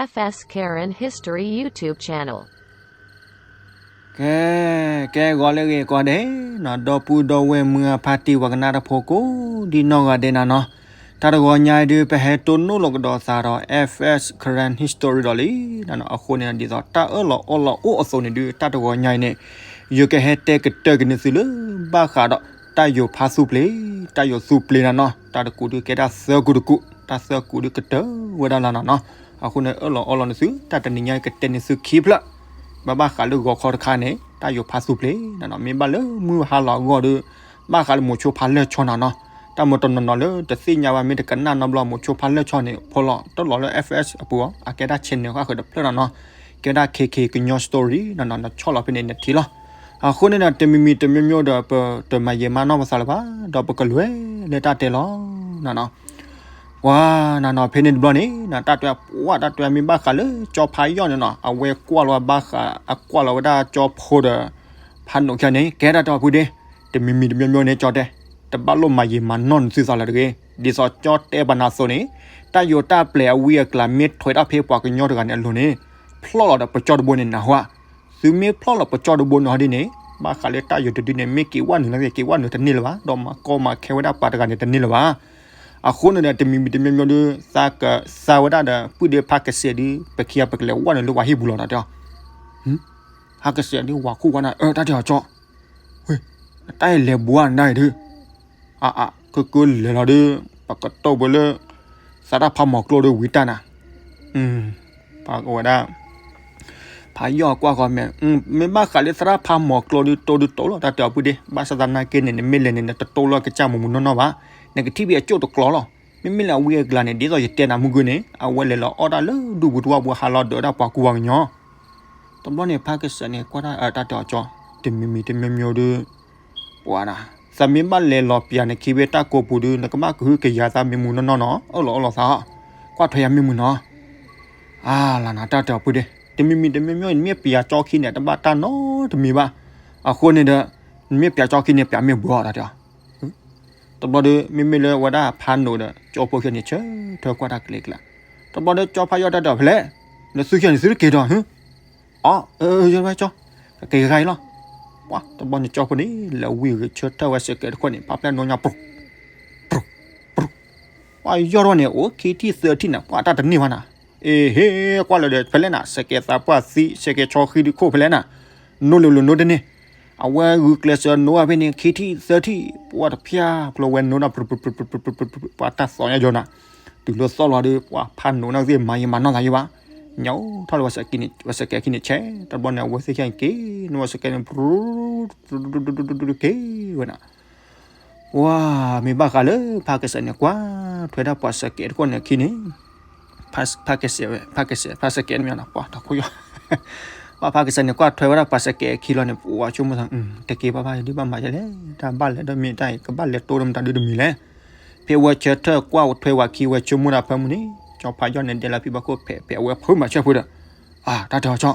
F S Karen History YouTube channel. ကဲ, ကဲဂီၤလၢအဂ့ၤကိးဂၤဒဲးနီၤ, ဒီပုၢ်ဒီဝဲၢ်မုၢ်အဖါတံၢ် ပှၤကနၣ်တၢ်ဖိကိးဒံနီၢ်ဂၤဒဲးနီၤနီၤ, တၢ်တဂီၤညါအံၤဒုး ပဟဲတိၢ်နီၣ်လီၤကဒီးသးဒီး F S Karen History ဒီးလံနီၤနီၤ. အဃိန့ၣ် ဒ်သိးတၢ်အၢၣ်လီၤအီလီၤအိၣ်အသိးန့ၣ်ဒုး တၢ်တဂီၤညါအံၤန့ၣ် ယကဟဲတဲကတၢၢ်က့ၤန့ၢ်သုလၢ ဘၣ်ဃးဒီးတၢ်ယိၤဖါသူပျ့ၤ, တၢ်ယိၤသူပျ့ၤနီၤနီၤ. တၢ်တကူးဒုးကဲတၢ်သၢကူးတကူး, တၢ်သၢကူးဒုးကတၢၢ်ဝဲဒၣ်လီၤနီၤနီၤ. အဃိန့ၣ် အၢၣ်လီၤအီလီၤန့ၢ်သု, တၢ်တနံၤညါအံၤကတဲန့ၢ်သုခံဖျၢၣ်, ဘၣ်ဘၣ်ဃးလၢဂီၤခီတခါန့ၣ် တၢ်ယိၤဖါသူပျ့ၤနီၤနီၤ. မ့ၢ်ဘၣ်လၢမုၢ်ဟါလီၤအဂီၢ်ဒီး ဘၣ်ဃးလၢမိၤဆိဖါလၢၢ်ဆီနီၤနီၤ. တၢ်မ့ၢ်တနီၤနီၤလၢတသ့ၣ်ညါဘၣ် မ့ၢ်တကနၣ်နီတဘျီ မိၤဆိဖါလၢၢ်ဆီန့ၣ် ဖီလီၤတၢ်လီၤလၢ F S အပူၤအီၤ, အကဲဒၣ် channel ဃၣ်ဃၢၤတဖျၢၣ်နီၤနီၤ, ကဲဝဲဒၣ် K K ကညီ story နီၤနီၤ. နဆီၣ်လီၤဖဲန့ၣ်နထံၣ်လီၤ. အဃိန့ၣ်ဒီး တမံၤမံၤတမံၤမံၤဒီး ပတမၤယံာ်မၤနီၢ်ပသးလၢၤဘၣ်, ဒီးပကလဲၤလၢတၢ်တဲလီၤနီၤနီၤ. ပှၤနီၤနီၤ ဖဲန့ၣ်တဘျီန့ၣ် တၢ်တဲ ပှၤတၢ်တဲမ့ၢ်ဘၣ်ဃးလၢ ကၠီဖါယီၢ်န့ၣ်နီၤ, အဝဲကွၢ်လီၤဘၣ်ဃး အကွၢ်လီၤဝဲဒၣ်ကၠီဖိဒီး ဖးနိးခဲန့ၣ် ကဲဒၣ်တၢ်အီၤဖုဒ့, တမံၤမံၤတမံၤမံၤန့ၣ် ကၠီတဲ တဘၣ်လိၣ်မၤယံာ်မၤနီၢ်န့ၢ်သုသးလၢၤတဂ့ၤ. ဒ်သိးကၠီတဲပာ်နၤအသိးန့ၣ် တၢ်ယိၤတၢ်ပျ့ၤအဝံအကျါ မ့ၢ်ထွဲဒၣ်ဖဲပှၤကညီတဂၤန့ၣ်အလိၤန့ၣ် ဖျီၣ်လီၤဒီးပကၠီတဘိန့ၣ်နၢ်ဟူဧါ. သုမ့ၢ်ဖျီၣ်လီၤပကၠီတဘိန့ၣ်ဟီဒ်န့ၣ် ဘၣ်ဃးလၢတၢ်ယိၤတဒုန့ၣ် မ့ၢ်က့ၤဝဲနုာ်လၢက့ၤဝဲနုာ်တန့ၢ်လၢၤဘၣ်, ဒီးမၤကီမၤခဲဝဲဒၣ်ပှၤတဂၤန့ၣ်တန့ၢ်လၢၤဘၣ်. အဃိန့ၣ်ဒီး တမံၤမံၤတမံၤမံၤဒုး သးကစၢ်ဝဲဒၣ်ဒီး ပုၢ်ဒ့ဖါကစဲးဒုး ပခံဂၤပကလဲၤဝဲနုာ်လၢပှၤဟံၣ်ပူၤလီၤ တၢ်တဲအီၤ. ဖါကစဲးဒုး ဝၤခိၣ်ကွၢ်နၤ အၢ တၢ်တဲအီၤကၠီ, ဝ့ၢ် တၢ်အံၤလဲၤဘှါနၤအံၤဒုး အါအါ ကကလဲၤလီၤဒုး ပကတိၢ်ပှၤလၢ သရၣ်ဖးမီၤကျိဒုးဝံၤတၢ်နၤ, ပှၤကဝဲဒၣ် ဖးယီၢ်ကွၢ်ဃီမဲာ်, မ့ၢ်ဘၣ်ဃးလၢသရၣ်ဖးမီၤကျိဒုး တိၢ်ဒုးတိၢ်လီၤ တၢ်တဲအီၤပုၢ်ဒ့, ဘၣ်ဆၣ်သနာ်က့န့ၣ် နမ့ၢ်လဲၤန့ၣ် နတတိၢ်လီၤကစၢ်မူးမူးနီၢ်နီၢ်ဘၣ်, နကထံၣ်ဖဲအကၠိၣ်တကျီလီၤ. မ့မ့ၢ်လၢအဝံအကျါန့ၣ် ဒ်သိးယတဲနၤမုၢ်ဂုၢ်န့ၣ် အဝဲလဲၤလီၤအီၣ်တၢ်လၢဒူပူၤတဝါပူၤ ဟးလီၤဒၢးဒၣ်ပှၤကူပှၤကညီ တဘျီန့ၣ် ဖါကစၢ်န့ၣ် ကွၢ်တၢ်အတၢ်တဲအီၤကၠီ, တမံၤမံၤတမံၤမံၤဒုး ပှၤဒၣ် သးမ့ၢ်ဘၣ်လဲၤလီၤပျၢၤနခံဖဲတၢ်ကိးပူၤဒုး နကဘၣ်ကဟုကယာ်သးမံမူးနီၢ်နီၢ်နီၤ, အၢၣ်လီၤအီလီၤသး, ကွၢ်ထွဲယၤမံမူးနီၤ, အါလၢနၤတၢ်တဲအီၤပုၢ်ဒ့, တမံၤမံၤတမံၤမံၤ နမ့ၢ်ပျၢၤကၠီခံန့ၣ် တဘၣ်တၢ်နီတမံၤဘၣ်, အဃိန့ၣ်ဒီး နမ့ၢ်ပျၢၤကၠီခံန့ၣ် ပျၢၤမ့ၢ်ဘှီအီၤတၢ်တဲအီၤ တဘျီဒီး မ့မ့ၢ်လၢဝဲဒၣ်ဖးနိးဒီး ကၠီဖိခံဂၤန့ၣ် ဆၢထၢၣ်ကွၢ်တၢ်ကလဲၤကလး, တဘျီဒီးကၠီဖးယီၢ်တၢ်တဲအီၤဖဲလဲၣ်, နသုခံဂၤန့ၣ်သုတက့ၤဒီး, အီ ယဝဲကၠီ, ကက့ၤဂၤအံၤလီၤ, ပှၤတဘျီန့ၣ်ကၠီဖိန့ၣ် လဲၤဝံၤဂ့ၤဆၢထၢၣ်ဝဲစဲးကဲးတခိၣ်န့ၣ် ဖးဖျဲၣ်နိညါ ပှၤယီၢ်ထီၣ်န့ၣ် အိၣ်ခံထံၣ်သၢထံၣ်နၤ ပှၤတၢ်တန့ၢ်ဘၣ်နၤ, အ့ဟ့ ကွၢ်လၢဒီးဖဲလဲၣ်နၤ စဲးကဲးသးပှၢ်သံ စဲးကဲးဆီဃံတခိၣ်ဖဲလဲၣ်နၤ, နိလၢလၢနိတန့ၢ်, အဝဲဂုာ်ကျဲးစၢးနိအဖဲန့ၣ် ခံထံၣ်သၢထံၣ် ပှၤတဖျါကျိၤဝဲနိဒၣ် ပှၤတၢ်သီညါယီၤနၤ, တုၤလၢသီၣ်လီၤဒီး ပှၤဖးနိးနီၢ်သ့ၣ် မၤယံာ်မၤနီၢ်သးယံာ်ဘၣ်, ညါအိၣ်ထီၣ်လၢဝဲစဲးကဲးခံန့ၣ် ဆဲး တဘျီန့ၣ် အဝဲသ့ၣ်ခံဂၤက့ၤ နဝဲစဲးကဲးန့ၣ် က့ၤဝဲနၤ ပှၤမ့ၢ်ဘၣ်ဃးလၢဖးကစဲးန့ၣ် ကွၢ်ထွဲဒၣ်ပှၤစဲးကဲးတခိၣ်န့ၣ်အခံန့ၣ်, ဖးကစဲးဝဲ ဖးကစဲး ဖးစဲးကဲးန့ၣ်မ့ၢ်နီၤ ပှၤတၢ်ခိၣ်ယီၢ်, ပှၤဖးကစဲးန့ၣ် ကွၢ်ထွဲဝဲဒၣ်ပှၤစဲးကဲးအခံလီၤန့ၣ် ပှၤဆိကမိၣ်သး တက့ၤဘၣ်ဘၣ်ဒုးဘၣ်မၤယဲလဲၣ် တၢ်ဘၣ်လဲၣ်ဒီးမ့ၢ်တၢ်အံၤ ကဘၣ်လဲၤတိၢ်ဒီးမတၤဒုးတမံၤလဲၣ်, ဖဲအဝဲဆၢထၢၣ်ကွၢ်ထွဲဝဲခံဝဲဆိကမိၣ်တၢ်ဖၢမုၢ်န့ၣ် ကၠီဖးယီၢ်န့ၣ် ဒဲးလၢဖံဘၣ်ခိၣ်ဖဲးဖဲးအဝဲဖိမၤဆၢဖုဒီး, အါ တၢ်တဲအီၤ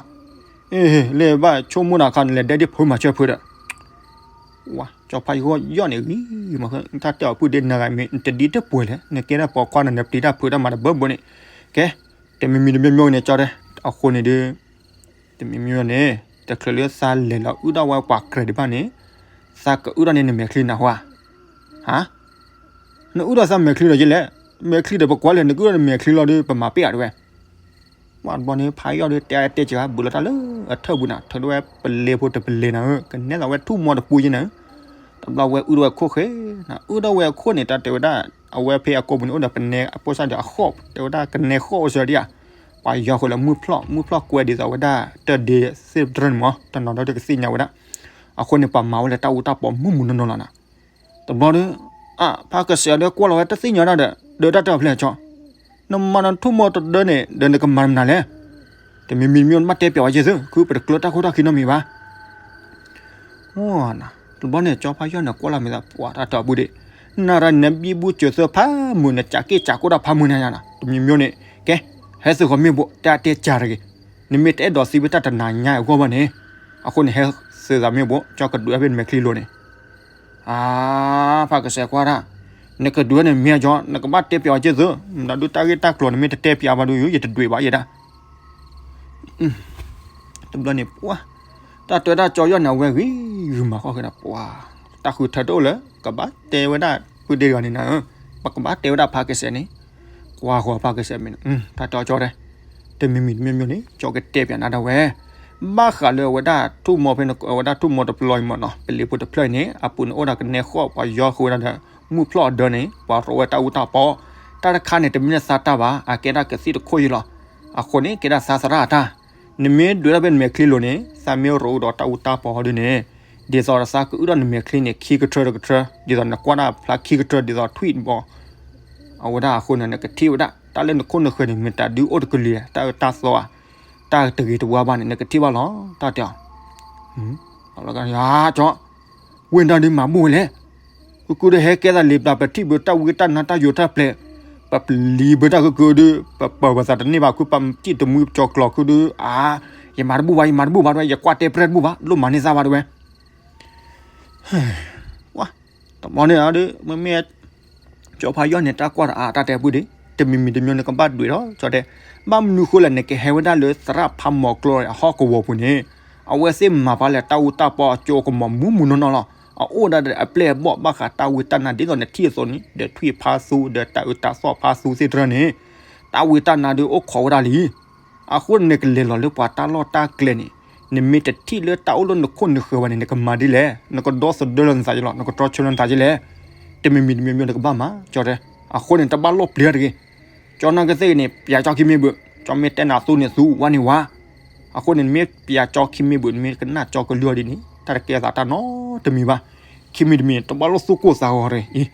ကၠီ လၢဘၣ်ဆိကမိၣ်တၢ်ခါန့ၣ် လဲၤဒဲဒ်ဖိမၤဆၢဖုဒီး, ဝါ ကၠီဖးယီၢ်န့ၣ်ဂ့ၤ, တၢ်တဲအီၤပုၢ်ဒ့နဂၤမ့ၢ်တဒ်တပှဲၤလဲၣ် နကဲဒၣ်ပိာ်ခွါန့ၣ် နပျံၤတၢ်ဖုးတၢ်မၤတဘၢဘၢန့ၣ်, ကဲ, တမံၤမံၤတမံၤမံၤန့ၣ် ကၠီတဲ, အဃိန့ၣ်ဒီး တမံၤမံၤန့ၣ် တချုးလၢသးလဲၤလီၤအုၣ်ဒၣ်ဝဲပှၤကြဲးဒံးဘၣ်န့ၣ်, သးကအုၣ်ဒၣ်န့ၢ်နမဲာ်ချံနၢ်ဟူဧါ, ဟါ နအုၣ်ဒၣ်သးမဲာ်ချံဒီးယဲလဲၣ်, မဲာ်ချံဒီးပကွၢ်လဲၣ် နကအုၣ်ဒၣ်နမဲာ်ချံလီၤဒီး ပမၤပ့ၢ်အါတဝဲ ပှၤတဘျီန့ၣ် ဖးယီၢ်ဒီးတဲတဲစှၤ ဘုးလီၤတၢ်လၢအထၢၣ်ပူၤနၤ ထုးဒၣ်ဝဲပလဲဖိတပလဲနၤဧၢ, ကနဲၣ်သးဝဲထူၣ်မီတပူၤယဲနၤဧၢ, တဘျီဝဲအုၣ်ဒၣ်ဝဲခိၣ်ဃဲ, အုၣ်ဒၣ်ဝဲအခိၣ်န့ၣ် တၢ်တဲဝဲဒၣ်, အဝဲဖဲအကိာ်ပူၤန့ၣ် အိၣ်ဒီးပနဲအပိၢ်စၢ်ဒီးအဃိၣ် တဲဝဲဒၣ်ကနဲဃိၣ်အိၣ်စၢၤဒံးဧါ, ပှၤယီၤဃုာ်လၢမုၢ်ဖျီၣ် မုၢ်ဖျီၣ်ကွဲဒ်သိးဝဲဒၣ် တၢ်ဒ့သ့ၣ်တြၢန့ၣ်မး တနီၤဒီးတကသ့ၣ်ညါဝဲဒၣ်, အဃိန့ၣ် ပှၤမၤဝဲလၢတၢ်အူတၢ်ပီမုၢ်မုၢ်နီၢ်နီၢ်လီၤနၤ တဘျီဒီး, အါ ဖးကစဲးဒီးကွၢ်လီၤဝဲတသ့ၣ်ညါဒၣ်ဒီး ဒီးတၢ်တဲအီၤဖဲလဲၣ်ကၠီ, နမၤနထူၣ်မီတဒၢန့ၣ် ဒီးနကမၤမနုၤလဲၣ်, တမံၤမံၤတမံၤနဘၣ်တဲပျးဝဲက့ၤသု ခုပတကျၢတၢ်ခိၣ်တၢ်ခံနီတမံၤဘၣ်, တဘျီန့ၣ် ကၠီဖးယီၢ်န့ၣ်ကွၢ်လီၤမဲာ်သး ပှၤတၢ်တဲအီၤပုၢ်ဒ့, နၤရၤနဘံဘူစၢၤသၢဖးမုၢ် နကးက့ၢ်ကးကိၢ်တၢ်ဖးမုၢ်နၤယၤနၤ တမံၤမံၤန့ၣ်, ကဲ, ဟဲသုးဃီၤမ့ၢ်ဘိး တၢ်တဲကၢ်တဂ့ၤ, နမ့ၢ်တအဲၣ်ဒိးသံဝဲတၢ်တနၤညါအဂီၢ်ဘၣ်န့ၣ်, အဃိန့ၣ် ဟဲသုးသးမ့ၢ်ဘိး ကၠီကဒုးဖဲနမဲာ်ချံလိၤန့ၣ် အါ ဖးကစဲးကွၢ်တၢ်, နကဒုးန့ၣ်မ့ၢ်ကၠီ နကဘၣ်တဲပျးဝဲက့ၤသု, မတၤဒုးတၢ်ဂ့ၢ်တၢ်ကျိၤနမ့ၢ်တတဲပျးဘၣ်ဒုး ယတဒွဲၣ်ဘၣ်ယဲဒၣ်, တဘျီန့ၣ်ပှၤ တၢ်တဲဝဲဒၣ်ကၠီယီၢ်န့ၣ် အဝဲဂ့ၤဂ့ၤမၤဃီဃဲဒီး ပှၤ တၢ်ဃုထၢတအိၣ်လၢ ကဘၣ်တဲဝဲဒၣ်ဖုဒ့တဂၤန့ၣ်နၤဧၢ, ပကဘၣ်တဲဝဲဒၣ်ဖးကစဲးန့ၣ်, ကွၢ်ဃီဖးကစဲးမ့ၢ် တၢ်တဲအီၤကၠီတဲ, တမံၤမံၤတမံၤမံၤန့ၣ် ကၠီကတဲပၠးနၤဒၣ်ဝဲ, ဘၣ်ဃးလၢအဝဲဒၣ်ထိၣ်မီၤဖဲ အဝဲဒၣ်ထိၣ်မီၤတပျီအံၤမ့ၢ်နီၤ ပလံၤဖိတဖျၢၣ်အံၤန့ၣ် အပူၤန့ၣ်အိၣ်ဒီးကနဲဃီၣ် ပှၤယီဃုာ်ဝဲဒၣ်ဒီး မုၢ်ဖျီၣ်အဒၢန့ၣ် ပှၤရိးဝဲတၢ်အူတၢ်ပီ, တၢ်တခါန့ၣ် တမ့ၢ်လၢသးတၢ်ဘၣ် အကဲဒၣ်ကသံၣ်တခိၣ်အံၤလီၤ. အဃိန့ၣ် ကဲဒၣ်သးသရၣ်အတၢ်, နမ့ၢ်ဒွဲးထီၣ်ဖဲနမဲာ်ချံလိၤန့ၣ် သးမ့ၢ်ရိးဒီးတၢ်အူတၢ်ပီဒ်န့ၣ်, ဒ်သိးဒီးသးကအုၣ်ထီၣ်နမဲာ်ချံန့ၣ် ခံကထၢတကထၢ, ဒ်သိးနကွၢ်တၢ်ဖျါခံကထၢ ဒ်သိးထွံၣ်ဘီ အဝဲဒၣ်အဃိန့ၣ် နကထံၣ်ဝဲဒၣ် တၢ်လၢနခိၣ်နဃၢၤန့ၣ် မ့ၢ်တၢ်ဒုးအိၣ်တကလုာ် တၢ်အၢတၢ်သီဧါ, တၢ်တဂ့ၤတဝါဘၣ်န့ၣ် နကထံၣ်ဘၣ်လီၤ တၢ်တဲအီၤ. ကၠီ ဝ့ၢ်ဒၣ်ဒုးမၤဘူၣ်ဝဲလဲၣ်, ကကုဒုးဟဲကဲသးလံာ်ပျၢ်ပထံၣ်ဘၢတၢ်ဝံတၢ်နါတၢ်ယိာ်တၢ်ပျဲၤ, ပပျံၤဘၢတၢ်ကကုဒုး ပပၢၤပသးတန့ၢ်ဘၣ် ခုပာ်စံၣ်တမှံကၠီၤကျီၤခုဒုး အါ, ယမၤတဘူၣ်ဘၣ် ယမၤတဘူၣ်ဘၣ်တဝဲ ယကွၢ်တဲပြဲၣ်တဘူၣ်ဘၣ် လိၣ်မၤန့ၢ်သးဘၣ်တဝဲ တဘျီန့ၣ်ဒီး မ့မ့ၢ် ကၠီဖးယီၢ်န့ၣ် တၢ်ကွၢ်တအါ တၢ်တဲပုၢ်ဒ့ၣ် တမံၤမံၤတမံၤန့ၣ် ကဘၣ်ဒွဲးထီၣ် ကၠီတဲ, ဘၣ်မနုၤဃိလဲၣ် နကဟဲဝဲဒၣ်လၢသရၣ်ဖးမီၤကျိအဟီၣ်ကဝီၤပူၤန့ၣ်, အဝဲသ့ၣ်မၤဖးလၢတၢ်အူတၢ်ပီအကၠိကမီၤမူးမူးနီၢ်နီၢ်လီၤ. အအိၣ်ဒၣ်ဒီးအပျဲၢ်အဘီၣ်ဘၣ်ဃးတၢ်ဝံတၢ်နါဒ်သိးနထံၣ်အသိးန့ၣ် ဒီးထွံၣ်ဖးသူ ဒီးတၢ်အၢတၢ်သီၣ်ဖးသူသ့ၣ်တဖၣ်န့ၣ်, တၢ်ဝံတၢ်နါဒုးအိၣ်ခိးဝဲဒၣ်လံ အဃိန့ၣ်နကလဲၤလီၤလၢပှၤတၢ်လီၢ်တၢ်ကျဲန့ၣ်, နမ့ၢ်တထံၣ်လၢတၢ်အိၣ်လၢနခိၣ်နဃၢၤဘၣ်န့ၣ် နကမၤဒ်လဲၣ်, နကဒီသဒၢလၢနသးက့လီၤ, နကတြီဆၢလၢနသးက့လဲၣ်. တမံၤမံၤတမံၤမံၤနကဘၣ်မၤ ကၠီတဲ, အဃိန့ၣ် တဘၣ်လီၢ်ပျံၤတဂ့ၤ. ကၠီနာ်ကသ့ၣ်ဂ့ၤန့ၣ် ပၠးကၠီခံမ့ၢ်ဘၣ်, ကၠီမ့ၢ်တဲနၤသူန့ၣ်သူ ဝါန့ၣ်ဝါ. အဃိန့ၣ် နမ့ၢ်ပၠးကၠီခံမ့ၢ်ဘၣ် နမ့ၢ်ကနၣ်ကၠီကလုၢ်အီၤဒ်န့ၣ် တၢ်တကဲသးတၢ်နီတမံၤဘၣ်. ခံမံၤတမံၤ တဘၣ်လီၢ်သူၣ်ကိၢ်သးဂီၤတဂ့ၤ,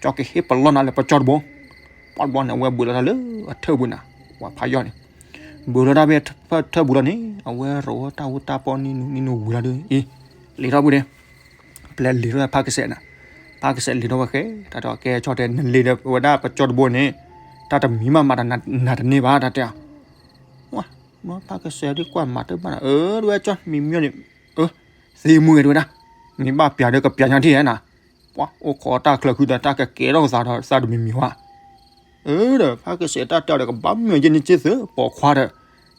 ကၠီကဟ့ၣ်ပလီၢ်နၤလၢပကၠီတဘိ ပှၤတဘျီန့ၣ် အဝဲဘူးလီၤတၢ်လၢအထၢၣ်ပူၤနၤ, ပှၤဖးယီၢ်န့ၣ် ဘူးလီၤတၢ်ဖဲထၢၣ်ပူၤလီၤန့ၣ် အဝဲရိးဝဲတၢ်အူတၢ်ပီနံၤနူနံၤနူဝံၤလီၤဒီး အ့ လံာ်ထီၣ်ပူၤန့ၣ် ပျဲလံာ်ထီၣ်ဖးကစဲးနၤ, ဖးကစဲးလံာ်ထီၣ်ဝဲဃဲ တၢ်တဲအီၤကဲ ကၠီတဲ နလံာ်ဒီးဝဲဒၣ်ပကၠီတဘိန့ၣ် တၢ်တမံၤမးမးတနၤတန့ၢ်ဘၣ် တၢ်တဲအီၤ. ဝဲ ဖးကစဲးဒ်ကွၢ်မၤတၢ်ဘၣ်နၤ အၢ တဝဲကၠီ မံမံန့ၣ် အၢ သ့မုၢ်ဂ့ၤတဝဲဒၣ်, မ့ၢ်ဘၣ်ပၠးဒီးကပၠးညါထံၣ်နၤ, ပှၤအိၣ်ခိးတၢ်ချၢဃုာ်ဒီး တၢ်ကကဲထီၣ်ကသးဒီးသးတမံၤမံၤဝဲ အၢ ဒီးဖးကစဲးတၢ်တဲအီၤဒီး ကဘၣ်မုာ်က့ၤန့ၣ်က့ၤသၢ ပိာ်ခွါဒီး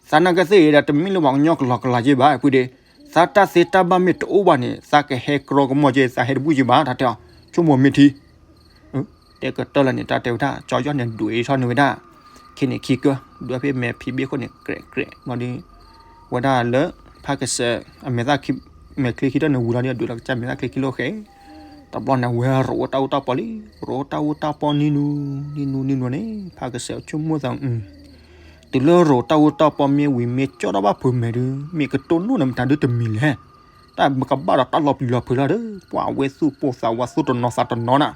သးနာ်ကသ့ၣ်ဒီး တမ့ၢ်လၢပှၤကညီကလီကလီက့ၤဘၣ် ပုၢ်ဒ့ၣ်, သးတၢ်သ့တၢ်ဘၣ်မ့ၢ်တအိၣ်ဘၣ်န့ၣ် သးကဟဲကြီကမီၢ်က့ၤ သးဟဲတဘူၣ်က့ၤဘၣ် တၢ်တဲအီၤ, ဆိကမိၣ်မ့ၢ်ထံ တဲကတၢၢ်လၢန့ၣ် တၢ်တဲဝဲဒၣ် ကၠီယီၢ်န့ၣ် ဒွဲးထီၣ်န့ၢ်ဝဲဒၣ် ခဲန့ၣ်ခံကၢၢ် ဒွဲးဖဲမဲာ်ဖံးဘ့ၣ်ခိၣ်န့ၣ် ကြဲးကြဲး ဘျီဒီး ဝဲဒၣ်လၢ ဖးကစဲး အမဲာ်သၣ်ခံ မဲာ်ချံခံထၢၣ်န့ၣ်ဝံၤလီၤဒီး ဒွဲးလီၤကစၢ်မဲာ်သၣ်ချံခံလီၤဃဲ တဘျီန့ၣ် ဝဲရိးဝဲတၢ်အူတၢ်ပီလံ, ရိးတၢ်အူတၢ်ပီနံၤနူ နံၤနူ နံၤနူန့ၣ် ဖးကစဲးဆိကမိၣ်သး တုၤလၢရိးတၢ်အူတၢ်ပီမ့ၢ်ဝံၤ မ့ၢ်ကၠီၣ်တၢ်ဘၣ်ဖုးမဲာ်ဒုး မ့ၢ်ကတိၢ်နီၣ်န့ၣ် မတၤဒုးတမံၤလဲၣ်, တၢ်မ့ၢ်ကဘၣ်ဒီးတၢ်လီၤပျံၤလီၤဖုးလီၤဒီး ပှၤအဝဲသူၣ်ပိၢ်သးဝးသူၣ်တနီၤသးတနီၤနၤ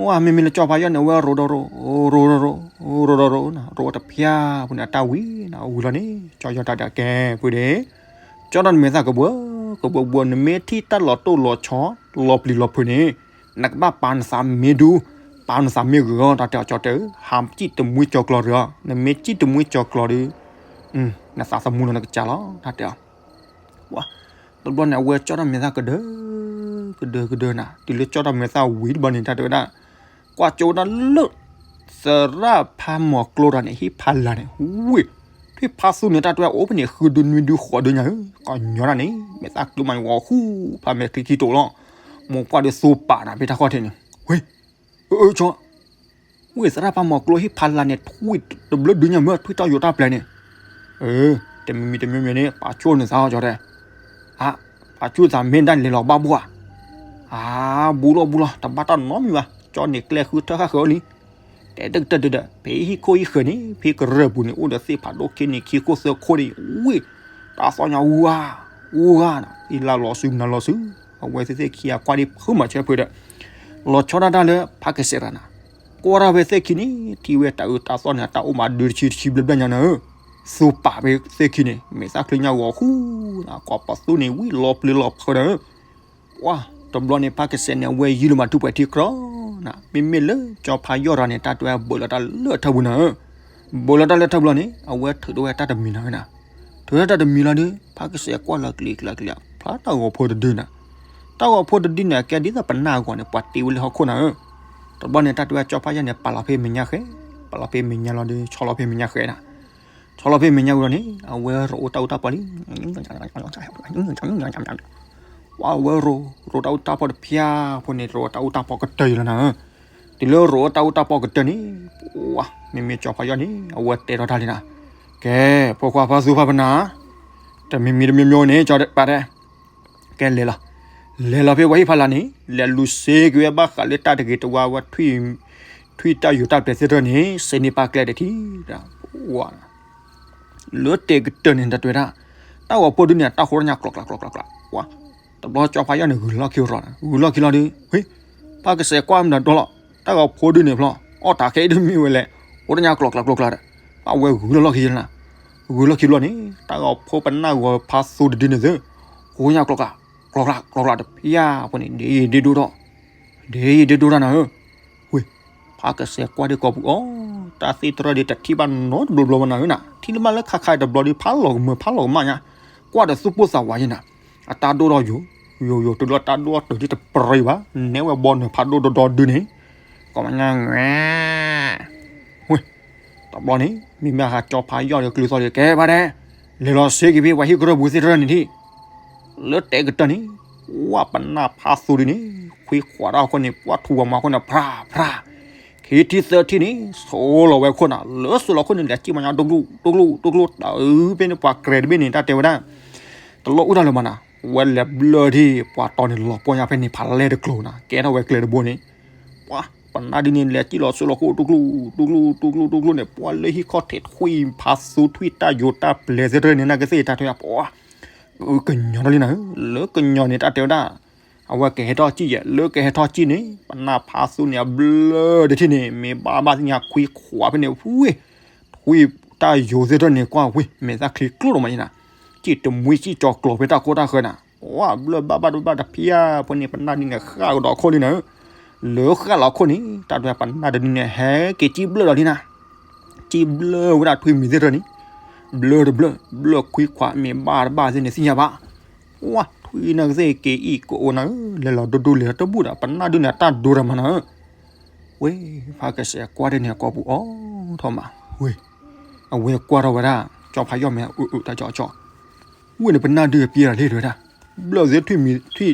ဝဲမ့မ့ၢ်လၢကၠီဖးယီၢ်န့ၣ် အဝဲရိးဒီးရိး ရိးဒီးရိး ရိးဒီးရိး ရိးတဖျၢၣ်ပူၤန့ၣ် အတၢ်ဝံၤနၤ ဝံၤလီၤန့ၣ် ကၠီယီၢ်တၢ်ဒၣ်ကဲ ပုၢ်ဒ့ၣ်, ကၠီတၢ်နမဲာ်သၣ်ကဘှၢ ကဘှၢကဘှၢ နမ့ၢ်ထံၣ်တၢ်လီၤတိၢ်လီၤဆီ လီၤပျံၤလီၤဖုးန့ၣ် နကဘၣ်ပာ်နသးမ့ၢ်ဒူ ပာ်နသးမ့ၢ်ဂ့ၤဂီၤ တၢ်တဲအီၤကၠီတဲဧၢ, ဟးစံၣ်တမှံကၠီၤကျီၤတဂ့ၤ, နမ့ၢ်စံၣ်တမှံကၠီၤကျီၤဒီး နသးသမူလီၤနကစၢ်လီၤ တၢ်တဲအီၤ ဝဲ တဘျီန့ၣ် အဝဲကၠီတၢ်မဲာ်သၣ်ကဒၢ ကဒၢကဒၢနၤ တုၤလၢကၠီတၢ်မဲာ်သၣ်ဝံၤတဘျီန့ၣ် တၢ်တဲဝဲဒၣ် ကွၢ်ကၠိဝဲဒၣ်လၢ သရၣ်ဖးမီၤကျိတၢ်န့ၣ် ဟံၣ်ဖးလၢ်န့ၣ် ဝ့ၢ် ထွံၣ်ဖးသူန့ၣ် တၢ်တဲဝဲအိၣ်ဖဲန့ၣ် ဃုဒုနွံဒုဃိးဒုညါဧၢ, ကညီတၢ်န့ၣ် မဲာ်သၣ်ကျိမးန့ၣ် ဂီၤဃူ ဖးမဲာ်ချံခံတိာ်လီၤ, မိၢ်ပှၢ်ဒီးသူပာ်နၤဖဲတၢ်ခီၣ်ထံးန့ၣ် ဝ့ၢ် အၢ အၢ ကၠီ ဝ့ၢ်သရၣ်ဖးမီၤကျိဟံၣ်ဖးလၢ်န့ၣ် ထွံၣ်တဘျၢဒုညါမ့ၢ် ထွံၣ်တၢ်ယိာ်တၢ်ပျဲၤန့ၣ်, အၢ တမံၤမံၤတမံၤမံၤန့ၣ် ပာ်ဆူၣ်န့ၢ်သးအီၤကၠီတဲ, အါ ပာ်ဆူၣ်သးမ့ၢ်ဒၣ်လဲၤလီၤဘၣ်ဘှီဧါ, အါ ဘူးလီၤဘူးလီၤ တဘၣ်တၢ်နီတမံၤဘၣ်, ကၠီန့ၣ်ကျဲဃုထၢဃၣ်ဃၢၤလံ တဲတကတၢၢ်ဒီး ဖဲဟံၣ်ခိၣ်ဟံၣ်ဃၢၤန့ၣ် ဖဲကရၢၢ်ပူၤန့ၣ် အိၣ်ဒီးသ့ၣ်ဖးဒိၣ်ခံနံၣ်ခံခိၣ်သၢခိၣ်န့ၣ် ဝ့ၢ် တၢ်သီၣ်ညါအူဂၤ အူဂၤနၤ အံၤလၢလီၤစုနၤလီၤစု, အဝဲသ့ၣ်သ့ၣ်ခံဂၤကွၢ်ဒ်ဖုမၤဆၢဖုဒီး လီၤဆီဒၣ်တၢ်လၢဖးကစဲးတၢ်နၤ, ကွၢ်ထီၣ်ဖဲသ့ၣ်ခံန့ၣ် ထံၣ်ဝဲတၢ်အၢတၢ်သီၣ်န့ၣ် တၢ်အိၣ်မးဒုတဆံတဆံဘျဲၣ်ဘျဲၣ်ညါနၤဧၢ, သူပာ်ဖဲသ့ၣ်ခံန့ၣ် မဲာ်သၣ်ချံညါဂီၤဃူနၤ ကိးပသူန့ၣ် ဝံၤလီၤပျံၤလီၤဖုးနၤဧၢ ပှၤ တဘျီန့ၣ် ဖးကစဲးန့ၣ် အဝဲယံၤလီၤမးထူၣ်ပှဲၤထံချီနၤ, မ့မ့ၢ်လၢကၠီဖးယီၢ်တၢ်န့ၣ် တၢ်တဲဝဲဘၢၣ်လီၤတၢ်လၢထၢၣ်ပူၤနၤဧၢ, ဘၢၣ်လီၤတၢ်လၢထၢၣ်ပူၤလီၤန့ၣ် အဝဲထုးထီၣ်ဝဲတၢ်တမံၤနၤဧၢနၤ, ထုးထီၣ်တၢ်တမံၤလီၤဒီး ဖးကစဲးကွၢ်လီၤကျံၤကျါကျါ ဖျါတၢ်ဂီၤဖိတဒုနၤ, တၢ်ဂီၤဖိတဒုန့ၣ် အကဲဒ်သိးပနၢ်အဂီၤန့ၣ် ပှၤတ့ဝဲလၢဟီၣ်ခိၣ်နၤဧၢ, တဘျီန့ၣ် တၢ်တဲဝဲကၠီဖးယီၢ်န့ၣ် ပာ်လီၤဖဲမဲာ်ညါဃဲ, ပာ်လီၤဖဲမဲာ်ညါလီၤဒီး ဆီလီၤဖဲမဲာ်ညါဃဲနၤ ဆီလီၤဖဲမဲာ်ညါဝံၤလီၤန့ၣ် အဝဲရိးအိၣ်တၢ်အူတၢ်ပီလံ. ပှၤဝဲရိး, ရိးတၢ်အူတၢ်ပီတဖၠၣ်ဖိန့ၣ် ရိးတၢ်အူတၢ်ပီကတၢၢ်ယံၤလီၤနၤဧၢ. တုၤလၢရိးတၢ်အူတၢ်ပီကတၢၢ်န့ၣ်, ပှၤမ့မ့ၢ်ကၠီဖးယီၢ်န့ၣ် အဝဲတဲထီၣ်တၢ်လံနၤ, ကဲ, ဖိခွါဖါသူဖါပနၢ်, တမံၤမံၤတမံၤမံၤန့ၣ် ကၠီပာ်တဲ, ကဲလဲၤလီၤ, လဲၤလီၤဖဲဝဲဟံၣ်ဖီလာ်န့ၣ် လဲၤလူၤစ့က့ၤဝဲဘၣ်ဃးလၢတၢ်တဂ့ၤတဝါဝဲ ထွံၣ်တၢ်ယိာ်တၢ်ပျဲၤသ့ၣ်တဖၣ်န့ၣ် စ့န့ၢ်ပာ်ကျဲတထံၣ်, လၢတဲာ်ကတၢၢ်န့ၣ် တၢ်တဲဝဲဒၣ်, တၢ်ဂီၤဖိဒုန့ၣ် တၢ်ဃိထီၣ်ညါကျိးကျးကျိးကျးကျး, ပှၤ, တဘျီကၠီဖးယီၢ်န့ၣ် ဂုာ်လီၢ်ခံရီၤ, ဂုာ်လီၢ်ခံလီၤဒီး, ဝ့, ဖါကစဲးကွၢ်မတၤဒိလီၤ, တၢ်ဂီၤဖိဒုန့ၣ်ဖျီ, အီၣ်တၢ်ခဲအံၤဒုမ့ၢ်ဝဲလဲၣ်, ဃိထီၣ်ညါကျိးကျးကျိးကျးဒီး, ပှၤဝဲဂုာ်လီၢ်လီၢ်ခံလီၤ, ဂုာ်လီၢ်ခံဘျီန့ၣ် တၢ်ဂီၤဖိပနၢ်ဂီၤဖါသူတဒုန့ၣ်သ့, ဃိထီၣ်ညါကျိးကျး, ကျိးကျးကျိးကျးတဖၠၣ်ဖိန့ၣ် ဒ်ယံာ်ဒ်ဒိၣ်ထီၣ်, ဒ်ယံာ်ဒ်ဒိၣ်ထီၣ်နၤဧၢ, ဝ့, ဖါကစဲးကွၢ်ဒ်ကိာ်ပူၤအီၤ, တၢ်သ့ၣ်တဖၣ်ဒ်တထံၣ်ဘၣ်နီတဘျီဘျီဘၣ်နၤဧၢနၤ, ထံၣ်လၢမးလၢခါခါတဘျီဒီး ဖးလီၤကမၢဖးလီၤကမၣ်ညါ, ကွၢ်ဒီးသူၣ်ပိၢ်သးဝးယဲနၤ, အတၢ်ဒိၣ်ထီၣ်ယိာ်, ယိာ်ယိာ်တုၤလၢတၢ်ဒိၣ်ထီၣ်တုၤဒ်တပြံၤဘၣ်, နဲဝဲဘီနုာ်ဖးဒိၣ်ဒီဒီဒုန့ၣ်, ကီးမညါ, ဝ့, တဘျီန့ၣ် မ့မ့ၢ်ဟးကၠီဖးယီၢ်ဒီးကျုးသီဒီး ကဲပှၤဒဲး, လဲၤလီၤစ့က့ၤဖဲပှၤဟံၣ်ကရၢၢ်ပူၤသ့ၣ်တဖၣ်န့ၣ်ထံၣ်, လၢတဲာ်ကတၢၢ်န့ၣ်, ဝဲပနၢ်ဖါသူဒုန့ၣ်, ခွံခွးတၢ်အခိၣ်န့ၣ် ပှၤထူးဝဲမၤခိၣ်န့ၣ် ဖြးဖြး, ခံထံသၢထံန့ၣ် ဆိးလီၤဝဲခိၣ်နၤ, လၢဆိးလီၤခိၣ်န့ၣ် လဲၤစံၣ်မၤညါ တူၢ်ကျူၢ်တူၢ်ကျူၢ်တူၢ်ကျူၢ် တၢ်အုးဖဲန့ၣ် ပှၤကြဲးတဘ့ၣ်န့ၣ် တၢ်တဲဝဲဒၣ်, တလီၤအုၣ်တၢ်လၢၤမးနၤ, ဝဲလဲၤဘျၢထံၣ်ပှၤတီၤန့ၣ် လီၤပှီၢ်ညါဖဲန့ၣ် ဖးလဲၢ်တကျိၤနၤ, ကဲထီၣ်ဝဲကျဲတဘိန့ၣ်, ပှၤ, ပနၢ်ဒုန့ၣ် လဲၤစံၣ်လီၤဆိးလီၤခိၣ် တူၢ်ကျူၢ်တူၢ်ကျူၢ်တူၢ်ကျူၢ်တူၢ်ကျူၢ်န့ၣ် ပှၤလၢဟံၣ်ခီၣ်ထံးထွံၣ်ဖးသူထွံၣ်တၢ်ယိာ်တၢ်ပျဲၤသ့ၣ်တဖၣ်န့ၣ် နကသ့ၣ်တၢ်ထွဲ ပှၤ ကအုကညီၤထီၣ်လံနၤဧၢ, လၢကညီၤန့ၣ် တၢ်တဲဝဲဒၣ်, အဝဲကဟဲထီၣ်စံၣ်ယဲၢ်, လၢကဟဲထီၣ်စံၣ်န့ၣ် ပနၢ်ဖါသူန့ၣ် အဘျၢတထံၣ်န့ၣ် မ့ၢ်ဘၣ်ဘၣ်သ့ၣ်ညါခွံခွးဖဲန့ၣ် ဝ့, ထွံၣ်တၢ်ယိာ်သ့ၣ်တဖၣ်န့ၣ် ကွၢ်ဝ့, မဲာ်သၣ်ချံကျိၣ်လီၤမးယဲနၤ, စံၣ်တမှံစံၣ်ကၠီၤကျိၤဖဲတၢ်ခိၣ်တၢ်ဃၢၤနၤ, ပှၤဘျၢဘၣ်ဘၣ်ဒိဘၣ်တဖၠၣ်ဖိန့ၣ် ပနၢ်ဒုန့ၣ် ဃၣ်ကဒီးခိၣ်လံနၤဧၢ, လၢဃၣ်လီၤခိၣ်န့ၣ် တၢ်တဲပနၢ်တဒုန့ၣ် ဟဲက့ၤစံၣ်ဘျၢလီၤလံနၤ စံၣ်ဘျၢဝဲဒၣ်ထွံၣ်မံၤသ့ၣ်တဖၣ်န့ၣ်, ဘျၢတဘျၢ, ဘျၢခွံခွးမ့ၢ်ဘၣ်တဘၣ်သ့ၣ်န့ၣ်သ့ၣ်ညါဘၣ်, ပှၤထွံၣ်နကသ့ၣ်က့ၤအံၣ်ကအိနၤဧၢ, လဲၤလီၤဒိၣ်ဒိၣ်လဲၤလီၤတဘူၣ်ဒီး ပနၢ်ဒုန့ၣ် အတၢ်ဒိတၢ်မးနၤဧၢ, ဝ့, ဖါကစဲးကွၢ်ဒ်န့ၣ် အကိာ်ပူၤအီၤထီၣ်မး, ဝ့, အဝဲကွၢ်ထီၣ်ဝဲဒၣ် ကၠီဖးယီၢ်မဲာ်အုးအုးတၢ်ကၠီကၠီ ဝ့ၢ်န့ၣ် ပနၢ်ဒုပျဲလီၤလံတဲဝဲဒၣ်, ဘျၢသ့ၣ်ထွံၣ်မံၤ, ထွံၣ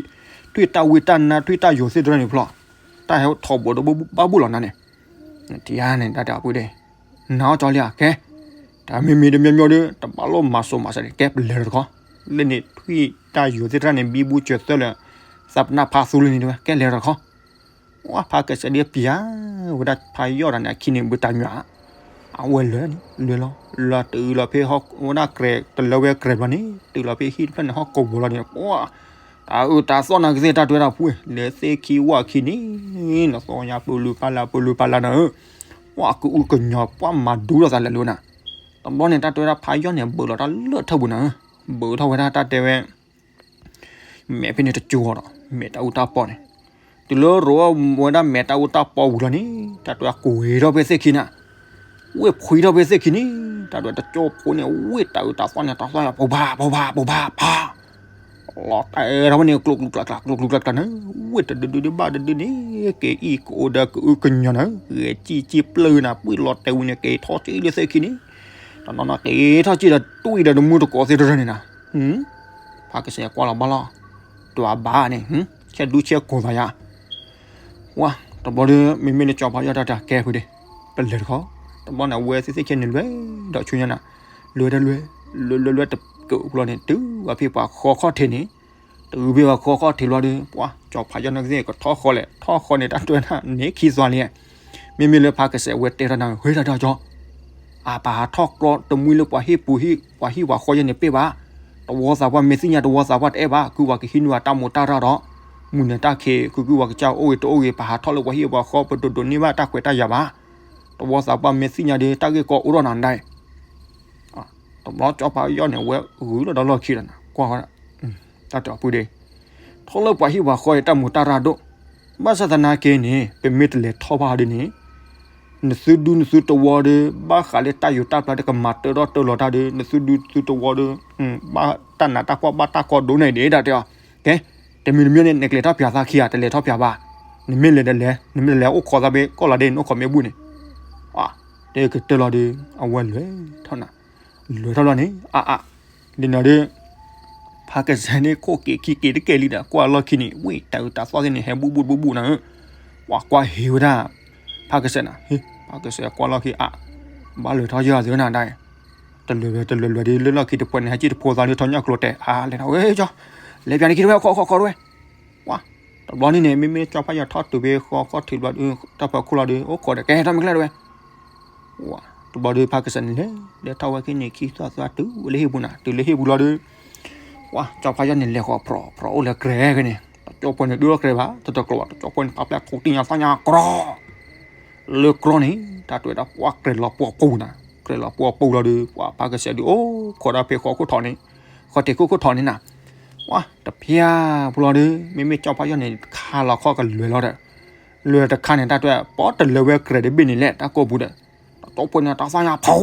်တၢ်ဝံတၢ်နါ ထွံၣ်တၢ်ယိာ်သ့ၣ်တဖၣ်န့ၣ်ဖျီ, တၢ်ဟဲထီၣ်ဘိးဒီးဘၣ်ဘူၣ်လီၤနၤန့ၣ်, တယါန့ၣ် တၢ်တဲအပုၢ်ဒ့ၣ်, နၤအီၣ်ကၠီလံဧါ, ကဲ, တၢ်မ့မ့ၢ်တမံၤမံၤဒီး တဘၣ်လိၣ်မၤစိးမၤစဲးန့ၣ် ကဲပလဲၤထီၣ်တခီ, လၢန့ၣ်ထွံၣ်တၢ်ယိာ်သ့ၣ်တဖၣ်န့ၣ် ဘံဘူစၢၤသၢလၢ သးပနၢ်ဖးသူလံန့ၣ်တဲဝဲ ကဲလဲၤထီၣ်တခီ ဝဲဖါကစဲးဒ်ပျဲဝဲဒၣ်ဖးယီၢ်တၢ်န့ၣ် အခံန့ၣ် ဘုးတၢ်ညွၤ, အဝဲလဲၤန့ၣ် လဲၤလီၤ, လီၤတုၤလီၤဖဲဟီၣ်ဝဲဒၣ်ကြဲး တလၢဝဲကြဲးဘျီန့ၣ် တုၤလီၤဖဲဟံၣ်တဖျၢၣ်န့ၣ် ဟီၣ်ကိာ်ဘိလီၤန့ၣ် ပှၤ, တၢ်အုးတၢ်သီၣ်နၤကသ့ၣ်တၢ်တဲဝဲဒၣ်ဖု, လဲၤသ့ၣ်ခံဝၣ်ခံန့ၣ်, နသီၣ်ညါပလူၤပလၤပလူၤပလၤနၤဧၢ, ပှၤကအုကညီၤ ပှၤမၤဒူထီၣ်သးလဲၤလိၤနၤ, တဘျီန့ၣ် တၢ်တဲဝဲဒၣ်ဖးယီၢ်န့ၣ် ဘုးလီၤတၢ်လၢထၢၣ်ပူၤနၤဧၢ, ဘုးထီၣ်ဝဲဒၣ်တၢ်တဲဝဲ မဲာ်ဖဲန့ၣ်တကၠိဒီး မဲာ်တၢ်အူတၢ်ပီန့ၣ်, တုၤလၢရိးဝဲဒၣ်မဲာ်တၢ်အူတၢ်ပီဝံၤလီၤန့ၣ် တၢ်တဲဝဲကွံာ်ထီၣ်ဖဲသ့ၣ်ခံနၤ, ဝ့ၢ်ဖှံထီၣ်ဖဲသ့ၣ်ခံန့ၣ်, တၢ်တဲဝဲတကၠိဖိန့ၣ် ဝ့ၢ်တၢ်အုးတၢ်သီၣ်န့ၣ် တၢ်သီၣ်ညါ ပူၤဖး ပူၤဖး ပူၤဖး ဖး လီၤတဲာ်ထီၣ်ဖဲန့ၣ် ကျိကျူကျါကျါ ကျိကျူကျါကျါန့ၣ်, ဝ့ၢ်တဒုဒုဒုဘၣ်တဒုန့ၣ် က့ၤအံၣ်ကအိဒီးကအုကညီၤနၤ, ဂဲၤစံၣ်စံၣ်ပျၢၢ်နၤ ပှံၢ်လီၤတဲာ်ဝံၤန့ၣ် က့ၤထီၣ်စံၣ်လၢသ့ၣ်ခံန့ၣ်, တနီၤနီၤက့ၤထီၣ်စံၣ်ဒီးတွံၢ်ဒီးတမူတကိးသ့ၣ်တဖၣ်န့ၣ်နၤ ဖါကစဲးကွၢ်လီၤဘၣ်လီၤ, တွၤဘၣ်န့ၣ်, ဆဲးဒူဆဲးကိာ်သးယါ, ဝါ, တဘျီဒီး မ့မ့ၢ်လၢကၠီဖးယီၢ်တၢ်တဲကဲဖုဒ့ၣ်, ပလဲၤတခီ, တဘျီန့ၣ် အဝဲသ့ၣ်သ့ၣ်ခဲန့ၣ်လွဲၢ်ဒီးဆူညါနၤ, လွဲၢ်တလွဲၢ်, လွဲၢ်လွဲၢ်လွဲၢ်တကၢးဘျီန့ၣ် တုၤဝဲဖဲပှၤဃီခီၣ်ထံးန့ၣ်, တုၤဖဲပှၤဃီခီၣ်ထံးဘျီဒီး ပှၤကၠီဖးယီၢ်န့ၣ်ကသ့ၣ်ကထီၣ်ဃီလဲၣ် ထီၣ်ဃီန့ၣ် တၢ်တဲဝဲဒၣ်န့ၣ်ခံသွါလံ, မ့မ့ၢ်လၢဖါကစဲးဝဲတဲထီၣ်နၤ ဟ့ၣ်တၢ်ဒီးကၠီ အပာ်ဟးထီၣ်ကျီတမှံလၢပှၤဟံၣ်ပူၤဟံၣ် ပှၤဟံၣ်ပှၤဃီယဲန့ၣ်ပ့ၢ်ဘၣ်, တဝီသးပှၢ်မ့ၢ်သ့ၣ်ညါ တဝီသးပှၢ်တအဲၣ်ဘၣ် ကုဝဲကဟံးန့ၢ်ဝဲတၢ်မူးတၢ်ရၢ်ဒီး မုၢ်နံၤတၢ်ခံး ကုကုဝဲကစၢ်အိၣ်ဂ့ၤတအိၣ်ဂ့ၤ ပာ်ဟးထီၣ်လၢပှၤဟံၣ်ပှၤဃီ ပဒိးဒိးန့ၢ်ဘၣ်တၢ်ခွဲးတၢ်ယာ်ဘၣ်, တဝီသးပှၢ်မ့ၢ်သ့ၣ်ညါဒီး တၢ်ဂ့ၢ်ကီအိၣ်ထီၣ်နၤဒၣ်အံၤ တဘျီကၠီဖးယီၢ်န့ၣ် အဝဲဂုာ်လီၤဒီးလီၢ်ခံဒီးနၤ ကွၢ်ဝဲဒၣ်, တၢ်တဲအီၤပုၢ်ဒ့ၣ်, ထီၣ်လၢပှၤဟံၣ်ပှၤဃီအံၤတၢ်မူးတၢ်ရၢ်ဒိၣ်, ဘၣ်ဆၣ်သနာ်က့န့ၣ် ပမ့ၢ်တလဲၤထီၣ်ဘၣ်ဒီးန့ၣ်, နသုဒူနသုတဝီဒီး ဘၣ်ဃးလၢတၢ်ယိာ်တၢ်ပျဲၤဒီးကမၤတၢထီၣ်တၢလီၤတၢ်ဒီး နသုဒူသုတဝီဒီး, ဘၣ်တၢ်နးတၢ်ဖှီၣ်ဘၣ်တၢ်ကီဒိၣ်န့ၣ်ဒ်တၢ်တဲအီၤ, ကဲ, တမံၤတမံၤန့ၣ် နကလဲၤထီၣ်ပၠးသးခံဂၤ တလဲၤထီၣ်ပၠးဘၣ်, နမ့ၢ်လဲၤတလဲၤ နမ့ၢ်တလဲၤအိၣ်ခိးသးဖဲကီၢ်လီၤဒ့ နအိၣ်ခိးမ့ၢ်ဘူၣ်န့ၣ်, တဲကတၢၢ်လီၤဒီး အဝဲလဲၤထီၣ်နၤ, လဲၤထီၣ်လီၤန့ၣ် အါအါ ဒ်န့ၣ်ဒီး ဖါကစဲၤန့ၣ် ခိၣ်က့ၤခံက့ၤတကဲလံဒီး ကွၢ်လီၢ်ခံန့ၣ် ဝ့ၢ်တၢ်အုးတၢ်သီၣ်သ့ၣ်န့ၣ် ဟဲဘူးဘူးတဘူးဘူးနၤဧၢ, ပှၤကွၢ်ဟ့ဝဲဒၣ် ဖါကစဲၤနၤ, ဖါကစဲၤကွၢ်လီၢ်ခံအါ, ဘၣ်လဲၤထီၣ်ယဲၢ်သ့ၣ်နၤဒၣ်, တလဲၤလဲၤတလဲၤလဲၤဒီး လၢလီၢ်ခံတဖၣ်န့ၣ် ဟဲက့ၤတဖိသးလၢထီၣ်ညၣ်ကျိၤတဲာ် အါ လဲၤနၤဝဲကၠီ, လဲၤပၠးန့ၣ်ခံတဝဲ ခီခီခီတဝဲ ဝါ, တဘျီန့ၣ်န့ၣ် မ့မ့ၢ်ကၠီဖးယီၢ်ထီၣ်တုၤဖဲဃီခီၣ်ထံးဘျီဒီး တၢ်ဖီခိၣ်လီၤဒီး အိၣ်ခိးဒီး ကဲထီၣ်မ့ၢ်ကျဲတဝဲ, ဝါ, တဘျီဒီးဖါကစဲၤန့ၣ်လဲၤ လဲၤထီၣ်ဝဲက့ၤန့ၣ် ခံသီသီတုၤလၢဟံၣ်ပူၤနၤ, တုၤလၢဟံၣ်ပူၤလီၤဒီး ဝါ, ကၠီဖးယီၢ်န့ၣ်လဲၤဃီၤဖြီဖြီအိၣ်လၢကြဲၤက့ၤန့ၣ် တကၠီပှဲၤန့ၣ်ဒုးလီၤကြဲၤဘၣ် တတကျိၤဘၣ် တကၠီပှဲၤန့ၣ် ပာ်ပျဲၢ်ခိးတံၢ်ညါသၣ်ညါကြီ လၢကြီန့ၣ် တၢ်တဲဝဲဒၣ် ပှၤကြဲၤလီၤပှီၢ်ပူၤနၤ, ကြဲၤလီၤပှီၢ်ပူၤလီၤဒီး ပှၤဖါကစဲၤဒုးအိၣ်ခိးဒၣ်ဖဲဃီခိၣ်ထီၣ်န့ၣ်, ဃီတ့ၢ်ခိၣ်ခိၣ်ထီၣ်န့ၣ်နၤ, ဝါ, တဖျၢၣ်ပူၤလီၤဒီး မ့မ့ၢ်ကၠီဖးယီၢ်န့ၣ် ခါလီၤခီၣ်ကလဲၤလီၤဒီး, လဲၤတခါန့ၣ် တၢ်တဲဝဲ ပီတလဲၤဝဲကြဲၤတဘ့ၣ်န့ၣ်လဲၣ် တၢ်ကိာ်ပူၤဒီး, တကၠီပှဲၤန့ၣ် တၢ်သၣ်ညါဖီ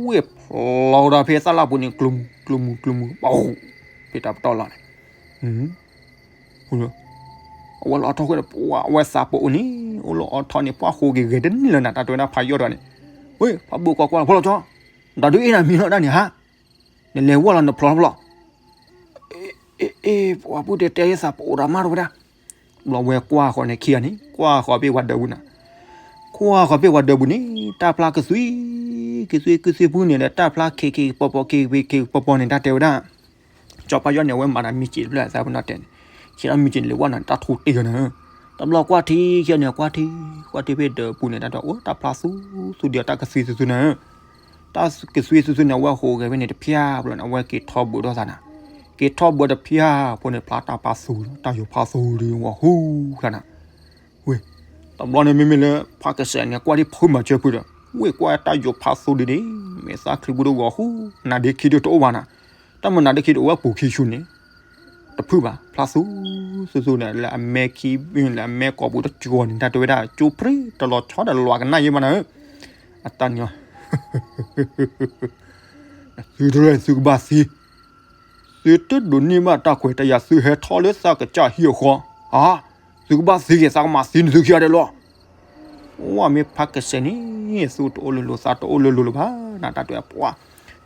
ဝ့ၢ်ဖျီဒီးဖဲသၣ်လၣ်ပူၤန့ၣ် ကျူၤမူၤ ကျူၤမူၤ ကျူၤမူၤ ပီၤ, ဖဲတၢ်ပတီၢ်လီၤန့ၣ်, အဝဲလီၤထီၣ်ဃဲဒီး ပှၤအဝဲသးပအိၣ်န့ၣ် အိၣ်လၢအီထီန့ၣ် ပှၤဃိးက့ၤဂဲၤတန့ၢ်လၢၤနၤ တၢ်တဲဝဲဒၣ်ဖးယီၢ်တဂၤန့ၣ်, ဝ့ၢ် ဖးဘိၣ်ကွၢ်ကွၢ်လီၤဖီလီၤကၠီ, ဒီးဒုးအ့ၣ်နၤမံၤလီၤဒၣ်န့ၣ်ဟါ, နလဲၤဝဲလီၤနဖျီဖီလီၤ အ့ အ့ ပှၤပုၢ်တဲတဲယသးပအိၣ်ဒီးမးတဝဲဒၣ်, ဘျီဝဲကွၢ်ဃီၤန့ၣ်ခံဂၤန့ၣ် ကွၢ်ဃီၤဘ့ၣ်ဝဲဒၢးပူၤနၤ, ကွၢ်ဃီၤဘ့ၣ်ဝဲဒၢးပူၤန့ၣ် တၢ်ဖျါကသွံ, ကသွံကသွံပူၤန့ၣ်ဒီး တၢ်ဖျါခ့ခ့ပီၤပီၤ ခ့ခ့ပီၤပီၤန့ၣ် တၢ်တဲဝဲဒၣ်, ကၠီဖးယီၢ်န့ၣ် အဝဲမၤတၢ်မံၤစ့တဖျၢၣ်သးပနီၣ်တဲာ်န့ၣ်, ဆ့ၣ်နီၤမံၤစ့န့ၣ် လဲၤဝဲနၤ တၢ်ထူတ့ၢ်နၤ, တဘျီကွၢ်ထံခံဂၤန့ၣ် ကွၢ်ထံ, ကွၢ်ထံဘ့ၣ်ဒၢးပူၤန့ၣ် တၢ်တဲအိၣ် တၢ်ဖျါသူသူဒီး တၢ်ကသွံသူသူနၤ တၢ်ကသွံသူသူန့ၣ် အဝဲဟိးဂဲၤဖဲန့ၣ်တဖၠၣ်ပူၤလီၤန့ၣ် အဝဲက့ၤထီဘိးဒီးသးနၤ, က့ၤထီဘိးတဖၠၣ်ဖိန့ၣ် ဖျါတၢ်ဖျါသူ, တၢ်ယိၤဖျါသူဒီး ဝီၤဟူခါနၤ, ဝ့ၢ်, တဘျီန့ၣ် မ့မ့ၢ်လၢ ဖးကစဲးန့ၣ် ကွၢ်ဒ်ဖုမၤစၢၤဖုဒီး ဝ့ၢ်ကွၢ်တၢ်ယိၤဖျါသူဒ်န့ၣ်, မဲာ်သၣ်ချံပူၤဒီးဝီၤဟူ, နါဒ့ခံဒုးတအိၣ်ဘၣ်နၤ, တၢ်မၤနါဒ့ခံဒုးအိၣ်ဝဲပူၤခံဆူန့ၣ်, တဖုဘၣ် ဖျါသူ, သူသူန့ၣ် လၢအမဲခံ, လၢအမဲကိာ်ပူၤတကီၤန့ၣ် တၢ်တဲဝဲဒၣ် ကၠိပြံတလီၤဆီဒီးလီၤကနၣ်ယဲၢ်မးနၤဧၢ, အတၢ်န့ၣ် သုတရဲၣ်သုကဘၣ်သံ, သုတဒိးန့ၢ်ဘၣ်တၢ်ခွဲးတၢ်ယာ် သုဟဲထီၣ်လၢသးကစၢ်ဟံၣ်အဃီ, အါ, သုကဘၣ်သံက့ၤ သးကမၤသံန့ၢ်သုခံဂၤဒဲးလီၤ. ဝဲမ့ၢ်ဖးကစဲးန့ၣ် သူတအိၣ်လၢလိၤ သးတအိၣ်လၢလိၤလၢၤဘၣ်, နတၢ်တဲပှၤ,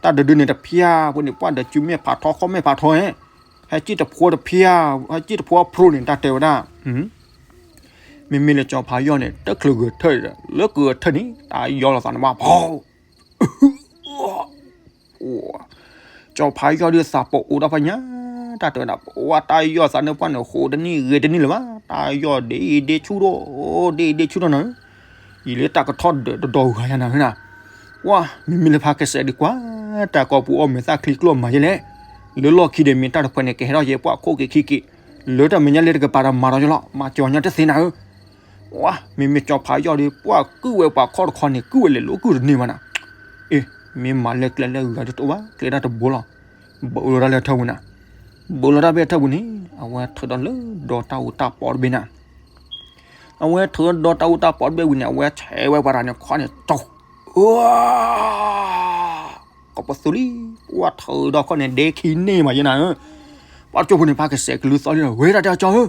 တၢ်တဒုန့ၣ်တဖၠၣ်ဖိန့ၣ် ပှၤဒီးစုမဲာ်ဖးထီ ခီၣ်မဲာ်ဖးထီ, ဟဲစံၣ်တဖိတဖၠၣ်, ဟဲစံၣ်တဖိအဖျိန့ၣ် တၢ်တဲဝဲဒၣ် မ့မ့ၢ်လၢကၠီဖးယီၢ်န့ၣ် တချုးဂဲၤထၢၣ်ဒီး လၢကဂဲၤထၢၣ်န့ၣ် တၢ်ယီၢ်လီၤသးန့ၣ်ဘၣ်ဖီ ကၠီဖးယီၢ်ဒုးသးပအိၣ်ဒီးဖးညါ, တၢ်တဲဝဲဒၣ် ပဝဲတၢ်ယီၢ်သးန့ၣ်ပှၢ်န့ၣ် ဟိးတန့ၢ်ဂဲၤတန့ၢ်လၢၤဘၣ်, တၢ်ယီၢ်ဒ့ဒ့ဆူၣ်ဒီး, ဒ့ဒ့ဆူၣ်ဒီးနၤ, ယံာ်လၢတၢ်ကထီၣ်ဒၢးတဒီဂၤယၤနၤနၤ, ဝဲမ့မ့ၢ်လၢဖးကစဲးဒုးကွၢ် တၢ်ကိာ်ပူၤအီၣ်မဲာ်သၣ်ချံကျိၣ်မၤယဲလဲၣ်, လၢလီၢ်ခံဒီးမ့ၢ်တၢ်တခွဲးန့ၣ် ကဟဲထီၣ်ယဲပှၤခိၣ်က့ၤခံက့ၤ, လၢတၢ်မဲာ်ညါလၢတကပၤဒီးမၤဒီးယလီၤ မၤကၠီညါတသ့နၤဧၢ ဝဲမ့မ့ၢ်ကၠီဖးယီၢ်ဒီး ပှၤကုၢ်ဝဲပှၤခီၣ်တခီန့ၣ် ကုၢ်ဝဲလဲၤလိာ်ကုၢ်တန့ၢ်ဘၣ်နၤ, အ့ မ့ၢ်မၤလၢကျဲလၢဂၤဒ်တအိၣ်ဘၣ် ကျဲဒၣ်တဘိလီၤ, ဘိးလီၤတၢ်လၢထၢပူၤနၤ, ဘိးလီၤတၢ်ဖဲထၢပူၤန့ၣ် အဝဲထုးဒီးလၢဒီတၢ်အူတၢ်ပီတဘ့ၣ်နၤ, အဝဲထုးဒီတၢ်အူတၢ်ပီတဘ့ၣ်ဝံၤန့ၣ် အဝဲဆဲးဝဲပှၤတၢ်န့ၣ်ခီန့ၣ် တီ ကပသူလံ, ပှၤထုးဒီခီန့ၣ် ဒဲခံန့ၢ်မးယဲနၤဧၢ, ပှၤကၠိဖိန့ၣ် ဖးကစဲးကလုၢ်သီလံလီၤ ဝဲဒၣ်တဲကၠီဧၢ,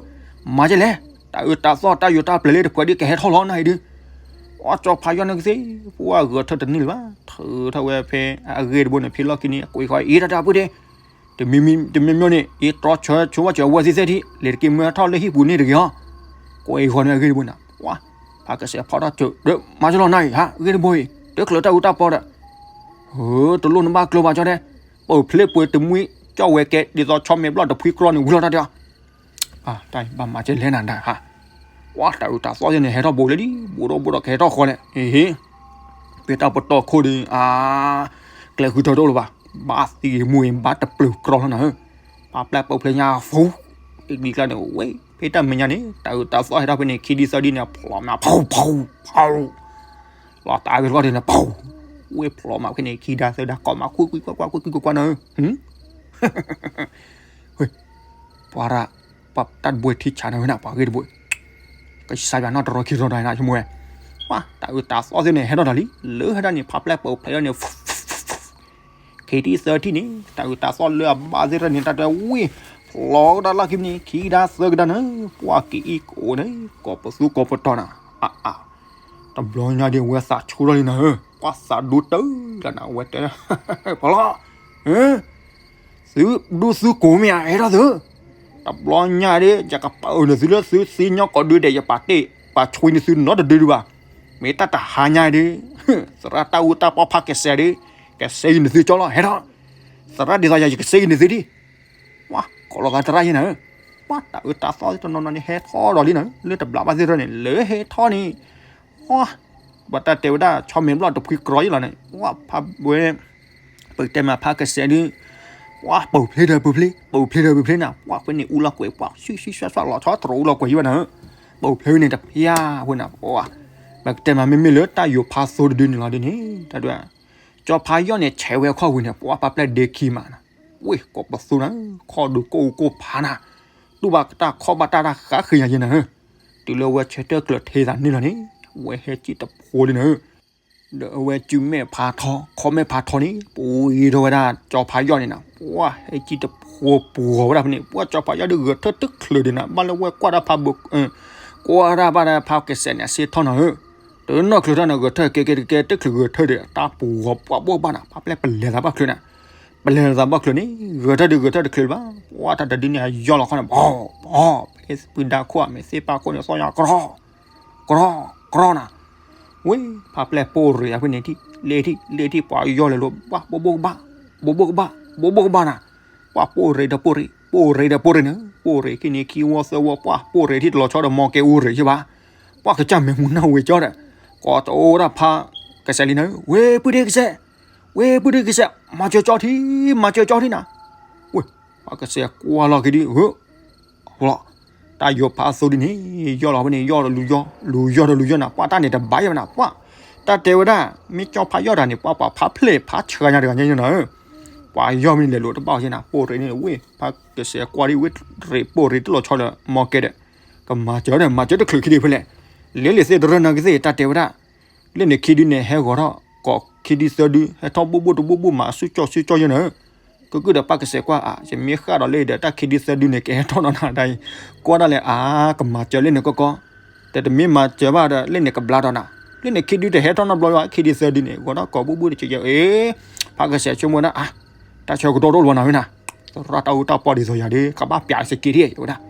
မၤယဲလဲၣ်, တၢ်အၢတၢ်သီတၢ်ယိၤတၢ်ပျဲၤလၢတခွဲးဒ်ကဟဲထီၣ်လီၤနၤအံၤဒုး, ပှၤကၠီဖးယီၢ်န့ၣ်ကသ့, ပှၤဂဲၤထၢၣ်တန့ၢ်လၢၤဘၣ်, ထုးထီၣ်ဝဲဖဲအဂ့ၢ်တဘိန့ၣ် ဖဲလီၢ်ခံန့ၣ် အကွဲးဃီအံၤတၢ်တၢ်ပုၢ်ဒ့ တမံၤမံၤတမံၤမံၤန့ၣ် ယတြီဆၢဆိဝဲစၢၤဝဲသ့ၣ်သ့ၣ်ထံ လဲၤတက့ၢ်မၢထီၣ်လၢဟံၣ်ပူၤန့ၣ်တဂ့ၤဟီ, ကွဲးဃီန့ၣ်အဂ့ၢ်တဘိန့ၣ် ပှၤ, ဖးကစဲးဖီထီၣ်စၢၤ ဒၢးမၤစၢၤလီၤနၤအံၤ ဟး အဂ့ၢ်တဘိအံၤ တချုးတၢ်အူတၢ်ပီဒီး, ဧၢ တလိၣ်နဘၣ်ကျိၤဘၣ်ကၠီတဲ, ပှၤဖျ့ပှ့ၤတမှံ ကၠီဝဲကဲ ဒ်သိးဆီမဲာ်ဘျီၣ်တဖှံကြီန့ၣ် ဝံၤလီၤတၢ်တဲအီၤ တၢ်ဘၣ်မၤကဲလဲၣ်နၤဒၣ်ဟး, ပှၤတၢ်အုးတၢ်သီယဲန့ၣ် ဟဲထီၣ်ဘိးလံလံ ဘိးဒီးဘိးဒီးကဟဲထီၣ်ဃီလဲၣ်, ဟ့ၣ်ဟ့ၣ်, ဖဲတၢ်ပတီၢ်ခိၣ်ဒီး အါ, ကျဲဃုထၢတအိၣ်လၢၤဘၣ်, ဘၣ်သံဂ့ၤမူဂ့ၤ ဘၣ်တပျုာ်ကြီလီၤနၤဧၢ, ပာ်ပျဲၢ်ပာ်ဖျဲးညါဖူ, အဂံၢ်ကျါန့ၣ် ဝဲ, ဖဲတၢ်မဲာ်ညါန့ၣ် တၢ်အုးတၢ်သီဟဲထီၣ်ဖဲန့ၣ် ခံဒံသၢဒံန့ၣ် ဖျိးမး ဖီဖီဖီ လီၤတၢ်ဂ့ၢ်တခီဒ်န့ၣ် ဖီ, ဝဲဖျိးမးဖဲန့ၣ် ခံဒါသၢဒါ ကိးမး ကွံကွံကွၢ်ကွၢ် ကွံကွံကွၢ်ကွၢ်နၤဧၢ, ပှၤရၣ်, ပှၤတၢ်တဘိထံဆးနၤဝဲနၤ ပှၤဂ့ၢ်တဘိ, ကစၢ်ယွၤနီၢ်တရီခံရီဒီးနဆိကမိၣ်ဝဲ, ပှၤ တၢ်အုးတၢ်သီသ့ၣ်န့ၣ် ဟဲထီၣ်တၢ်လံ, လၢဟဲဒၣ်န့ၣ် ဖးပျဲၢ်ပာ်ဖျဲးန့ၣ် ခံထံသၢထံန့ၣ် တၢ်အုးတၢ်သီလၢအဘၣ်သ့ၣ်တဖၣ်န့ၣ် တၢ်တဲဝံၣ်, ဖျိးကဒါလီၢ်ခံန့ၣ် ခံကဒါသၢကဒါနၤ, ပှၤကအံၣ်ကအိၣ်န့ၣ် ကိးပသူကိးပတီၢ်နၤ, အါအါ, တဘျီညါဒ်ဝဲသးဆူထီၣ်လံနၤဧၢ, ပှၤသးဒူတၢ ဝဲတဲ ဖီလီၤ, သုဒူသုကိးမ့ၢ်ဧါ ဟဲထီၣ်သု, တဘျီညါဒ် ယကပာ်အၢၣ်န့ၢ်သုလၢသုသံညီကိးဒုဒဲး ယပာ်တ့ၢ်ပာ်ဆွံန့ၢ်သုနီတဒုဒုဘၣ်, မ့ၢ်တၢ်တဟါညါဒ် သရၣ်တၢ်အူတၢ်ပီဖးကစဲးဒ် ကစဲးဂံၢ်န့ၢ်သုကၠီလီၤ ဟဲထီၣ်, သရၣ်ဒ်သိးယၤ ယကစဲးဂံၢ်န့ၢ်သုဒ် ပှၤကိးလီၤသးသရၣ်ယဲနၤဧၢ, ပှၤတၢ်အၢတၢ်သီတနီၤနီၤန့ၣ် ဟဲထီၣ်ဒီးလံနၤဧၢ, လၢတဘျီဘၣ်သ့ၣ်ထီၣ်န့ၣ် လၢဟဲထီၣ်န့ၣ်, ပှၤ ပှၤတၢ်တဲဝဲဒၣ် ဆီမ့ၢ်ဘျီၣ်တဖှံကရီယဲလီၤန့ၣ် ပှၤဖးဝဲ ပကတဲမးဖးကစဲးဒ် ပှၤပူၤဖျဲးဒီးပူၤဖျဲး ပူၤဖျဲးဒီးပူၤဖျဲးနၤ, ပှၤဖဲန့ၣ်အူလီၤကွဲး ပှၤဆံၣ်ဆံၣ်ဆှၣ်ဆှၣ်လီၤဆီတရိးအူလီၤကွဲးယဲဘၣ်နၤဧၢ, ပူၤဖျဲးန့ၣ်တဖျါဝဲနၤ, ပှၤ ပကတဲမးမ့မ့ၢ်လၢတၢ်ယိၤဖးသိတဒုန့ၣ်လီၤဒ်န့ၣ် တၢ်ဒွဲ ကၠီဖးယီၢ်န့ၣ် ဆဲးဝဲခီၣ်ဝံၤန့ၣ် ပှၤပာ်ပျဲၢ်ဒ့ခံမးနၤ, ဝ့ၢ်ကိးပသူနၤ, ခီၣ်ဒုးကိၢ်အူကိၢ်ဖးနၤ, တူၢ်ဘၣ်တၢ်ခီၣ်ဘၣ်တၢ်တၢ်ဃးဃ့ယၤယဲနၤဧၢ, တုၤလၢဝဲဆၢထၢၣ်ကျၢၤထဲသးန့ၣ်လီၤန့ၣ်, ဝဲဟဲကံၣ်တဖိလံနၤဧၢ, ဒီးအဝဲစုမဲာ်ဖးထီ ခီၣ်မဲာ်ဖးထီန့ၣ် ပူၤအံၤထီၣ်ဝဲဒၣ်ကၠီဖးယီၢ်န့ၣ်နၤ, ပှၤဟဲကံၣ်တဖိပှီၤဝဲဒၣ်ဖဲန့ၣ် ပှၤကၠီဖးယီၢ်ဒုးဂဲၤထၢၣ်တချုးဒံးနၤ, ဘၣ်လၢဝဲကွၢ်တၢ်ဖးဘၢ ကွၢ်တၢ်ဘၣ်တၢ်ဖးကစဲးန့ၣ် အစ့ထီၣ်နၤဧၢ, တနီၢ်ချုးထီၣ်န့ၣ် ဂဲၤထၢၣ်ကဲကဲတကဲတချုးဂဲၤထၢၣ်ဒီး တၢ်ပူၤဂီၤပှၤဘိၣ်ဘၣ်နၤ, ပာ်ပျဲၢ်ပလဲၤသးဘၣ်ချုးနၤ, ပလဲၤသးဘၣ်ချုးန့ၣ် ဂဲၤထၢၣ်ဒုးဂဲၤထၢၣ်တချုးဘၣ်, ပှၤတၢ်တဒုန့ၣ် အယီၢ်လီၤခီန့ၣ် ပီၤ ပီၤ ပှၤဒၣ်ခိၣ် မ့ၢ်သ့ၣ်ပာ်ခိၣ်န့ၣ် သီၣ်ညါကြီ ကြီ ကြီနၤ, ဝ့ၢ် ဖးပျဲၢ်ပိၢ်ရ့ၣ်အဖဲန့ၣ်ထံၣ် လ့ထံၣ် လ့ထံၣ် ပှၤယီၢ်လဲၤလိၤ ဘၣ် ဘိၣ်ဘိၣ်ကဘၣ် ဘိၣ်ဘိၣ်ကဘၣ် ဘိၣ်ဘိၣ်ကဘၣ်နၤ, ပှၤပိၢ်ရ့ၣ်ဒီးပိၢ်ရ့ၣ် ပိၢ်ရ့ၣ်ဒီးပိၢ်ရ့ၣ်န့ၣ် ပိၢ်ရ့ၣ်ခံန့ၣ်ခံဝီသၢဝီ ပှၤပိၢ်ရ့ၣ်ထံၣ်တလီၤဆီဒီး မီၤကဲအူရ့ၣ်ယဘၣ်, ပှၤကစၢ်မဲာ်မူနၢ်ဝ့ၤကၠီဒီး ကိးတအိၣ်ဝဲဒၣ်ဖးကစဲးလံနၤ, ဝ့ၢ်ပုၢ်ဒ့ကစဲး ဝ့ၢ်ပုၢ်ဒ့ကစဲး မၤစၢၤကၠီထံ မၤစၢၤကၠီထံနၤ, ဝ့ၢ် ဖးကစဲးကွၢ်လီၤက့ၤဒ် လီၤ, တၢ်ယိၤဖးသိဒ်န့ၣ် ယီၢ်လီၤဖဲန့ၣ် ယီၢ်ဒီးလူၤယီၢ် လူၤယီၢ်ဒီးလူၤယီၢ်နၤ, ပှၤတၢ်န့ၣ်တဘၣ်ယဲဘၣ်နၤ, ပှၤ တၢ်တဲဝဲဒၣ် မ့ၢ်ကၠီဖးယီၢ်တၢ်န့ၣ် ပှၤပှၤဖးဖျဲၣ်ဖးဆှးညါတဂၤညါနၤဧၢ, ပှၤယီၢ်မ့ၢ်လဲၤလိၤတဘၣ်ယဲနၤ, ပိၢ်ရ့ၣ်န့ၣ် ဝ့ၢ် ဖးကစဲးကွၢ်ဒ်ဝ့ၢ်ရ့ၣ်ပိၢ်ရ့ၣ်တလီၤဆီဒီး မီၤကဲဒီး ကမၤစၢၤဒီး မၤစၢၤတချုးခံဒုဖဲလဲၣ်, လၢလံာ်သ့ၣ်တရၢနၤကသ့ၣ် တၢ်တဲဝဲဒၣ် လၢန့ၣ်ခံဒုန့ၣ် ဟဲဂီၤထီၣ် ကိးခံဒုသၢဒု ဟဲထီၣ်ဘိၣ်ဘိၣ်တဘိၣ်ဘိၣ် မၤဆူၣ်ကၠီဆူၣ်ကၠီယဲနၤဧၢ, ကကုၢ်ဒီးပၢ်ကစဲးကွၢ် အါ ယမ့ၢ်ဃၣ်ဒီးလၢဒီး တၢ်ခံဒုသၢဒုန့ၣ် ကဟဲထီၣ်နီၢ်နၤဒ်အံၤ, ကွၢ်ဒၣ်လဲာ်အါ ကမၤစၢၤလၢန့ၣ်ကီကီ, တမ့ၢ်မၤစၢၤဘၣ်ဒီး လၢန့ၣ်ကဘျါဒီးနၤ, လၢန့ၣ်ခံဒုတဟဲထီၣ်နီတဘျီဘၣ် ခံဒုသၢဒုန့ၣ် ဂီၤထီၣ်ကိးဘိၣ်ဘိၣ်တစဲးယဲအ့, ဖးကစဲးဆိကမိၣ်ဝဲဒၣ် အါ တၢ်ဆၢကတီၢ်တအိၣ်လၢၤဘၣ်နၤဝဲနၤ, သရၣ်တၢ်အူတၢ်ပီဒ်သိးယၤဒီး ကဘၣ်ပျးစက့ထံၣ်ဝဲဒၣ်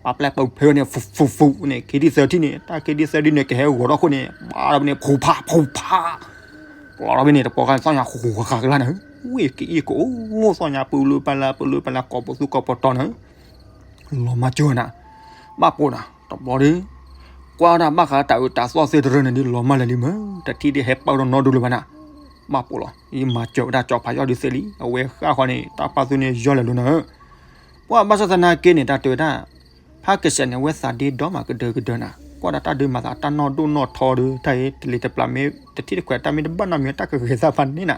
ပာ်ပျဲၢ်ပူၤဖျဲးန့ၣ် ဖူးဖူးဖူးန့ၣ် ခံဒုသၢဒုန့ၣ် တၢ်ခံဒုသၢဒုန့ၣ် ကဟဲဂီၤထီၣ်အဃိန့ၣ် ဘၣ်ဒီးဖဲန့ၣ် ဖူးဖး ဖူးဖး, ပျီဒီးဖဲန့ၣ် တပီၤဃာ်သီၣ်ညါဃူဃူဃာ်ဃာ်ကလါနၤ, ဝ့ၢ်ကအ့ၣ်ကအိၣ် သီၣ်ညါပူၤလူပလၢ ပလူပလၢ ကိးပသူကိးပတီၤနၤ, လီၤမၢ်စၢၤနၤ, ဘၣ်ပိာ်နၤ တဘျီဒီး ကွၢ်ဝဲဒၣ်ဘၣ်ဃးတၢ်အၢတၢ်သီသ့ၣ်တရၢန့ၣ်ဒီး လီၤမၢ်လၢာ်လံမး တထံၣ်ဒ်ဟဲပၢၢ်ထီၣ်နီဒိလၢၤဘၣ်နၤ, ဘၣ်ပိာ်လီၤ ယမၤစၢၤဝဲဒၣ်ကၠီဖးယီၢ်ဒုးသ့လံ အဝဲဃၣ်ဃီန့ၣ် တၢ်ပာ်သူန့ၣ်ယီၢ်လဲၤလိၤနၤဧၢ, ပှၤဘၣ်ဆၣ်သနာ်က့န့ၣ် တၢ်တဲဝဲဒၣ် ဖးကစဲးန့ၣ် အဝဲသးဒ့ဒီမးကဒၢကဒၢနၤ, ကွၢ်ဒီးတၢ်ဒုးမၤသးတၢ်နီၢ်ဒိၣ်နီၢ်ထီဒီး တၢ်အံၤတလံၤတပျၢ်မ့ၢ်တထံၣ်တခွဲး တၢ်မ့ၢ်တဘၣ်နီတမံၤ တၢ်ကဂဲၤသးဖးန့ၣ်နၤ,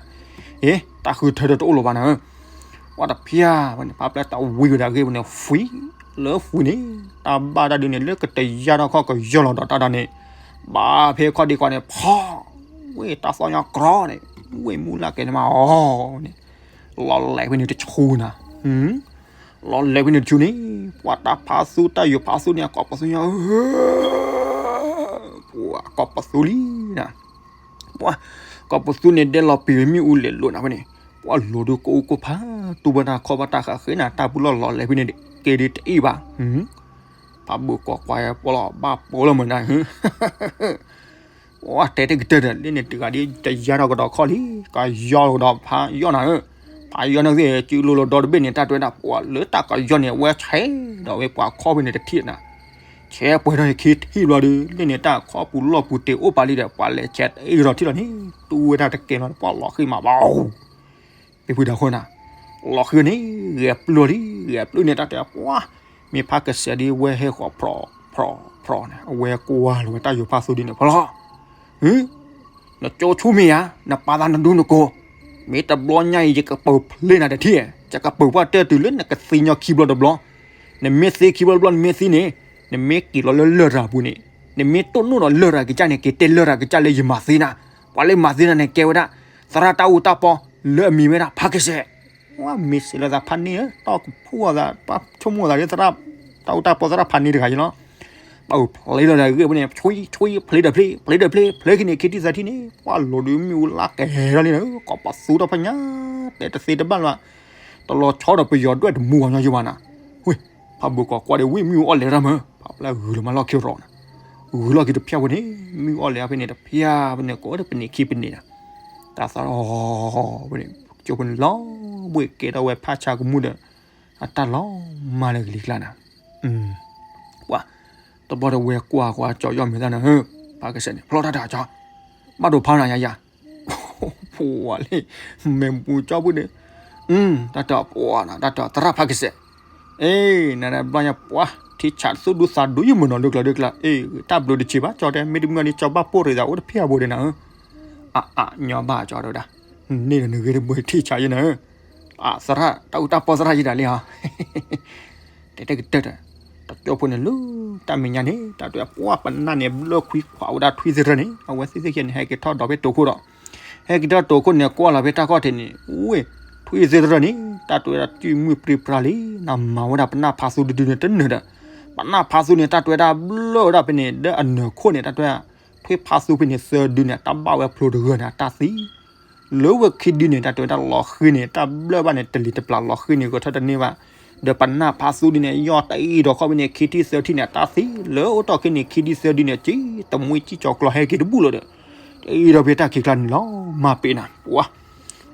အ့ တၢ်ဃုထၢဒီးတအိၣ်လၢၤဘၣ်နၤဧၢ, ပှၤတဖၠၣ်ဝဲန့ၣ် ဖးပျဲၢ်တၢ်ဝံၤဝဲဒၣ်ဂ့ၢ်ဝဲန့ၣ် ဖှံလၢဖှံန့ၣ် တၢ်ဘၣ်တၢ်ဒုးန့ၣ် လၢကတယၢ်ထီၣ်ခီၣ်ကယီၢ်လီၤဒီးတၢ်ဒီးန့ၣ် ဘၣ်ဖဲခီၣ်ဒံးကွၢ်န့ၣ် ဖီ ဝ့ၢ်တၢ်သီၣ်ညါကြီန့ၣ် ဝ့ၢ်မူလၢ်ကဲန့ၣ်မးအီၤန့ၣ် လီၤလဲၤဖဲန့ၣ်တဆူနၤ, လီၤလဲၤဖဲန့ၣ်တဆူန့ၣ် ပှၤတၢ်ဖးသူတၢ်ယိၤဖးသူန့ၣ် အကိးပသူညါ ပှၤကိးပသူလံနၤ, ပှၤကိးပသူန့ၣ် ဒဲလီၤပံာ်မ့ၣ်အူလဲၤလိာ်နၤဖဲန့ၣ် ပှၤလိၤဒုးကိၢ်အူကိၢ်ဖး တူၢ်ဘၣ်တၢ်ခီၣ်ဘၣ်တၢ်ဃးဃ့နၤ တၢ်ပူၤလီၢ်လီၤလဲၤဖဲန့ၣ် ကဲဒ်တအံၣ်ဘၣ်, ဖးဘၣ်ကိးကွၢ်ပှၤလီၤဘၣ်ပိာ်လီၤမုၢ်နၤ ပှၤတဲတကတၢၢ်ဒီး လၢန့ၣ်တဂၤဒ် တယၢ်ထီၣ်ကဒီးခီၣ်လံ ကယီၢ်ကဒီးဖးယီၢ်နၤဧၢ, ဖးယီၢ်န့ၣ်ဂ့ၤ စုလိၤလိၤဒီတဘ့ၣ်န့ၣ် တၢ်တဲဝဲဒၣ် ပှၤလၢတၢ်ကယီၢ်န့ၣ် အဝဲဆဲးဒီးဝဲပှၤခီၣ်ဖဲန့ၣ်တထံၣ်နၤ, ဆဲးပှဲၤထီၣ်န့ၣ်ခံထံၣ်ဘျီဒီး လၢန့ၣ်တၢ်ခီပူၤလီၢ်ပူၤတ့ၢ်အိၣ်ပာ်လံဒီး ပှၤလဲၤဆဲးတအံၤကဒီးထံၣ်လီၤန့ၣ် တူၢ်ဝဲဒၣ်တကဲလီၤ ပှၤလီၤဃံမးဘၣ် ပဖုဒၣ်ဃိနၤ, လီၤဃံန့ၣ် ဂဲၤပျုၢ်လံ ဂဲၤပျုၢ်န့ၣ် တၢ်တဲပှၤ မ့ၢ်ဖးကစဲးဒ်ဝဲဟဲဃီၤဖြီၣ် ဖြီၣ် ဖြီၣ်န့ၣ် အဝဲကွၢ်လီၤဝဲတၢ်ယိၤဖးသူဒ်န့ၣ် ဖီလီၤ, နကၠိဆူၣ်မ့ၢ်ဧါ နပာ်သးနဒူနကိး, မ့ၢ်တဘျီညါအံၤ ယကပၢၤဖျ့နၤတထံၣ်, ယကပၢၤပှၢ်တၢၢ်တုၤလၢနကသံညီခံဘျီတဘျီ, နမ့ၢ်သံခံဘျီတဘျီ နမ့ၢ်သံန့ၣ်, နမ့ၢ်က့ၤလီၤလၢလရာ်ပူၤန့ၣ်, နမ့ၢ်တိၢ်နီၣ်ဒီးလရာ်ကစၢ်န့ၣ် က့ၤတဲလရာ်ကစၢ်လၢယမၤသံနၤ, ပှၤလၢမၤသံနၤန့ၣ် ကဲဝဲဒၣ် သရၣ်တၢ်အူတၢ်ပီ လၢအမံၤဝဲဒၣ် ဖးကစဲး ဝဲမ့ၢ်စံးလီၤသးဖးန့ၢ်ဧၢ, တၢ်ကဖှူအသး ပှၤဆိကမိၣ်သးလၢသရၣ်တၢ်အူတၢ်ပီသရၣ်ဖးန့ၢ်တဂၤအံၤလီၤ. ဖျ့လီၤဒီးဂ့ၢ်ဝဲန့ၣ် ဆွံဆွံ ဖျ့ဒီးဖျ့ ဖျ့ဒီးဖျ့ ဖျ့ခံန့ၣ် ခံထံၣ်သၢထံၣ်န့ၣ် ပှၤလိၤဒုးမ့ၣ်အူလၢကဟဲထီၣ်လံနၤဧၢ, ကိးပသူထီၣ်ဖဲညါ တဲတသ့တဘၣ်လၢၤဘၣ်, တလီၤဆီဒီးပယီၤဒွဲၣ်တမူဂီၤညီယဘၣ်နၤ, ဝ့ၢ် ဖးဘိကိးကွၢ်ဒီးဝံၣ်မ့ၣ်အူအီၣ်လဲၤတၢ်မၢ် ဖးပျဲဂုၤလီၤမးလီၢ်ခံရီၤနၤ, ဂုၤလီၢ်ခံတဖျၢၣ်ဝဲန့ၣ် မ့ၣ်အူအီၣ်လဲၤဖဲန့ၣ်တဖျၢၣ်ဖဲန့ၣ် ကိးဒီးပန့ၢ်ခံပန့ၢ်နၤ, တၢ်သးအီဝဲန့ၣ် ကၠိဖိန့ၣ်လီၤဘှ့ၣ်ကဲထီၣ်ဝဲဖးဆါကမူၣ်ဒီး အတၢ်လီၤမၢ်လၢကလံၤကျါနၤ, ပှၤ တဘျီဒီးဝဲကွၢ်ကွၢ်ကၠီယီၢ်မဲာ်သၣ်နၤဧၢ, ဖးကစဲးန့ၣ် ဖျီတၢ်တၢ်ကၠီ, ဘၣ်ဒိဖးနၤယၤယၤ, ပှၤလံ, မ့ၢ်ပူၤကၠီပူၤန့ၣ်, တၢ်တၢ်ပှၤနၤ တၢ်တၢ်သရၣ်ဖးကစဲး, အ့ နၤနဘျီညါပှၤ ထံဆးသူၣ်ဒူသးဒူယမုာ်နီၤ ဒုးကျၢၤဒုးကျၢၤ, အ့ တၢ်ဘျုးတဆံးဘၣ်ကၠီတဲ မ့တမ့ၢ်န့ၣ် ကၠီဘၣ်ပိၢ်ရံးသးအိၣ်တဖျၢၣ်အဘိဒဲးနၤဧၢ, အါအါညီဘၣ်ကၠီတဲဝဲဒၣ်, န့ၣ်ဒီးနဂ့ၤတဘိထံဆးယဲနၤဧၢ, အသရၣ် တၢ်အူတၢ်ပီသရၣ်ယဲဒၣ်လံဟီ တဲတဲကတၢၢ်ဒီး တကၠိဖိန့ၣ်လၢ တၢ်မဲာ်ညါန့ၣ် တၢ်တဲပှၤပနၢ်န့ၣ် ဘျၢခွံခွးဝဲဒၣ်ထွံၣ်သ့ၣ်တဖၣ်န့ၣ် အဝဲသ့ၣ်သ့ၣ်ခဲန့ၣ် ဟဲက့ၤထီၣ်ဒီးဖဲတိာ်ခိၣ်ဒီး ဟဲက့ၤထီၣ်တိာ်ခိၣ်န့ၣ် ကွၢ်လီၤဖဲတၢ်ခီၣ်ထံးန့ၣ် ဝ့ၢ် ထွံၣ်သ့ၣ်တဖၣ်န့ၣ် တၢ်တဲဝဲဒၣ် တုၤမုၢ်ပြံပြါလံ နမၤဝဲဒၣ်ပနၢ်ဖးသူတဒုန့ၣ်တနၢၤဒီး ပနၢ်ဖးသူန့ၣ် တၢ်တဲဝဲဒၣ်ဘျၢဝဲဒၣ်ဖဲန့ၣ် ဒီးအနၢၤခိၣ်န့ၣ် တၢ်တဲဝဲဒၣ် ထွံၣ်ဖးသူဖဲန့ၣ်သၢဒုန့ၣ် တၢ်ဘၣ်ဝဲဖျိတဂၢၢ်န့ၣ် အတၢ်သံ လၢဝဲခံဒုန့ၣ် တၢ်တဲဝဲဒၣ်လီၤဃံန့ၣ် တၢ်ဘျၢဘၣ်န့ၣ် တလံၤတပျၢ်လီၤဃံန့ၣ် ဂဲၤထၢၣ်တန့ၢ်ဘၣ်, ဒီးပနၢ်ဖးသူဒုန့ၣ် ယီၢ်တအံၤဒီးခီၣ်ဖဲန့ၣ် ခံထံၣ်သၢထံၣ်န့ၣ် တၢ်သံ လၢအိၣ်တီၢ်ခဲန့ၣ် ခံထံၣ်သၢဒုန့ၣ် ကံတမှံကံကၠီၤကျီဟဲက့ၤတဘူၣ်လီၤဒီး တအံၤဒီးဖဲတၢ်ခံးကျါန့ၣ်လီၤ မၤပ့ၤနၤ ပှၤ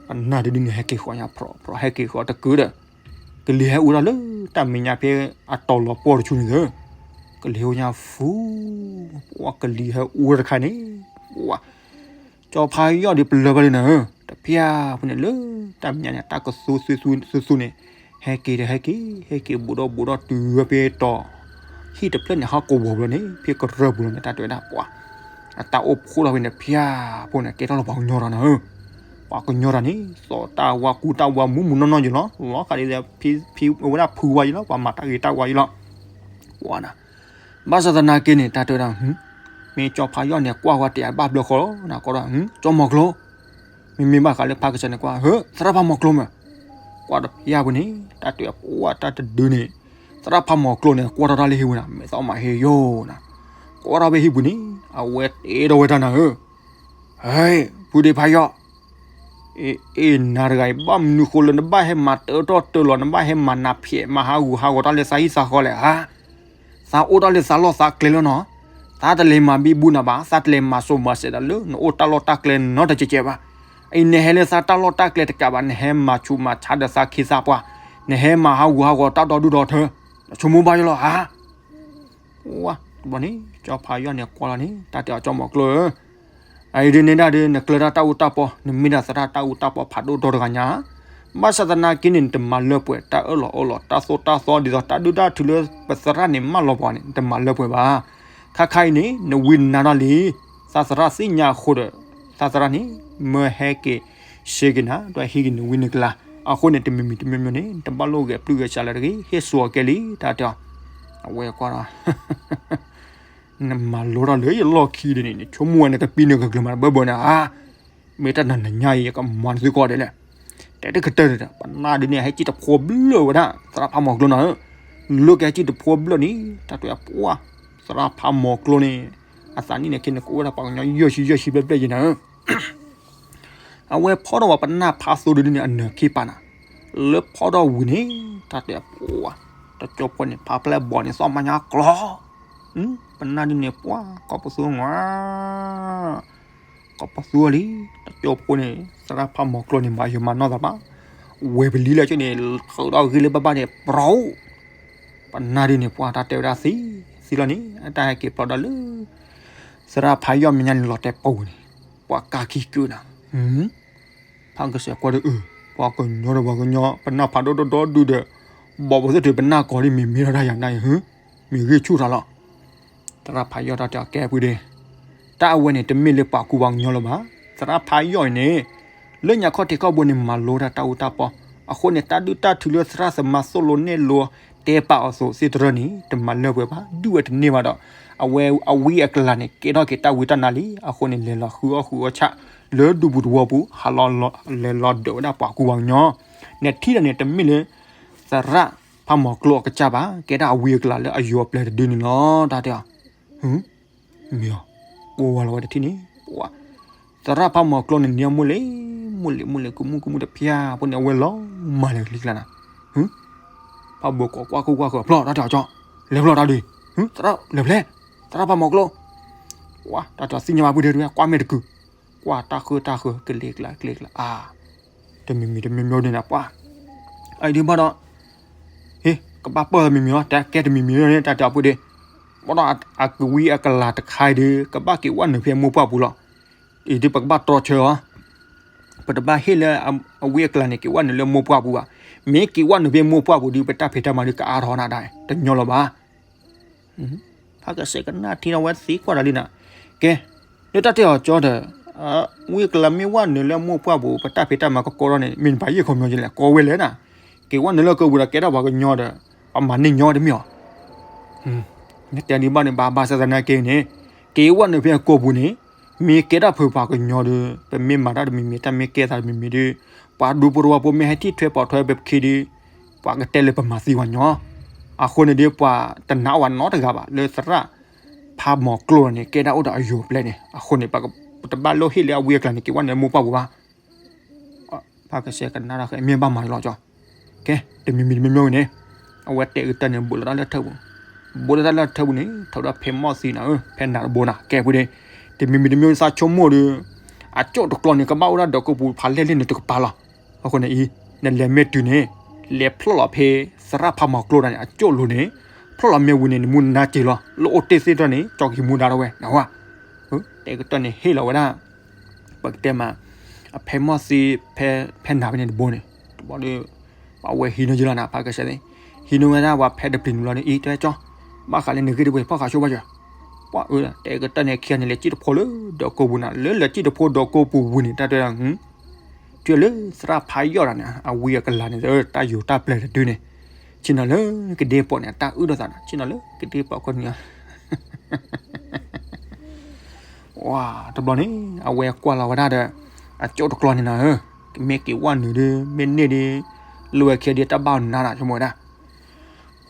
ပနၢ်တဒုန့ၣ် ဟဲက့ၤဃီညါ ဖြီဖြီ ဟဲက့ၤဃီတကုာ်ဒီး ကလံၤဟဲအူထီၣ်လၢတၢ်မဲာ်ညါဖဲအတီၤလီၤပှီၢ်တဆူန့ၣ်သၢ ကလံၤဟဲအူညါဖူ ပှၤကလံၤဟဲအူတခါန့ၣ် ပှၤ ကၠီဖးယီၢ်ဒုးပလၢၢ်ဘၣ်လံနၤဧၢ, တဖၠၣ်ဖဲန့ၣ်လၢတၢ်မဲာ်ညါန့ၣ် တၢ်ကသူသူသူသူန့ၣ် ဟဲက့ၤဒီးဟဲက့ၤ ဟဲက့ၤဘူးဒီးဘူးဒီးတုၤဝဲဖဲတီၤ ဟံၣ်တဖျၢၣ်န့ၣ် ဟးကိးဝီၤဘျီန့ၣ် ဖဲကရၢၢ်ပူၤလီၤန့ၣ် တၢ်တဲဝဲဒၣ်ပှၤ အတၢ်အိၣ်ဖှိၣ်ထီၣ်ဖဲန့ၣ် တဖၠၣ်ဖဲန့ၣ် ကဲထီၣ်လၢပှၤကညီတၢ်နၤဧၢ, ပှၤကညီတၢ်န့ၣ် သီၣ်တၢ်ဝါကူတၢ်ဝါမူးမူးနီၢ်နီၢ်ယလီၤ လီၤဃးဒ်ဖံဖံဝဲဒၣ်ဖုဝါယလီၤ ပှၤမၤတၢ်ဂ့ၤတၢ်ဝါယလီၤ ပှၤနၤ ဘၣ်ဆၣ်သနာ်က့န့ၣ် တၢ်တဲဝဲဒၣ် မ့ၢ်ကၠီဖးယီၢ်န့ၣ် ကွၢ်ဝဲတယၤဘၣ်ဘျၢဃီလီၤ နၤကီဒီး ကၠီမီၤကျိ မ့မ့ၢ်ဘၣ်ဃးလၢဖးကစၢ်န့ၣ် ကွၢ် ဟၢ သရၣ်ဖးမီၤကျိမ့ၢ် ကွၢ်တဖၠၣ်ပူၤန့ၣ် တၢ်တဲပှၤတၢ်တဒုန့ၣ် သရၣ်ဖးမီၤကျိန့ၣ် ကွၢ်ထီၣ်တၢ်လၢဟံၣ်ပူၤနၤ မဲာ်သီမးဟ့ယိၣ်နၤ ကွၢ်ထီၣ်ဖဲဟံၣ်ပူၤန့ၣ် အဝဲတဲဒီးဝဲတၢ်နၤဧၢ ဟဲ ဖုဒ့ဖးယီၢ် အ့ နၤတဂၤအံၤ ဘၣ်မနုၤဃိလၢနဘၣ်ဟဲမၤတၢထီၣ်တၢလီၤ နဘၣ်ဟဲမၤနးဖျဲး မၤဟးဂူာ်ဟးဂီၤတၢ်လၢသးဟံၣ်သးဃီလဲၣ်ဧါ သးအိၣ်တၢ်လၢသးလီၢ်သးကျဲလၢနီၤ သးတလဲၤမၤဘံဘူနၤဘၣ် သးတလဲၤမၤစိၤမၤစဲးတၢ်လၢနအိၣ်တၢ်လီၢ်တၢ်ကျဲနီတကဲးကဲးဘၣ်. အံၤနဟဲလၢသးတၢ်လီၢ်တၢ်ကျဲတကးဘၣ် နဟဲမၤဆူးမၤဆါဒီးသးခ့သးပှၢ် နဟဲမၤဟးဂူာ်ဟးဂီၤတၢ်ဒီဒူၣ်ဒီထၢ နဆိကမိၣ်ဘၣ်ယလီၤဧါ ဝါ တဘျီန့ၣ် ကၠီဖးယီၢ်န့ၣ်ကွၢ်လီၤန့ၣ် တၢ်တဲအီၤကၠီမီၤကျိဧၢ အအံၤဒ်န့ၣ်ဒၣ်ဒီး နကျၢၤတၢ်တၢ်အူတၢ်ပီ နမ့ၢ်ဒၣ်သရၣ်တၢ်အူတၢ်ပီဖးဒိၣ်ဒီတဂၤညါ ဘၣ်ဆၣ်သနာ်က့န့ၣ် နတမၤလၢပှဲၤတၢ်အၢၣ်လီၤအီလီၤ တၢ်သိၣ်တၢ်သီဒ်သိးတၢ်ဒုၣ်တၢ်ထုလၢပသရၣ်န့ၣ်မၢလီၤပှၤန့ၣ် နတမၤလၢပှဲၤဘၣ်. ခါခါအံၤန့ၣ် နဝံနါထီၣ်လံ သးသရၣ်သ့ၣ်ညါအဃိဒီး သးသရၣ်န့ၣ် မၢဟဲက့ၤ ရှဲက့ၤနၤ ဒီးဟံးက့ၤနဝံနကလၤ အဃိန့ၣ် တမံၤမံၤတမံၤမံၤန့ၣ် တဘၣ်လိၣ်ဂဲၤပျုၢ်ဂဲၤဆှးလၢတဂ့ၤ ဟ့ၣ်စိၤအီၤကဲလံ တၢ်တဲအီၤ အဝဲကွၢ်ဒီး နမၤလိတၢ်လၢယလီၢ်ခံဒ်န့ၣ် နဆိကမိၣ်ဝဲနကပံနကကျၢၤမးတဘၢဘၢန့ၣ်ဧါ မ့ၢ်တၢ်နၤနညါအံၤ ယကမၤနသုကိးဂၤဒဲးလဲၣ်. တဲတကတၢၢ်ဒီး ပနၢ်ဒ်န့ၣ် ဟဲကံၣ်တဖိဘျၢၣ်ဝဲဒၣ် သရၣ်ဖးမီၤကျိနၤဧၢ. လၢကဟဲကံၣ်တဖိဘျၢၣ်န့ၣ် တၢ်တဲပှၤ သရၣ်ဖးမီၤကျိန့ၣ် အသးနံၣ်န့ၣ် က့ၤနကိးဝဲဒၣ်ပှၤကညီယဲၢ်ဆံယဲၢ်ဆံဘျဲၣ်ဘျဲၣ်ယဲနၤဧၢ. အဝဲဖီထီၣ်ဝဲပနၢ်ဖးသိဒုန့ၣ် အနၢၤခံပာ်နၤ, လၢဖီထီၣ်ဝံၤန့ၣ် တၢ်တဲပှၤ တကၠိဖိန့ၣ် ဖးဖျဲၣ်ဘီန့ၣ် သီၣ်မါညါကျီ, ပနၢ်ဒုန့ၣ် ပှၤကိးပသူ ကိးပသူလံ, တကၠိဖိန့ၣ် သရၣ်ဖးမီၤကျိန့ၣ် မၤယိၤမၤနီၢ်သးဘၣ်, ဝဲၤပလံလၢကၠိန့ၣ် ဃုာ်ဒီးဂ့ၤလၢဘၣ်ဘၣ်န့ၣ် ပြီ, ပနၢ်ဒုန့ၣ် ပှၤတၢ်တဲဝဲဒၣ်သံ, သံလီၤန့ၣ် အတၢ်ဟဲက့ၤဖျီဒီးလၢ သရၣ်ဖးယီၢ်မဲာ်ညါန့ၣ် လီၤတဲာ်ပူၤန့ၣ် ပှၤကးခံကုာ်နၤ, ဖးကစၢ်ကွၢ်ဒီး အၢ ပှၤကညီဒီးပှၤကညီ ပနၢ်ဖးဒိၣ်ဒိၣ်ဒိၣ်ဒုဒီး ဘီၣ်ဘီသ့ၣ်ထုးပနၢ်ကီၤဒ်မ့ၢ်မ့ၢ်ထီၣ်တၢ်ယၤနၢ်အံၤ မ့ၢ်ဂ့ၢ်ဆူၣ်ထီၣ်လီၤ. သရၣ်ဖးယီၢ်တၢ်တဲအီၤကဲပူၤဒ့, တၢ်အဝဲန့ၣ် တမ့ၢ်လၢပှၤကူပှၤကညီလၢၤဘၣ်. သရၣ်ဖးယီၢ်အံၤန့ၣ် လၢညါခီၣ်ထံးခီၣ်ဘိန့ၣ် မၤလိတၢ်တၢ်အူတၢ်ပီ, အဃိန့ၣ် တၢ်ဒုၣ်တၢ်ထုလၢသရၣ်သမါသိၣ်လိနဲၣ်လိ တဲပာ်အီၤအသိးသ့ၣ်တဖၣ်န့ၣ် တမၤလၢပှဲၤဘၣ်, ဒုးဝဲတန့ၢ်ဘၣ်ဒီး အဝဲအဝံအကလၤန့ၣ် ကဲထီၣ်က့ၤတၢ်ဝံတၢ်နါလံ. အဃိန့ၣ် လဲၤလီၤဃုအီၣ်ဃုအီၣ်ဆၣ် လၢဒူပူၤသဝီပူၤ ဟးလီၤလဲၤလီၤဒၢးဝဲဒၣ်ပှၤကူပှၤကညီ, နထံၣ်ဒီးန့ၣ် တမ့ၢ်လၢ သရၣ်ဖးမီၤကျိအကစၢ်ဘၣ်, ကဲဒၣ်အဝံအကလၤလၢအယိၤအပျဲၢ်တဒုန့ၣ်လီၤ. တၢ်တဲအီၤ မ့ၢ်အီၤ, ကိးဝဲလီၤဝဲတထံၣ်န့ၣ်, ပှၤ, သရၣ်ဖးမီၤကျိန့ၣ် န့ၢ်မိၢ်လ့ၢ်, မိၢ်လ့ၢ်, မိၢ်လ့ၢ်, ကမူၣ်ကမူၣ်တဖျၢၣ်ဖိန့ၣ် အဝဲလီၤမၢ်လၢကလံၤကျါနၤ, ဖးဘိကိးကွၢ်ခိၣ်ကွၢ်ဃၢၤ ဖျီၣ်တၢ်တဲအီၤကၠီ, လဲၤဖျီၣ်တၢ်ဒုး, သရၣ်လဲၤဖျဲၣ်, သရၣ်ဖးမီၤကျိ, ဝါ တၢ်တဲအီၤသ့ၣ်ညါဘၣ်ပုၢ်ဒ့ဒုး ကွၢ်မဲာ်တကုာ်, ကွၢ်တၢ်ဃၢတၢ်ဃၢ ကလ့ကျါကလ့ကျါ အါ တမံၤမံၤတမံၤမံၤဒ်န့ၣ် ပှၤ, အအံၤဒုးဘၣ်ဒီး, ဟ့ၣ် ကဘၣ်ပၢၢ်မံၤမံၤလီၤ တဲကဲတမံၤမံၤလီၤန့ၣ် တၢ်တဲအီၤပုၢ်ဒ့, ဘၣ်ဒီးအကဝံအကလၤတခါအံၤဒုး ကဘၣ်က့ၤဝဲနုာ်ဖဲမိၢ်ပှၢ်ပူၤလီၤ, အံၤဒုးပကဘၣ်တြီဆၢအီၤ, ပတဘၣ်ဟ့ၣ်လၢအဝံအကလၤန့ၣ် က့ၤဝဲနုာ်လၢမိၢ်ပှၢ်ပူၤဘၣ်, မ့ၢ်က့ၤဝဲနုာ်ဖဲမိၢ်ပှၢ်ပူၤဒုး ပတၢ်ဖံးတၢ်မၤဒုးကအါထီၣ်နၤဒၣ် တညီလီၤဘၣ် ဖးကစဲးကနၣ်ထံဒီးဝဲသံကွၢ်တၢ်လံနၤ, ကဲ, လၢတၢ်တဲအီၤကၠီဒီး, ဝံအကလၤမ့ၢ်ဝဲနုာ်လၢမိၢ်ပှၢ်ပူၤ ပတၢ်ဖံးတၢ်မၤကကီထီၣ်န့ၣ် မ့ၢ်နပာ်ယဲၢ်ခီပညီယလဲၣ် ကိးဝဲလဲၣ်နၤ, က့ၤဝဲနုာ်လၢကဝံၤဒီးကဲထီၣ်ပှၤကညီဒီး, ပှၤမၤန့ၢ်ညီတမ့ၢ်အီၤ, နတဲဒ်ဘၣ်န့ၣ် ဘၣ်ဘၣ်ဆၣ်သနာ်က့န့ၣ်, က့ၤဝဲနုာ်ဖဲအကိာ်ပူၤန့ၣ်, မ့ၢ်ကဲထီၣ်ဖုးပှၤကညီဒီး ပမ့ၢ်မၤတၢ်တမံၤမံၤ တၢ်မ့ၢ်ကဲသးတမံၤမံၤဒီး, ပှၤဒူဖိတဝီဖိမ့ၢ်ဟဲထံၣ်ထွဲပိာ်ထွဲပခံဒီး, ပှၤကတဲလၢပမၤသံပှၤညီ, အဃိန့ၣ်ဒီး ပှၤတနာ်အီၤနီတဂၤဘၣ် လၢသရၣ်ဖးမီၤကျိန့ၣ် ကဲဒၣ်အိၣ်ဒီးအယိာ်ပျဲန့ၣ် အဃိန့ၣ် ပတဘၣ်လိၣ်ဟ့ၣ်လၢအဝံအကလၤန့ၣ် က့ၤဝဲနုာ်လၢမိၢ်ပှၢ်ပူၤဘၣ် ဖးကစဲးကနၣ်တၢ်ဃဲ မ့ၢ်ဘၣ်မၤလီၤကၠီ, ကဲ, တမံၤမံၤတမံၤမံၤန့ၣ်, အဝဲတဲကတၢၢ်န့ၣ် ဘူးလီၤတၢ်လၢထၢပူၤ, ဘူးလီၤတၢ်လၢထၢပူၤန့ၣ် ထုးဒီးဖဲမီၢ်သံနၤဧၢ ဖဲနၤတဘိနၤ ကဲပူၤန့ၣ်, တမံၤမံၤတမံၤသးဆိကမိၣ်ဒီး, အကၠိၣ်တကျီန့ၣ် ကဘၣ်အိၣ်ဒၣ်ဒီးကိာ်ပူၤဖးလဲၢ်လၢန့ၣ်တကပၤလီၤ, အဃိန့ၣ်အံၤ, နလဲၤမ့ၢ်တုၤန့ၣ်, လဲၤဖျီၣ်လီၤဖဲ, သရၣ်ဖးမီၤကျိတၢ်န့ၣ် အကၠိၣ်လိၤန့ၣ်, ဖျီၣ်လီၤမ့ၢ်ဝံၤန့ၣ် နမူနါက့ၤလီၤ လၢအိၣ်တ့ၢ်သ့ၣ်တၢ်န့ၣ် ကၠီကဟံးမူဒါထီၣ်ဝဲ နဝဲ တဲကတၢၢ်န့ၣ်ဟ့ၣ်လီၤဝဲဒၣ်, ပကတဲမး, အဖဲမီၢ်သံ, ဖဲနၤဖဲန့ၣ်တဘိန့ၣ်, တဘျီဒီး, ပှၤဝဲဟံးန့ၢ်ယလီၤနၤ ဖးကစဲးသ့ၣ်, ဟံးန့ၢ်ဝဲဒၣ်ပှၤဖဲတပျံၤန့ၣ်ဘျီဒီး အံၤတဲကၠီ, ဘၣ်ဃးလၢနဂ့ၢ်တဘိဖီၣ်ဃာ်ဆိဘၣ်ကၠီ, ပှၤအၢ တဲကတၢၢ်န့ၣ်ခံဂၤန့ၣ် လဲၤစံၣ်တဖိလၢဒီးကိာ်ပူၤနၤ လၢလဲၤစံၣ်တဖိဒီးကိာ်ပူၤဝံၤန့ၣ် တၢ်တဲ တုၤလၢသရၣ်ဖးယီၢ်တၢ်န့ၣ် အဝံအကလၤန့ၣ် တၢ်ယိာ်တၢ်ပျဲၤတဒုန့ၣ်, ဆ့ၣ်နီၤလၢကဒ့ပီၤန့ၣ် အတၢ်အုၣ်ဒီးသးန့ၣ် ဆ့ၣ်နီၤလၢကဒ့ပီၤခိၣ်နံၤ ဝါ တဘျီန့ၣ် အဝဲကွၢ်လီၤဝဲဒၣ်ဒီး အကၠိၣ်တကျီန့ၣ်နၤဧၢ, မ့ၢ်က့ၤဝဲနုာ်ဒီး မ့ၢ်န့ၢ်ဒီး လၢဝဲခံဒီးတၢ်ဘၣ်နါနၤဆိကမိၣ်ဝဲဒၣ်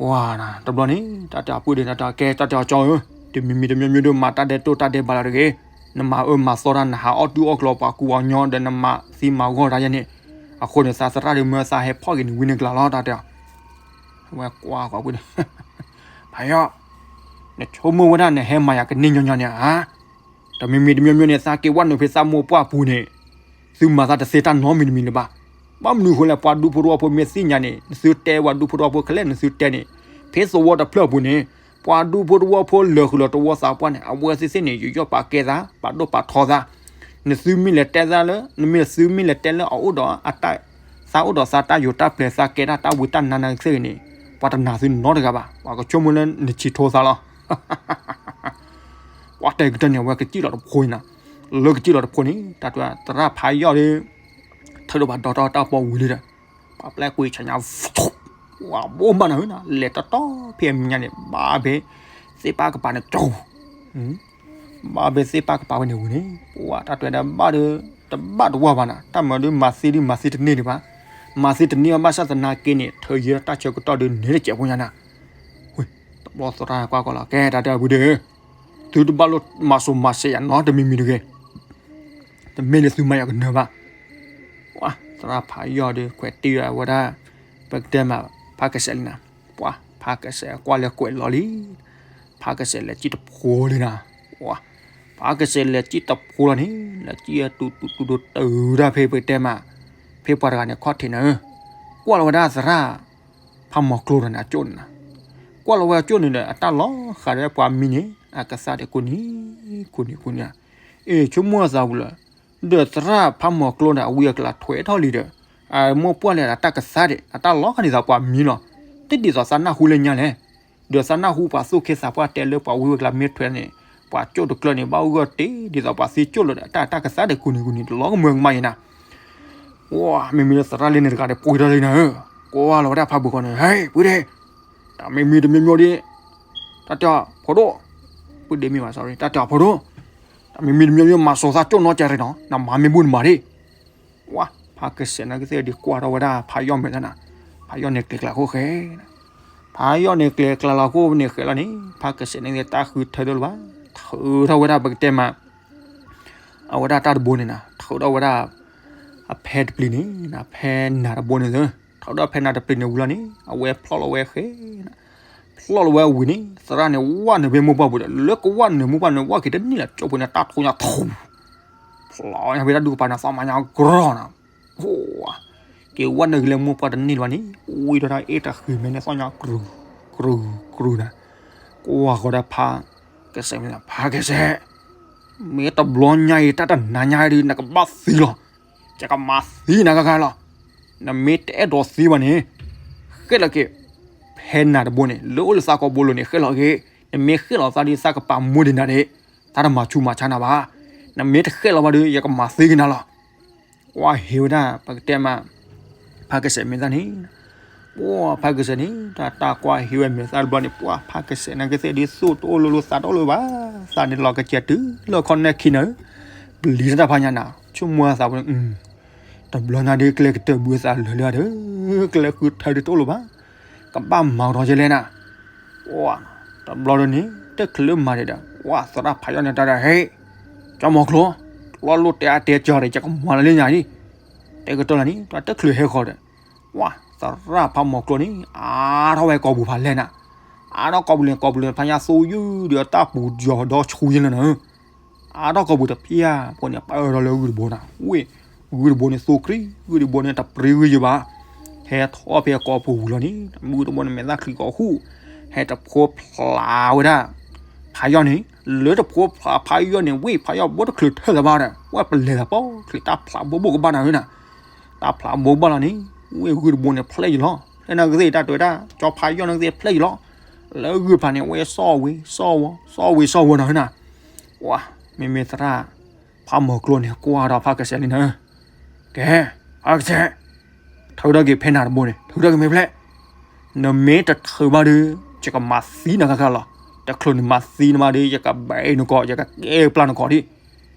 ဝါ တဘျီန့ၣ် တၢ်တဲအပုၢ်ဒီး တၢ်တဲအီၤကၠီဧၢ, တမံၤမံၤတမံၤမံၤဒီး မၤတၢ်ဒဲးတိၢ်တၢ်ဒဲးဘးလီၤတဂ့ၤ, နမၤအၢမၤသီတၢ် နဟးအီၣ်တူၢ်အီၣ်ကျီၤပှၤကူပှၤကညီဒီး နမၤသံမၤဂီၢ်တၢ်ယဲန့ၣ်, အဃိန့ၣ် သးသရၣ်ဒီးမၢသးဟဲဖီၣ်က့ၤနဝံန့ၣ်ကျါလီၤ တၢ်တဲအီၤ ဝဲကွၢ်ကွၢ်ပုၢ်ဒီး ဖးယီၢ်, နဆိကမိၣ်ဝဲဒၣ်နဟဲမၤယၤကန့ၢ်ညီညီန့ၣ်ဧါ, တမံၤမံၤတမံၤမံၤန့ၣ် သးက့ၤဝဲနုာ်ဖဲသးမိၢ်ပှၢ်ပူၤန့ၣ်, သုမၤသးတသ့တၢ်နီတမံၤတမံၤလၢၤဘၣ်. ဘၣ်မနုၤအဃိလဲၣ် ပှၤဒူဖိတဝီဖိမ့ၢ်သ့ၣ်ညါန့ၣ် နသုတဲပှၤဒူဖိတဝီဖိခဲလၢာ်နသုတဲန့ၣ်, ဖဲသဝီတဖျၢၣ်အပူၤန့ၣ်, ပှၤဒူဖိတဝီဖိလၢာ်ဃုာ်လီၤတဝီသးပှၢ်န့ၣ် အဝဲသ့ၣ်သ့ၣ်န့ၣ် ယူးယီၣ်ပာ်ကဲသး ပာ်ဒိၣ်ပာ်ထီသး, နသုမ့ၢ်လဲၤတဲသးလၢ နမ့ၢ်သုမ့ၢ်လဲၤတဲလၢအအိၣ်ဒီးအတၢ် သးအိၣ်ဒီးသးတၢ်ယိာ်တၢ်ပျဲၤ သးကဲတၢ်တၢ်ဝံတၢ်နါနၤကသ့ၣ်ဂ့ၤန့ၣ်, ပှၤတနာ်သုနီတဂၤဘၣ်. ပှၤကဆိကမိၣ်လၢနဆံးထိသးလီၤ. ပှၤတဲကတၢၢ်န့ၣ် အဝဲကစံၣ်လီၤတဖိအံၤနၤ, လၢကစံၣ်လီၤတဖိန့ၣ် တၢ်တဲသရၣ်ဖးယီၢ်ဒီး ထုးဒီးပှၤဒီထီၣ်တၢ်ပီၣ်ဝံၤလံဒီး ပှၤပျဲၢ်ကွံာ်ဆါညါ ဝါ ဘိၣ်မးနၤဧၢနၤ, လဲၤတီတီဖဲအမဲာ်ညါန့ၣ် ဘၣ်ဖဲ သ့ၣ်ပၢ်ကပၤန့ၣ် ကၠီ ဘၣ်ဖဲသ့ၣ်ပၢ်ကပၤဝဲန့ၣ်ဝံၤန့ၣ် ပှၤတၢ်တဲဒီးဘၣ်ဒီး တဘၣ်တဝၢ်ဘၣ်နၤ, တၢ်မၤဒီးမၤသ့ဒ်မၤသ့တန့ၢ်ဒံးဘၣ်, မၤသ့တန့ၢ်ဘၣ်ဆၣ်သနာ်က့န့ၣ် ထုးယဲၢ်တၢ်ဆၢကတီၢ်ဒီးန့ၣ်တစဲးဖိညါနၤ, တဘျီသရၣ်ကွၢ်ကီလီၤ ကဲတၢ်တဲအပုၢ်ဒီး သုတဘၣ်လိၣ်မၤစိၤမၤစဲးယၤနီတမံၤမံၤတဂ့ၤ, တမ့ၢ်လၢသုမၤယၤကနၢၤဘၣ် ပှၤသရၣ်ဖးယီၢ်ဒီး ခွဲးတံၢ်ဝဲဒၣ် ပကတဲမး ဖးကစဲးလံနၤ, ပှၤဖးကစဲးကွၢ်လၢကွဲးလီၤလံ, ဖးကစဲးလဲၤစံၣ်တဖိလံနၤ, ပှၤဖးကစဲးလဲၤစံၣ်တဖိလီၤန့ၣ် လဲၤစံၣ်တူၤတူၤတူၤတူၤတၢ်ဖဲပကတဲမး, ဖဲပှၤတဂၤန့ၣ်ခီၣ်ထံးနၤဧၢ, ကွၢ်လီၤဝဲဒၣ်သရၣ် ဖးမီၤကျိဒီးန့ၣ် အကၠိၣ်န့ၣ်နၤ, ကွၢ်လီၤဝဲအကၠိၣ်န့ၣ်ဒီး အတၢ်လီၤဃာ်ဒီးပှၤမံန့ၣ် အကသါဒံးကိးနံၤ ကိးနံၤကိးနံၤ, အ့ၣ် ဆိကမိၣ်အသးဝံၤလၢ ဒီးသရၣ်ဖးမီၤကျိန့ၣ် အဝံအကလၤထွဲထီၣ်လံဒီး အမိၢ်ပှၢ်လဲၣ်အတၢ်ကသါဒံး အတၢ်လီၤဃာ်ဒ်သိးပှၤမံလီၤ, တဒ်သိးသးနၢ်ဟူလၢညါလဲၣ်, ဒီးသးနၢ်ဟူပှၤသူၣ်က့သးပှၢ်တဲလၢ ပှၤဝံဝဲကလၤမ့ၢ်ထွဲန့ၣ် ပှၤကၠိၣ်တကျၢၢ်န့ၣ် ဘၣ်ဂၢၢ်တ့ၢ်ဒ်သိးပှၤသံကၠိၣ်လီၤဒီး အတၢ်တၢ်ကသါဒံးကိးနံၤကိးနံၤ တလီၤကမၢကမၣ်ယဲနၤ ဝါ မ့မ့ၢ်လၢသရၣ်လၢန့ၣ်တဂၤဒီး ပှ့ၤထီၣ်လံနၤဧၢ, ကွၢ်လီၤဝဲဒၣ်ဖးဘိးကီးန့ၣ် ဟဲ ပုၢ်ဒ့, တၢ်မ့မ့ၢ်တမံၤမံၤဒီး တၢ်တဲအီၤဖိဒိၣ်, ပုၢ်ဒ့မ့ၢ်ဘၣ် sorry တၢ်တဲအီၤဖိဒိၣ်, တၢ်မ့မ့ၢ်တမံၤမံၤ မၤစိၤသးကၠိၣ်နီတစဲးရ့ၣ်နီၤ, နမၤမ့ၢ်ဘူၣ်နမၤဒ့ၣ်, ဝါ ဖးကစဲးနာ်က့သ့ၣ်ဒုးကွၢ်ထီၣ်ဝဲဒၣ်ဖးယီၢ်မဲာ်တၢ်နၤ, ဖးယီၢ်န့ၣ်ကျဲၤကျါခိၣ်ဃဲနၤ, ဖ အါယီၣ်န့ၣ်ကျဲၤကျါလီၤခိၣ်န့ၣ်ဃဲးလီၤန့ၣ် ဖါကစဲးန့ၣ်တၢ်ဃုထၢတအိၣ်လၢၤဘၣ်, ထုးထီၣ်ဝဲဒၣ်ပကတဲမး အဝဲဒၣ်တၢ်တဘိန့ၣ်နၤ ထုးထီၣ်ဝဲဒၣ် အဖဲတပျံၤန့ၣ် ဖဲနၤတဘိန့ၣ်လၢ ထုးထီၣ်ဖဲနၤတပျံၤန့ၣ်ဝံၤလီၤန့ၣ် အဝဲဖျီၣ်လီၤဝဲဃဲ ဖျီၣ်လီၤဝဲဝံၤန့ၣ် သရၣ်န့ၣ်ဝဲနုာ်ဖဲမိၢ်ပှၢ်ပူၤဒီး လၢကဝဲနုာ်မိၢ်ပှၢ်န့ၣ် ဝဲက့ၤတန့ၢ်လၢကၠိဖိန့ၣ် တၢ်ထိညါထူ ဖျီညါဖဲတၢ်ဒူၣ်ကပၤန့ၣ် သီၣ်မါညါကရီနၤ, က့ၤဝဲနုာ်က့ၤလၢမိၢ်ပှၢ်တန့ၢ်လၢၤဘၣ်န့ၣ် ဝံၤဒီးတၢ်အဲၣ်တဃံၤမဲန့ၣ် သီၣ်ညါကရူၢ် ကရူၢ် ကရူၢ်နၤ, ကွၢ်ဃီၤဒီးဖါကစဲးမ့ၢ် ဖါကစဲး မ့ၢ်တဘျီညါအံၤ တၢ်တနၤညါအံၤဒီး နကဘၣ်သံလီၤ. ယကမၤသံနၤဂၤဂၤလီၤ. နမ့ၢ်တအဲၣ်ဒိးသံဘၣ်န့ၣ် ဃဲၣ်လီၤက့ၤ ဖဲနၤတဘိန့ၣ် လၢအိၣ်လၢသးကီၢ်ဘိလိၤန့ၣ် ဃဲၣ်လီၤက့ၤ, နမ့ၢ်ဃဲၣ်လီၤသးဒီး သးကပာ်မူဒံးနၤဒီး သးတမၤဆူးမၤဆါနၤဘၣ်. နမ့ၢ်တဃဲၣ်လီၤဘၣ်ဒီး ယကမၤသံက့ၤနၤလီၤ. ကွၢ်ဟ့ၣ်ဝဲဒၣ် ပကတဲမး ဖါကစဲးမ့ၢ်သၣ်န့ၣ် ပှၤဖါကစဲးန့ၣ် တၢ်တၢ်ကွၢ်ဟ့ၣ်ဝဲမဲာ်သၣ်တဘျီန့ၣ် ပှၤဖါကစဲးနာ်က့သ့ၣ်ဒ်သိၣ်တအိၣ်လိၤလိၤသးတအိၣ်လိၤဘၣ်, သးန့ၣ်လီၤကစဲးတုၤလၢခီၣ်နဲၣ်ခံနၤဧၢ, ပျံၤတၢ်တၢ်ဖးညါနၤ, ဆိကမိၣ်သးပူၤန့ၣ် တဘျီညါဒ်ကျဲကတၢၢ်ဘုအသးလၢာ်လၢာ်ဒီး ကျဲဃုထၢဒ်တအိၣ်လိၤဘၣ်, ကဘၣ်မၤကဒီးကလဲၣ်နၤ တဘျီဒ်န့ၣ် တချုးလၢမၤဒံးဒီး ပှၤသရၣ်ဖးယီၣ်န့ၣ်တၢ်ဒီး ဟဲ ကၠီမီၤကျိ လီၤလိၣ်တဲအါတဲကၠီဒီး ယကမၤလၢလၢညါဒ် တဲကတၢၢ်လၢန့ၣ် တၢ်တချုးဟဲဃီၤဒီး ပှၤသရၣ်ဖးမီၤကျိန့ၣ် အါထီၣ်ဝဲကိာ်ပူၤဖးလဲၢ်နၤ, အါထီၣ်ကိာ်ပူၤလဲၣ် ကိာ်ပူၤလဲၣ်ဖးညါသိယုၢ်ဒီးတၢ်ပူၤယီၤဒီဆူယဲၢ်လၢနၤ အါထီၣ်ကိာ်ပူၤတဖၠၣ်ဖိန့ၣ် ပၢၢ်ဒီးလၢဂုၢ်တဘိနၤ, ဝ့ၢ် ဂုၢ်တဘိန့ၣ်သိချံ, ဂုၢ်တဘိန့ၣ်တပြံဂုၢ်ယဘၣ်, ဟဲထီၣ်ဖဲကိာ်ပူၤဝံၤလီၤန့ၣ် ဂုၢ်တဘိန့ၣ်မဲာ်သၣ်ချံကိာ်ဟူၣ်, ဟဲတဖိဖျါဝဲဒၣ် ဖးယီၣ်န့ၣ်, လၢတဖိဖျါဖးယီၣ်န့ၣ် ဝ့ၢ်ဖးယီၣ်ဘိတချုးထၢၣ်လၢၤဘၣ်ဒီး ဝဲပလဲၤသးပီချံတၢ်ဖျါဘိဘိကဘၣ်နၤဧၢနၤ, တၢ်ဖျါဘိကဘၣ်လီၤန့ၣ်, ဝ့ၢ်ဂုၢ်တဘိန့ၣ်ဖျဲၣ်ယလီၤ, ဖျဲၣ်နာ်က့သ့ၣ်တၢ်တဲဝဲဒၣ် ကၠီဖးယီၣ်နာ်က့သ့ၣ်ဖျဲၣ်ယလီၤ, လၢဂုၢ်ဖးန့ၣ် ဝဲစီၣ်ဝံၤစီၣ်ဝီၤ စီၣ်ဝံၤစီၣ်ဝီၤနၤဧၢနၤ, ပှၤ မ့မ့ၢ်သရၣ် ဖးမီၤကျိန့ၣ် ကွၢ်ဒီးဖးကစဲးလံနၤဧၢ, ကဲ ဖးကစဲး ထုးထီၣ်က့ၤဖဲနၤတဘိန့ၣ် ထုးထီၣ်က့ၤမ့ၢ်ဖျဲၣ်, နမ့ၢ်တထုးဘၣ်ဒီး ယကမၤသံနၤဂၤဂၤလီၤ, တချုးနမၤသံနမါဒီး ယကဘဲနကိာ် ယကကဲပျၢ်နကိာ်ဒ်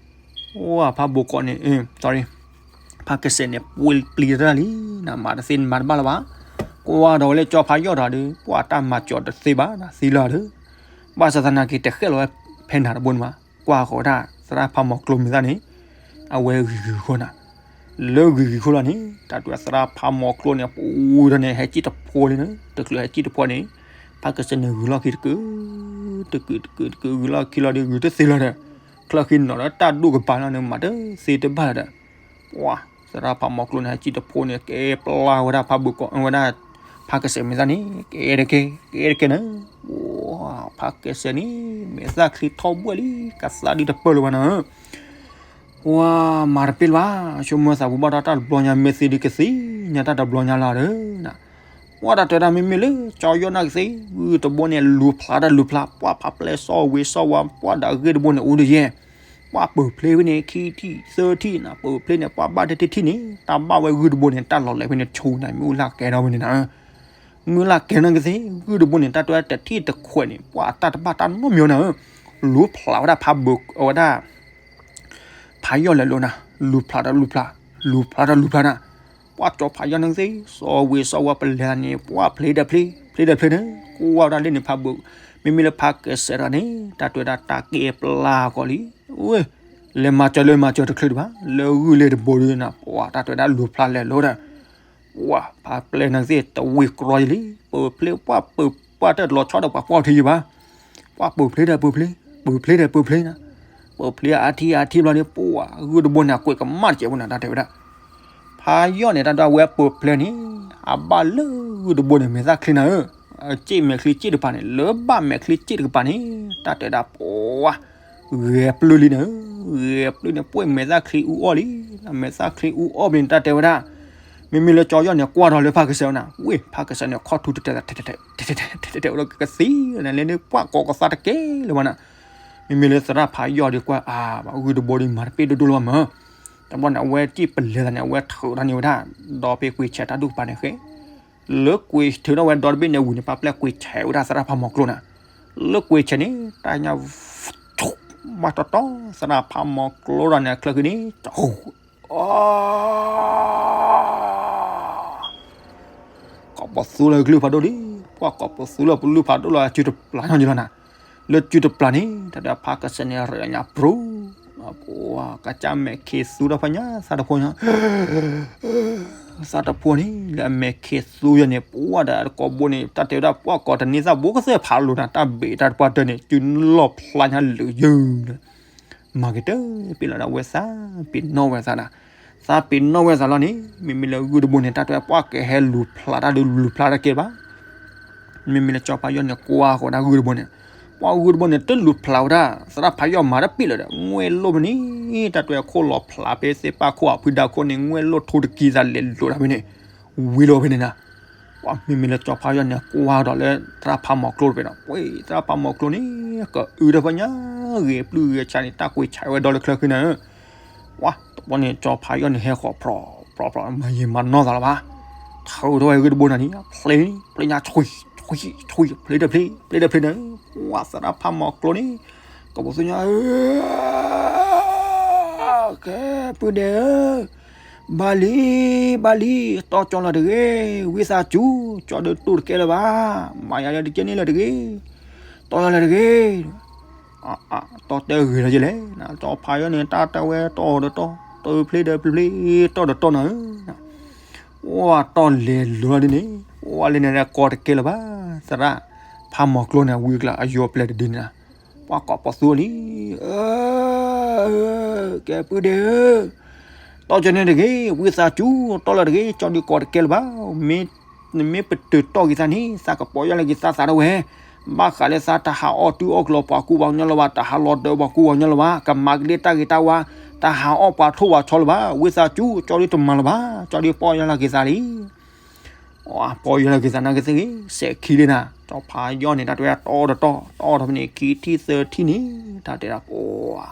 အိၣ်ဖးဘိကိးန့ၣ် sorry ဖးကစဲးန့ၣ် ပျံၤတၢ်လံ, နမၤတသ့နမၤတဘၣ်လၢၤဘၣ်, ကွၢ်ဒီးဝဲလၢကၠီဖးယီၣ်ဒီး ပှၤတၢ်မၤကၠီတသ့ဘၣ် သံလီၤဒီး, ဘၣ်ဆၣ်သနာ်က့တဃဲၣ်လီၤဝဲဖဲနၤတဘိန့ၣ်ဘၣ်, ကွၢ်ဃီၤဝဲဒၣ် သရၣ်ဖးမီၤကျိမ့ၢ်သၣ်န့ၣ် အဝဲဂံၤဂံၤဃိနၤ, လၢဂံၤဂံၤဃိလီၤန့ၣ် တၢ်တဲသရၣ်ဖးမီၤကျိန့ၣ် ပူၤဒီးန့ၣ် ဟဲစံၣ်တဖိလံန့ၣ် တချုးဟဲစံၣ်တဖိန့ၣ် ဖးကစဲးန့ၣ်ဂုၤလီၢ်ခံတကုာ် တကုာ်တကုာ်တကုာ် ဂုၤလီၢ်ခံလီၤဒီး ဂုၤတသ့လီၤဒီး ချၢဃံနီၤလၢတၢ်ဒိၣ်ကပၤလီၤန့ၣ် မၤတသ့တဘၣ်လီၤဒီး ပှၤ သရၣ်ဖးမီၤကျိန့ၣ် ဟဲစံၣ်တဖိန့ၣ် ကဲပျၢ်ဝဲဒၣ်ဖးဘိကိးဝဲဒၣ် ဖးကစဲးမ့ၢ်သၣ်န့ၣ် ကဲတကဲ ကဲတကဲန့ၣ် ပှၤ ဖးကစဲးန့ၣ် မဲာ်သၣ်ချံထီၣ်ဘှဲၣ်လံ ကသးဒ်တပၢၢ်လၢၤဘၣ်နၤ ပှၤမၤတပ့ၢ်လၢၤဘၣ် ဆိကမိၣ်သးပူၤဘၣ်ဒီးတၢ်တဘျီညါမ့ၢ်သ့ဒ်ကသ့ၣ်ညါတၢ်တဘျီညါလီၤဒီး ပှၤတၢ်တဲဒၣ်မ့မ့ၢ်လၢကၠီယီၣ်နာ်ကသ့ၣ် ဂုၢ်တဘိန့ၣ် လူၤဖျါတၢ်လူၤဖျါ ပှၤဖးပျဲၢ်စီၣ်ဝ့ၤစီၣ်ဝါ ပှၤဒၣ်ဂ့ၢ်တဘိန့ၣ် အိၣ်တယဲၢ် ပှၤပၢၤဖျ့ဖဲန့ၣ် ခံထံၣ်သၢထံၣ်နၤ ပၢၤဖျ့န့ၣ် ပှၤဘၣ်တထံၣ်ထံၣ်န့ၣ် တၢ်ဘၣ်ဝဲဂုၢ်တဘိန့ၣ် တၢ်လီၤလဲၤဖဲန့ၣ်ဆူနၤ မ့ၣ်အူလၢ်ကဲထီၣ်ဖဲန့ၣ်နၤ မ့ၣ်အူလၢ်ကဲထီၣ်နာ်ကသ့ၣ် ဂုၢ်တဘိန့ၣ် တၢ်တဲဝဲတထံၣ်တခွဲးန့ၣ် ပှၤတၢ်တဘၣ်တၢ်နီတမံၤနၤဧၢ လူၤဖျါဝဲဒၣ်ဖးဘိ အဝဲဒၣ် ဖးယီၣ်လဲၤလိၤနၤ လူၤဖျါတၢ်လူၤဖျါ လူၤဖျါတၢ်လူၤဖျါနၤ ပှၤကၠီဖးယီၣ်နာ်ကသ့ၣ် စီၣ်ဝ့ၤစီၣ်ဝါပလဲၤန့ၣ် ပှၤဖျ့ဒီးဖျ့ ဖျ့ဒီးဖျ့န့ၣ် ကိးဝဲဒၣ်လၢန့ၣ်ဖးဘိ မ့မ့ၢ်လၢဖးကစဲးတဂၤန့ၣ် တၢ်တဲဝဲဒၣ်တၢ်ကဲပျၢ်ကီးလံ ဝဲ လဲၤမၤစၢၤလၢမၤစၢၤတချုးဒံးဘၣ် လၢဂုၢ်လၢတဘိဒုးနၤ ပှၤတၢ်တဲဝဲဒၣ်လူၤဖျါလဲၤလိၤဒီး ပှၤဖးပျဲၢ်နာ်ကသ့ၣ် တဝ့ၢ်ကြီယလံ ပၢၤဖျ့ ပှၤပၢၤ ပှၤတၢ်တလီၤဆီဒီးပှၤကွၢ်ထံယဘၣ် ပှၤပၢၤဖျ့ဒီးပၢၤဖျ့ ပၢၤဖျ့ဒီးပၢၤဖျ့နၤ ပၢၤဖျ့အါထံၣ်အါထံၣ်ဘျီန့ၣ် ပှၤဂုၢ်တဘိန့ၣ် အကွဲးကမၣ်တစဲးဖိနၤ တၢ်တဲဝဲဒၣ် ဖးယီၣ်န့ၣ် တၢ်ဒွးဝဲပၢၤဖျ့န့ၣ် အဘၣ်လၢဂုၢ်တဘိန့ၣ် မဲာ်သၣ်ချံနၤဧၢ အစ့ၣ်မဲာ်ချံစ့ၣ်တကပၤန့ၣ် လၢဘၣ်မဲာ်ချံစ့ၣ်တကပၤန့ၣ် တၢ်တဲဒၣ်ပှၤ ဂဲၤပျုၢ်လံနၤဧၢ ဂဲၤပျုၢ်န့ၣ် ပှဲၤမဲာ်သၣ်ချံအူအီၣ်လံ မဲာ်သၣ်ချံအူအီၣ်ဘၣ်န့ၣ် တၢ်တဲဝဲဒၣ် မ့မ့ၢ်လၢကၠီယီၣ်န့ၣ် ကွၢ်ထီၣ်လၢဖးကစဲးနၤ ဝ့ၢ် ဖးကစဲးန့ၣ် ခီၣ်ထူတတဲာ် တဲာ်တဲာ်တဲာ်တဲာ်ဝဲဒၣ်ကသံၣ်န့ၣ် လၢန့ၣ်ပှၤကိးကသါတကဲလၢၤဘၣ်နၤ မ့မ့ၢ်လၢသရၣ်ဖးယီၣ်ဒီးကွၢ် အါ ဘၣ်ဂုၢ်တဘိဒီးမၤတပ့ၢ်ဒိၣ်ဒိၣ်လၢၤဘၣ်မး တဘျီန့ၣ် အဝဲစံၣ်ပလဲၤသးန့ၣ် အဝဲထုးထီၣ်န့ၢ်ဝဲဒၣ် ဒီဖဲကွံာ်ဆဲးတၢ်ဒူၣ်ကပၤန့ၣ်ဃဲ လၢကွံာ်ထုးထီၣ်ဝဲဒီတဘ့ၣ်န့ၣ်ဝံၤန့ၣ် ပှၤပျဲၢ်ကွံာ်ဆဲးဝဲဒၣ်သရၣ်ဖးမီၤကျိနၤ လၢကွံာ်ဆဲးန့ၣ် တၢ်ညါ ဘၣ်တီတီ သရၣ်ဖးမီၤကျိတဂၤန့ၣ် အချၢဃံန့ၣ် တဟူ အ ကဘီသူလၢကလုၢ်ဖးဒိၣ်လံ ပှၢ်ကိးပသူလၢပလုၢ်ဖးဒိၣ်လီၤ အစုတပျၢ်ညီလီၤနၤ. လၢစုတပျၢ်န့ၣ် တၢ်တဲဖါကစဲးန့ၣ် ရဲၣ်လီၤညါပြူၤ ကစၢ်မဲာ်ခ့သူဒီးဖဲညါ သးတဖိညါ သးတဖိန့ၣ် လၢအမဲာ်ခ့သူယီၤန့ၣ် ပှၢ်ဒီးအကိာ်ဘိန့ၣ် တၢ်တဲဝဲဒၣ်ပှၢ်ကိးတန့ၢ်သၣ်ဘိကသ့ၣ်ဖးလိာ်နၤ တၢ်ဘ့ၣ်တၢ်တပှၢ်တၢၢ်န့ၣ် စုလီၢ်ဖျါညါလၢာ်ယၢၤ မၤက့ၤတပ့ၢ်လီၤဒီး အဝဲသးပ့ၤနီၣ်ဝဲသးနၤ. သးပ့ၤနီၣ်ဝဲသးလီၤန့ၣ် မ့မ့ၢ်လၢဂုၢ်တဘိန့ၣ် တၢ်တဲပှၢ်ကဟဲလူၤဖျါတၢ်ဒုးလူၤဖျါတၢ်ကဲဘၣ်. မ့မ့ၢ်လၢကၠီဖးယီၢ်န့ၣ် ကွၢ်ဃီၤဒၣ်ဂုၢ်တဘိန့ၣ် ပှၢ်ဂုၢ်တဘိန့ၣ် တလူၤဖျါဝဲဒၣ် သရၣ်ဖးယီၢ်မၤတပ့ၢ်လၢၤဒီး ငွဲၣ်လိၣ်ဖဲန့ၣ် တၢ်တဲခိၣ်လီၤဖျါဖဲသ့ၣ်ပၢ်ခိၣ် အဖုဒါခိၣ်န့ၣ် ငွဲၣ်လိၣ်ထူတကံသးလဲၤလိာ်တၢ်ဖဲန့ၣ် ဝံၤလီၤဖဲန့ၣ်နၤ. ပှၢ်မ့မ့ၢ်လၢကၠီဖးယီၢ်န့ၣ် ကွၢ်ဒီးလၢသရၣ်ဖးမီၤကျိတဖဲဒီး ပှၢ်သရၣ်ဖးမီၤကျိန့ၣ် ကအုတၢ်ဖဲညါ ဂ့ၤပျုၢ်ဂ့ၤဆါန့ၣ် တၢ်ကွံာ်ဆါဝဲဒီလၢချၢဃံနၤဧၢ. ပှၢ်တဘျီန့ၣ် ကၠီဖးယီၢ်န့ၣ် ဟဲဃီၤဖြီဖြီဖြီ မၤယံာ်မၤနီၢ်သးလၢၤဘၣ်. ထုးထီၣ်ဝဲဂုၢ်တဘိနၤန့ၣ် ဖျ့ ဖျ့ညါဆွံ ဆွံ ဆွံ ဖျ့တဖျ့ ဖျ့တဖျ့န့ၣ် ပှၢ်သရၣ်ဖးမီၤကျိန့ၣ် ကဘီသူညါ ကဲ ပုၢ်ဒဲးဧၢ, ဘၣ်လံ, ဘၣ်လံ, တီၢ်ကၠီလၢၤတဂ့ၤ, ဝံသးစူၤ, ကၠီဒုးတူၢ်တကဲလၢၤဘၣ်, မၤယၤလၢတကဲန့ၣ်လၢၤတဂ့ၤ, တီၢ်ယၤလၢၤတဂ့ၤ. တီၢ်တဲဂ့ၤလီၤယလဲၣ်, ကၠီဖးယီၢ်န့ၣ် တၢ်တဲဝဲတီၢ်ဒီးတီၢ်, တီၢ်ဖျ့ဒီးဖျ့, တီၢ်ဒီးတီၢ်နၤဧၢ. အိၣ်တီၢ်လဲၤလိၤလီၤဒ်န့ၣ်, အိၣ်ဝဲလၢန့ၣ်လၢကီတကဲလၢၤဘၣ်, သရၣ်ဖးမီၤကျိန့ၣ် ဝံကျါအယိၤပျဲၢ်တဒုန့ၣ်, ပှၤကိးပသူလံ, ကဲပုၢ်ဒဲးဧၢ, တီၢ်ကၠီန့ၣ်တဂ့ၤ, ဝံသးစူၤ, တီၢ်လၢၤတဂ့ၤ, ကၠီဒုးကီတကဲလၢၤဘၣ်, မ့ၢ် နမ့ၢ်ပတုာ်တီၢ်က့ၤသးန့ၣ် သးကပီၢ်ယၢ်လၢက့ၤသးသးဒၣ်ဝဲ, ဘၣ်ဃးလၢသးတဟးအီၣ်တုၤအီၣ်ကျီၤပှၤကူပှၤကညီလၢၤဘၣ်, တဟးလီၤဒၢးပှၤကူပှၤကညီလၢၤဘၣ်, ကမၤကဒ့တၢ်ဂ့ၤတၢ်ဝါ, တဟးအီၣ်ပှၤထိၣ်ပှၤဆီလၢၤဘၣ်, ဝံသးစူၤ, ကၠီဒုးတမၤလၢၤဘၣ်, ကၠီဒုးပီၢ်ယၢ်လၢက့ၤသးလံ. ပီၢ်ယၢ်လၢက့ၤသးနာ်က့ၤသ့ၣ်ဂ့ၤ, စဲးခံလံနၤ, ကၠီဖးယီၢ်န့ၣ် တၢ်တဲဝဲတီၢ်တတီၢ်, တီၢ်ထီၣ်ဖဲန့ၣ် ခံထံၣ်သၢထံၣ်န့ၣ်, တၢ်တဲဒၣ်ပှၤ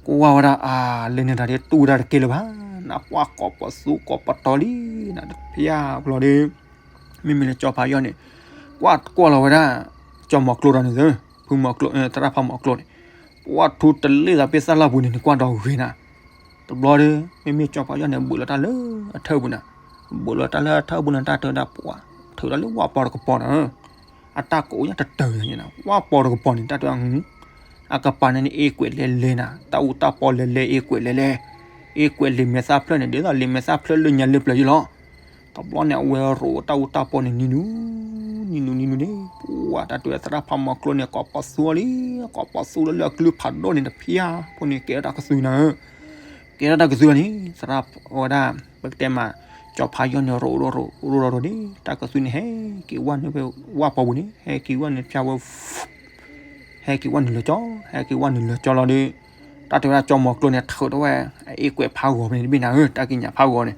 ကွၢ်ဝဲဒၣ်အါ, လၢန့ၣ်တၢ်ဒ်တူၢ်ဝဲဒၣ်တကဲလၢၤဘၣ်, နပှၢ်ကိးပသူကိးပတီၢ်လံ, နတဖျါဘျီဒီး, မ့မ့ၢ်လၢကၠီဖးယီၢ်န့ၣ်, ကွၢ်ကွၢ်လီၤဝဲဒၣ်, ကၠီမီၤကျိဒီးန့ၣ်သၢ, ဖုမီၤကျိ, သရၣ်ဖးမီၤကျိန့ၣ်, ပှၢ်ထူတလ့ၣ်သးပ့ၢ်သၣ်လၢ်ပူၤန့ၣ် နကွၢ်ဒီးဂ့ၤနၤ, တဘျီဒီး, မ့မ့ၢ်ကၠီဖးယီၢ်န့ၣ် ဘုးလီၤတၢ်လၢအထၢၣ်ပူၤနၤ, ဘုးလီၤတၢ်လၢအထၢၣ်ပူၤန့ၣ် တၢ်တဲဝဲဒၣ်ပှၤ, ထုးတၢ်လၢဝၣ်ပီတကပီၤနၤ အတၢ်ကိးညါတတၢၢ်ညါန့ၣ်, ဝၣ်ပီတကပီၤန့ၣ် တၢ်တဲဝဲ, အကပၤန့ၣ်န့ၣ် အ့ကွဲးလဲၤလဲၤနၤ, တၢ်အူတၢ်ပီလဲၤလဲၤ အ့ကွဲးလဲၤလဲၤ, အ့ကွဲးလံာ်မဲာ်သၣ်ဖျၢၣ်န့ၣ် ဒ်သိးလံာ်မဲာ်သၣ်ဖျၢၣ်လၢညါလၢပျၢၤယလီၤ. တဘျီန့ၣ် အဝဲရိးတၢ်အူတၢ်ပီန့ၣ် နံၤနူၤ, နံၤနူၤနံၤနူၤန့ၣ်, ပှၢ်တၢ်တဲဝဲသရၣ်ဖးမီၤကျိန့ၣ် ကိးပသူအီၤလံ, ကိးပသူလၢလၢအကလုၢ်ဖးဒိၣ်န့ၣ်တဖျါ, ဖိန့ၣ်ကဲထီၣ်တၢ်ကသွံနၤဧၢ ကဲထီၣ်တၢ်ကသွံလီၤန့ၣ် သရၣ်ဝဲဒၣ်, ပကတဲမး, ကၠီဖးယီၢ်န့ၣ် ရိးရိးရိးရိးရိးန့ၣ် တၢ်ကသွံန့ၣ်ဟဲက့ၤဝဲန့ၣ်ဖဲဝၣ်ပီပူၤန့ၣ် ဟဲက့ၤဝဲန့ၣ်ဖျါဝဲ, ဟဲက့ၤဝဲနုာ်လီၤကၠီ, ဟဲက့ၤဝဲနုာ်လီၤကၠီလီၤဒီး, တၢ်တဲဝဲဒၣ်ကၠီမီၤကျိန့ၣ် ထုးထီၣ်ဝဲ, အ့ကွဲးဖးဂီၤဖဲန့ၣ်တဘ့ၣ်နၤဧၢ, တၢ်ကံးညာ်ဖးဂီၤန့ၣ်,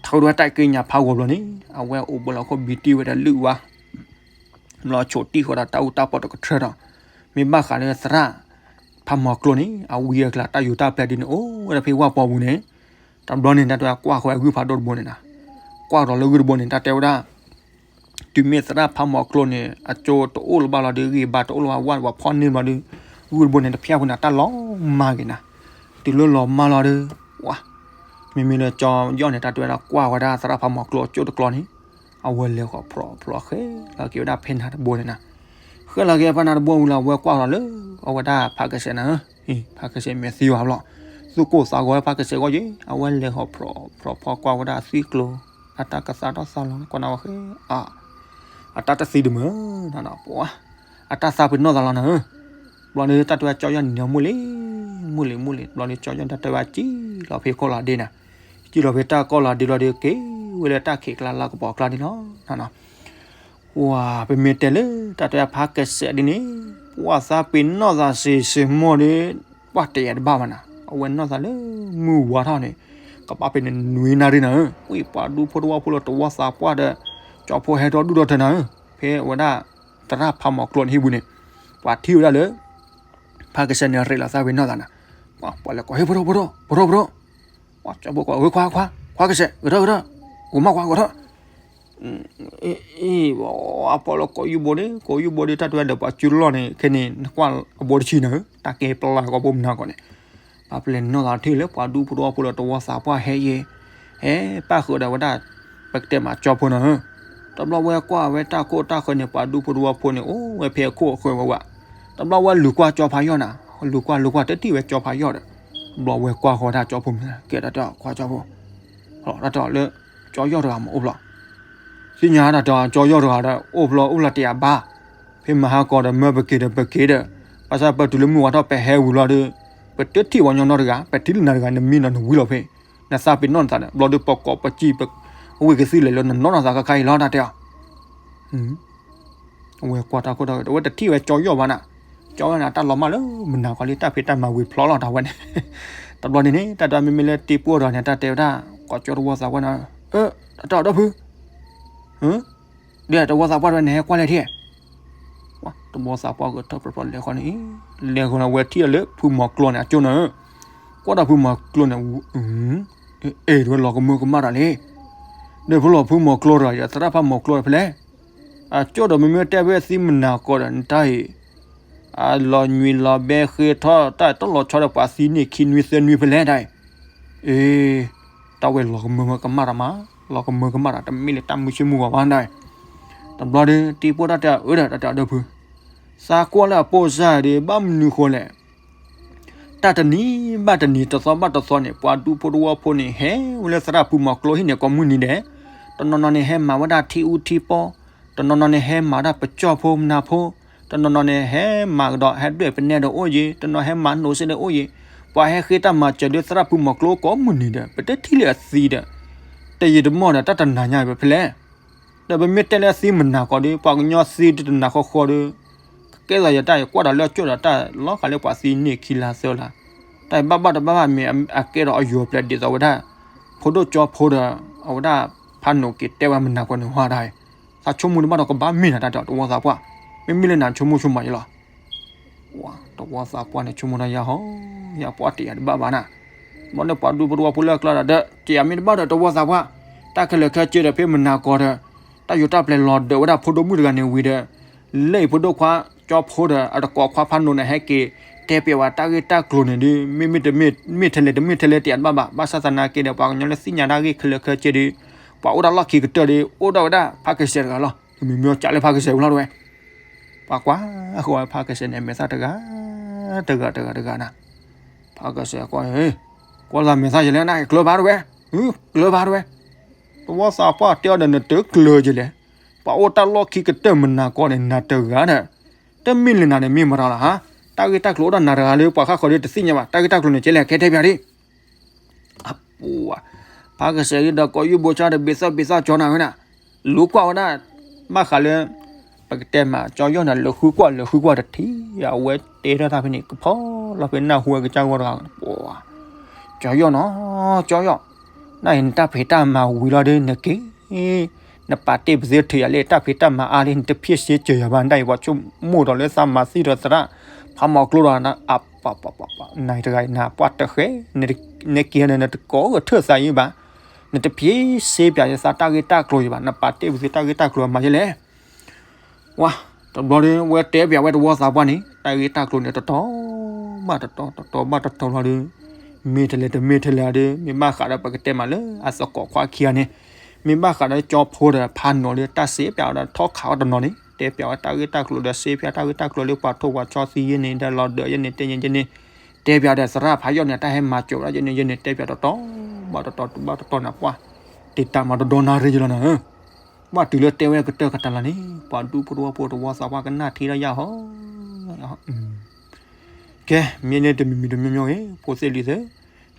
ထုးထီၣ်ဝဲတၢ်ကံးညာ်ဖးဂီၤဘျီန့ၣ် အဝဲအိၣ်ဘှီလီၤခိၣ်ဘံတံၢ်ဝဲဒီးလုၢ်ဝါ ဘျီဆိးတံၢ်ဃီဒီးတၢ်အူတၢ်ပီတကထြၢဒီး, မ့ၢ်ဘၣ်ဃးလၢသရၣ်, ဖးမီၤကျိန့ၣ် အဝံအကျါတၢ်ယူးတၢ်ပျဲၢ်ဒ်န့ၣ် အိၣ်ဝဲဒၣ်ဖဲဝၣ်ပီပူၤန့ၣ်, တဘျီန့ၣ် တၢ်တဲဝဲကွၢ်ဃီအဂုၢ်ဖးဒိၣ်တဘိန့ၣ်နၤ, ကွၢ်ဒီးလၢဂုၢ်တဘိန့ၣ် တၢ်တဲဝဲဒၣ်, တုၤမ့ၢ်သရၣ်ဖးမီၤကျိန့ၣ် အကၠိတအိၣ်လၢၤဘၣ်လီၤဒီး ဂံၢ်ဘါတအိၣ်လၢၤဘၣ် ဝၣ်တဝၤဖီၣ်န့ၢ်ဘျီဒီး, ဂုၢ်တဘိန့ၣ် တဖျါဖဲန့ၣ် တၢ်လီၤမၢ်က့ၤနၤ, တုၤလၢလီၤမၢ်လီၤဒီး, ဝါ မ့မ့ၢ်လၢကၠီယီၣ်န့ၣ် တၢ်တဲဝဲဒၣ်ကွၢ်ဝဲဒၣ်သရၣ်ဖးမီၤကျိအကၠိတကျီန့ၣ်, အဝဲလဲၤဃီၤဖျိးဖျိးဃဲလီၤက့ၤဝဲဒၣ်ဖဲနၤတဘိန့ၣ်နၤ, ဃဲလီၤက့ၤဖဲနၤတဘိဝံၤလီၤ အဝဲကွၢ်လီၤလၢ, အဝဲဒၣ်ဖးကစဲးနၤဧၢ, ဖးကစဲးမဲာ်သံဝဲဘျီ, သူၣ်ကိၢ်သးဂီၤဖးကစဲးဂီၢ်ယ့ၣ် အဝဲလဲၤဃီၤဖျိးဖျိးဖီကွၢ်ဝဲဒၣ်သွံၣ်ကျိၤ, အတၢ်ကသါထီၣ်သါလီၤ ကွၢ်နၤဝဲဃဲ, အါ အတၢ်တသံတမုာ်, ပှၤ, အတၢ်သးပ့ၤနီၣ်သးလီၤနၤဧၢ, ဘျီန့ၣ်တၢ်တဲဝဲကၠီယီၣ်န့ၣ်မုၢ်လံ, မုၢ်လံမုၢ်လံ ဘျီန့ၣ်ကၠီယီၣ်န့ၣ် တၢ်တဲဝဲစံၣ်လီၤဖဲခိၣ်လီၤဒ့နၤ, စံၣ်လီၤဖဲတၢ်ကီၢ်လီၤဒ့လီၤဒီး က့ၤဝဲလၢတၢ်ခံးကျါလၢကပီၤကျါန့ၣ်လီၤ, ပှၤ ပမ့ၢ်တဲလၢတၢ်တဲဝဲဖးကစဲးဒ်န့ၣ်, ပှၤသးပ့ၤနီၣ်သးစ့ၤစ့ၤမီၢ်ဒီး, ပှၤတယဲတဘၣ်ဘၣ်နၤ, အဝဲနီၢ်သးလၢမုၢ်ဝါထီၣ်န့ၣ်, ကဘၣ်ဖဲန့ၣ်နွံနၣ်ရံၣ်နၤဧၢ, ဝံၢ်ပှၤဒူဖိတဝၢ်ဖိလၢတဝီသးပှၢ်ဒီး, ကၠီဖိဟဲထီၣ်ဒူၣ်ထီၣ်ထၢနၤဧၢ, ဖဲအဝဲဒၣ်, သရၣ်ဖးမီၤကျိန့ၣ်ဟံၣ်ပူၤန့ၣ်, ပှၤထံၣ်ဝဲဒၣ်လၢ ဖးကစဲးန့ၣ်ရ့းလီၤသးပ့ၤနီၣ်သးနၤ, ပှၤလဲၤကိးဟ့ၣ်ဖိထီၣ်ဖိထီၣ်ဖိထီၣ်ဖိထီၣ်, ပှၤကၠီဖိကိး ဝဲခွါခွါ ခွါကစဲး ဂဲၤထီၣ်ဂဲၤထီၣ်, ဂီၤမၢ်ခွါဂီၤထီၣ်, အံၤ, အပီၢ်လီၤကိးယူၢ်ဘိန့ၣ် ကိးယူၢ်ဘိဒီး တၢ်တဲဝဲဒီးပှၤစုလီၢ်န့ၣ် ခဲန့ၣ် နကွၢ်ကဘိတဆံနၤဧၢ, တၢ်ကဲပျၢ်ကဘိမနုၤကီးန့ၣ်, ပှၤပလဲၤနီၢ်သးထံၣ်လၢပှၤဒူဖိတဝၢ်ဖိလၢတဝီသးပှၢ်ဟဲယဲ, ဟဲပၣ်ဃုာ်ဒီးဝဲဒၣ်, ပကတဲမးကၠီဖိနၤဧၢ, တ တဘျီဝဲကွၢ်ဝဲတၢ်ခိၣ်တၢ်ဃၢၤန့ၣ် ပှၤဒူဖိတဝီဖိန့ၣ် အိၣ်ဝဲဖဲအခိၣ်အဃၢၤဝဲဝဲ, တဘျီဝဲလူၤကွၢ်ကၠီဖးယီၢ်နၤ, လူၤကွၢ်လူၤကွၢ်တထံၣ်ဝဲကၠီဖးယီၢ်ဒီး, တဘျီဝဲကွၢ်ဃီၤတၢ်ကၠီဖိမုၣ် ကဲတၢ်တဲအီၤ ခွါကၠီဖိ, တၢ်တဲအီၤလၢ ကၠီယီၢ်တဂၤမ့ၢ်အိၣ်ဖျီၣ်, သ့ၣ်ညါတၢ်တဲအီၤ ကၠီယီၢ်တဂၤဒီး အိၣ်ဖျီၣ်အိၣ်ဖျီၣ်တယၤဘၣ်, ဖဲမဟါကီးဒီးမၢပက့ၤဒီးပက့ၤဒီး, ဘၣ်ဆၣ်ပတုၤလၢမုၢ်ဝါထီၣ်ပဟဲဝံၤလီၤဒီး, ပတထံၣ်ပှၤညီနီတဂၤ, ပထံၣ်လၢနၤတဂၤ နမံနီၤနဝံလီၤဖဲ, နသးပ့ၤနီၣ်နသးဒီး ဘျီဒီးပကိးပစံၣ်ပဝ့ၢ်ကသံၣ်လဲၤလၢ နနီၢ်နသးခါခါအံၤလီၤ တၢ်တဲအီၤ အဝဲကွၢ်တၢ်ခိၣ်တၢ်ဃၢၤ အဝဲတထံၣ်ဝဲကၠီယီၢ်ဘၣ်နၤ, ကၠီယီၢ်န့ၣ် တၢ်လီၤမၢ်လၢမုၢ်နၤခီလံ တၢ်ဖံးတၢ်မၤဝံၤဖျီၣ်လီၤတၢ်ဝဲန့ၣ်, တဘျီန့ၣ်န့ၣ် တၢ်တဲအီၤမ့မ့ၢ်လၢတံၤပှိၢ်ဒီးန့ၣ် တၢ်တဲဝဲဒၣ် ကိးကၠီတဝီသးပှၢ်န့ၣ်, တၢ်တဲအီၤဒီဖု ဒီးတဝီသးပှၢ်တဝဲန့ၣ် ဟဲကွၢ်လဲၣ်ထံၣ်, တဝီသးပှၢ်ဂဲၤထီၣ်ပြီပြီလဲၤဃီန့ၣ်, လဲၤဃီန့ၣ် အဝဲထံၣ်လၢဖုမီၤကျိန့ၣ် အကၠိန့ၣ်, ကွၢ်ဒီးဖုမီၤကျိန့ၣ်, အဲၣ်ဒိးလီၤကမၢကမၣ်တၢ်လံ, ဒီးဖုလီၤဖုမီၤကျိတဂၤ သရၣ်ဖးမီၤကျိဖဲလဲၣ်, အကၠိဒီးမ့မ့ၢ်တဲဖဲသံမုၢ်နၤကီးဒီး နတၢ်အံၤ အလီၤညွံးလီၤဘဲဃ့ထီၣ်တၢ်တလီၤဆီဒီးပှၤသံန့ၢ်ခံနွံသၢနွံဖဲလဲၣ်တၢ်အံၤ, အ့ တၢ်ဝဲလီၤကမၢကမၣ်တၢ်မး, လီၤကမၢကမၣ်တၢ် တမ့ၢ်လၢတၢ်မုာ်ဆိကမိၣ်ဂီၤဘၣ်ဒၣ်အံၤ, တဘျီဒီး တံၤပှိၢ်တၢ်တဲအီၤ အၢဒီးတၢ်တဲအီၤဒီဖု သးကွၢ်လၢအပိၢ်စၢ်ဒီး ဘၣ်မနုၤဃိလဲၣ်, တၢ်တနံၤဘၣ်တနံၤ တသီဘၣ်တသီန့ၣ် ပှၤဒူဖိတဝီဖိန့ၣ် ဟဲဝဲလၢသရၣ်ဖုမီၤကျိဟံၣ်န့ၣ် ကိးမုၢ်နံၤဒဲး, တနီၤနီၤန့ၣ် ဟဲမၤဝဲဒၣ်ထံအူထံပီ, တနီၤနီၤန့ၣ် ဟဲမၤဝဲဒၣ်ပကၠီၣ်ဖိမနၤဖိ, တနီၤနီၤန့ၣ် ဟဲမၤကဒီး ဟဲဒွဲၣ်ပနဲဒီးအိၣ်ယံၤ, တနီၤဟဲမၤနိးစ့ဒီးအိၣ်ယံၤ, ပှၤဟဲဃ့တၢ်မၤစၢၤဒီးသရၣ်ဖုမီၤကျိကိးမုၢ်နံၤဒီး ပတထံၣ်လၢအသံဒီး, တယံာ်တမီၢ်ဒီး တၢ်တနၤညါဖဲလဲၣ် ဒီးပမ့ၢ်တဲလၢအသံမုၢ်နၤကီးဒီး ပှၤကညီသံဒ်တနၤဃီဃီဒီး, ကဲသးယတၢ် ယကွၢ်ဒီးလၢအကၠိၣ်ဒီးတၢ်လီၤဃာ်လၢပှၤသံန့ၢ်ခံလါသၢလါ, တၢ်ဘၣ်ဘၣ်တဘၣ်ဘၣ်မ့ၢ်အကဲဒီးအယိၤပျဲၢ်ဒ်သိးဝဲဒၣ်, ဖိဒိၣ်ကၠီဖိဒီး, အဝဲဒၣ်ဖးနိးက့ၤတဲဝဲမုၢ်နၤကီးန့ၣ်ဝါဒၣ်, သးဆိကမိၣ်တဘၣ်ဒီးကဘၣ်မ့ၢ်နၤတၢ်တဲအီၤတဝီသးပှၢ်, မ့မ့ၢ်လၢနၤဆိကမိၣ်ဆိကမးယလီၤ တဝီသးပှၢ်န့ၣ် ဆိကမိၣ်တၢ်ယၤဟီ, ယၤပှၢ်တယၤတဘၣ်ဘၣ်နၤ, ဘၣ်လၢပှၤဒူဖိတဝီဖိလၢအကျါဒီး တယၤမ့ၢ်တဘၣ်ဒီးတဝီသးပှၢ်, တၢ်ခဲလၢာ်ခဲဆ့ဒီးဖဲမုၢ်နၤကီးဒီး, တၢ်ယိၤတၢ်ပျဲၢ်လီၤဒၢးဝဲဒၣ်ဖိဒိၣ်မုၣ်တဂၤန့ၣ်ဝံၤဒီး, လၢအံၤဖိဒိၣ်ခွါကၠီဖိဒီး အတကိးခွါဖးနိးန့ၣ် ဟဲက့ၤတဲပျဲဝဲတၢ်ဂ့ၢ်တၢ်ကျိၤန့ၣ်ဒီး မ့မ့ၢ်တမ့ၢ်, မ့ၢ်ထဲလဲၣ်တမ့ၢ်ထဲလဲၣ်တယၤတဘၣ်ဘၣ်, ဘၣ်ဆၣ်သနာ်က့ဒီး ပှၤကညီလၢသ့ၣ်ညါတၢ်ဂ့ၢ်ခဲလၢာ်ခဲဆ့ဒီး, ပှၤအိၣ်တၢ်လီၢ်ခံကတၢၢ်ဒီး အိၣ်ဒၣ်ဝဲဒၣ်ဖးကစဲးတဂၤလီၤ, မ့မ့ၢ်ကးလၢဖးကစဲးဝံၤလီၤတဝဲ ပှၤကွၢ်ဃီဖးကစဲးန့ၣ် မဲာ်သၣ်တဂၤ, တဂၤတဂၤတဂၤနၤ, ဖးကစဲးကွၢ်, ကွၢ်သးမဲာ်သၣ်ယလဲၣ်နၤ ကျၢၤဘၣ်တဝဲ, ကျၢၤဘၣ်တဝဲ, တဝီသးပှၢ်တဲအီၤဒီးနတကျၢၤယလဲၣ်, ပှၤအိၣ်တၢ်လီၢ်ခံကတၢၢ်မုၢ်နၤကီးန့ၣ် နၤတဂၤဒီး, တမ့ၢ်လၢနၤန့ၣ်မ့ၢ်မတၤလီၤဧါ, တၢ်ဂ့ၢ်တၢ်ကျိၤအိၣ်ဒီးနၤတဂၤလၢပှၤဃၣ်ဃီၤဒီးတသ့ၣ်ညါဘၣ်, တၢ်ဂ့ၢ်တၢ်ကျိၤန့ၣ် ကဲလဲၣ် ကဲတဲပျးဒံး အပူၤ, ဖးကစဲးဒီးကိးယုၢ်ဘိဆါဒီးဘ့ၣ်သၣ်ဘ့ၣ်သၣ်ကၠီနၤဝဲဒၣ်, လူၤကွၢ်ဝဲဒၣ်, ဘၣ်ဃးလၢ, ပကတဲမး ကၠီယီၢ်န့ၣ် လဲၤဃုကွၢ်လဲၤဃုကွၢ်တထံၣ်, အဝဲတဲထီၣ်တၢ်ဖဲန့ၣ် ကဖီလီၤဖဲနၢ်ဟူဝဲကစၢ်ဂီၢ်တဂၤ, ကၠီယီၢ်နီၤ, ကၠီယီၢ်, နအံၤနတၢ်ဖံးတၢ်မၤဝံၤလီၤဒီး နက့ၤ နပာ်တ့ၢ်ပသ့ထုးယၤလၢတၢ်ဖံးတၢ်မၤအါလံ နတဖံးစ့စၢၤယၤဘၣ် နတၢ်အံၤပှၤဆိကမိၣ်ဒီးလၢသးမၤသံဒီးသရၣ်, ဖးမီၤကျိဒီး, အပပပ, နတဂၤအံၤနပှၢ်တဃဲ, နက့ၤဒီးနတကိးဂဲၤထၢၣ်သးယံၤဘၣ်, နတဖံးစ့ပျးယသးတၢ်ဂ့ၢ်တၢ်ကျိၤယံၤဘၣ်, နပာ်တ့ၢ်ပသ့တၢ်ဂ့ၢ်တၢ်ကျိၤမၤယလဲၣ် ဝါ, တဘျီဒီး ဝဲတဲပျးဝဲတဝီသးပှၢ်န့ၣ် တၢ်ဂ့ၢ်တၢ်ကျိၤန့ၣ် တတီၤဘၣ်တတီၤ တတီၤဘၣ်တတီၤလီၤဒီး, မ့ၢ်ထဲလဲၣ်တမ့ၢ်ထဲလဲၣ်ဒီး မ့ၢ်ဘၣ်ဃးဒီးပကတဲမးလၢအသကိးခွါခံဂၤန့ၣ်, မ့ၢ်ဘၣ်ဃးဒီးကၠီဖိဒီးဖးနိးလၢတၢ်စ့ပျးဒီးထီၣ်ခးအီၤတနီၤန့ၣ် တဲပျးဝဲတၢ်ဂ့ၢ်တၢ်ကျိၤဒီး စ့ပျးတၢ်ဂ့ၢ်တၢ်ကျိၤလၢပှၤထိၣ်ပှၤဆီသံယဲန့ၣ် ဒီးလီၤဒၢးယဲန့ၣ် တဲညဲယဲန့ၣ်, တဲပျးဒီးသရၣ်ဖးယီၢ်န့ၣ် တၢ်ဟဲမၤစၢၤဝဲဒၣ်ယဲန့ၣ် ယဲန့ၣ် တဲပျးတတီၤဘၣ်တတီၤ တဘၣ်တတီၤန့ၣ် ပှၢ်, တံာ်တာ်မၤတဒီနၣ်ရံၣ်ယလီၤနၤ ဘၣ်တုၤလၢတဲဝဲကတၢၢ်ကတၢၢ်လီၤန့ၣ် ပှၤဒူဖိတဝီဖိတဝီသးပှၢ်ကနၣ်ထံဒီးယၤဟီ, ကဲ, မ့ၢ်န့ၣ်တမံၤမံၤတမံၤမံၤဂ့ၤ ဖိသ့ၣ်လံၤသ့ၣ်,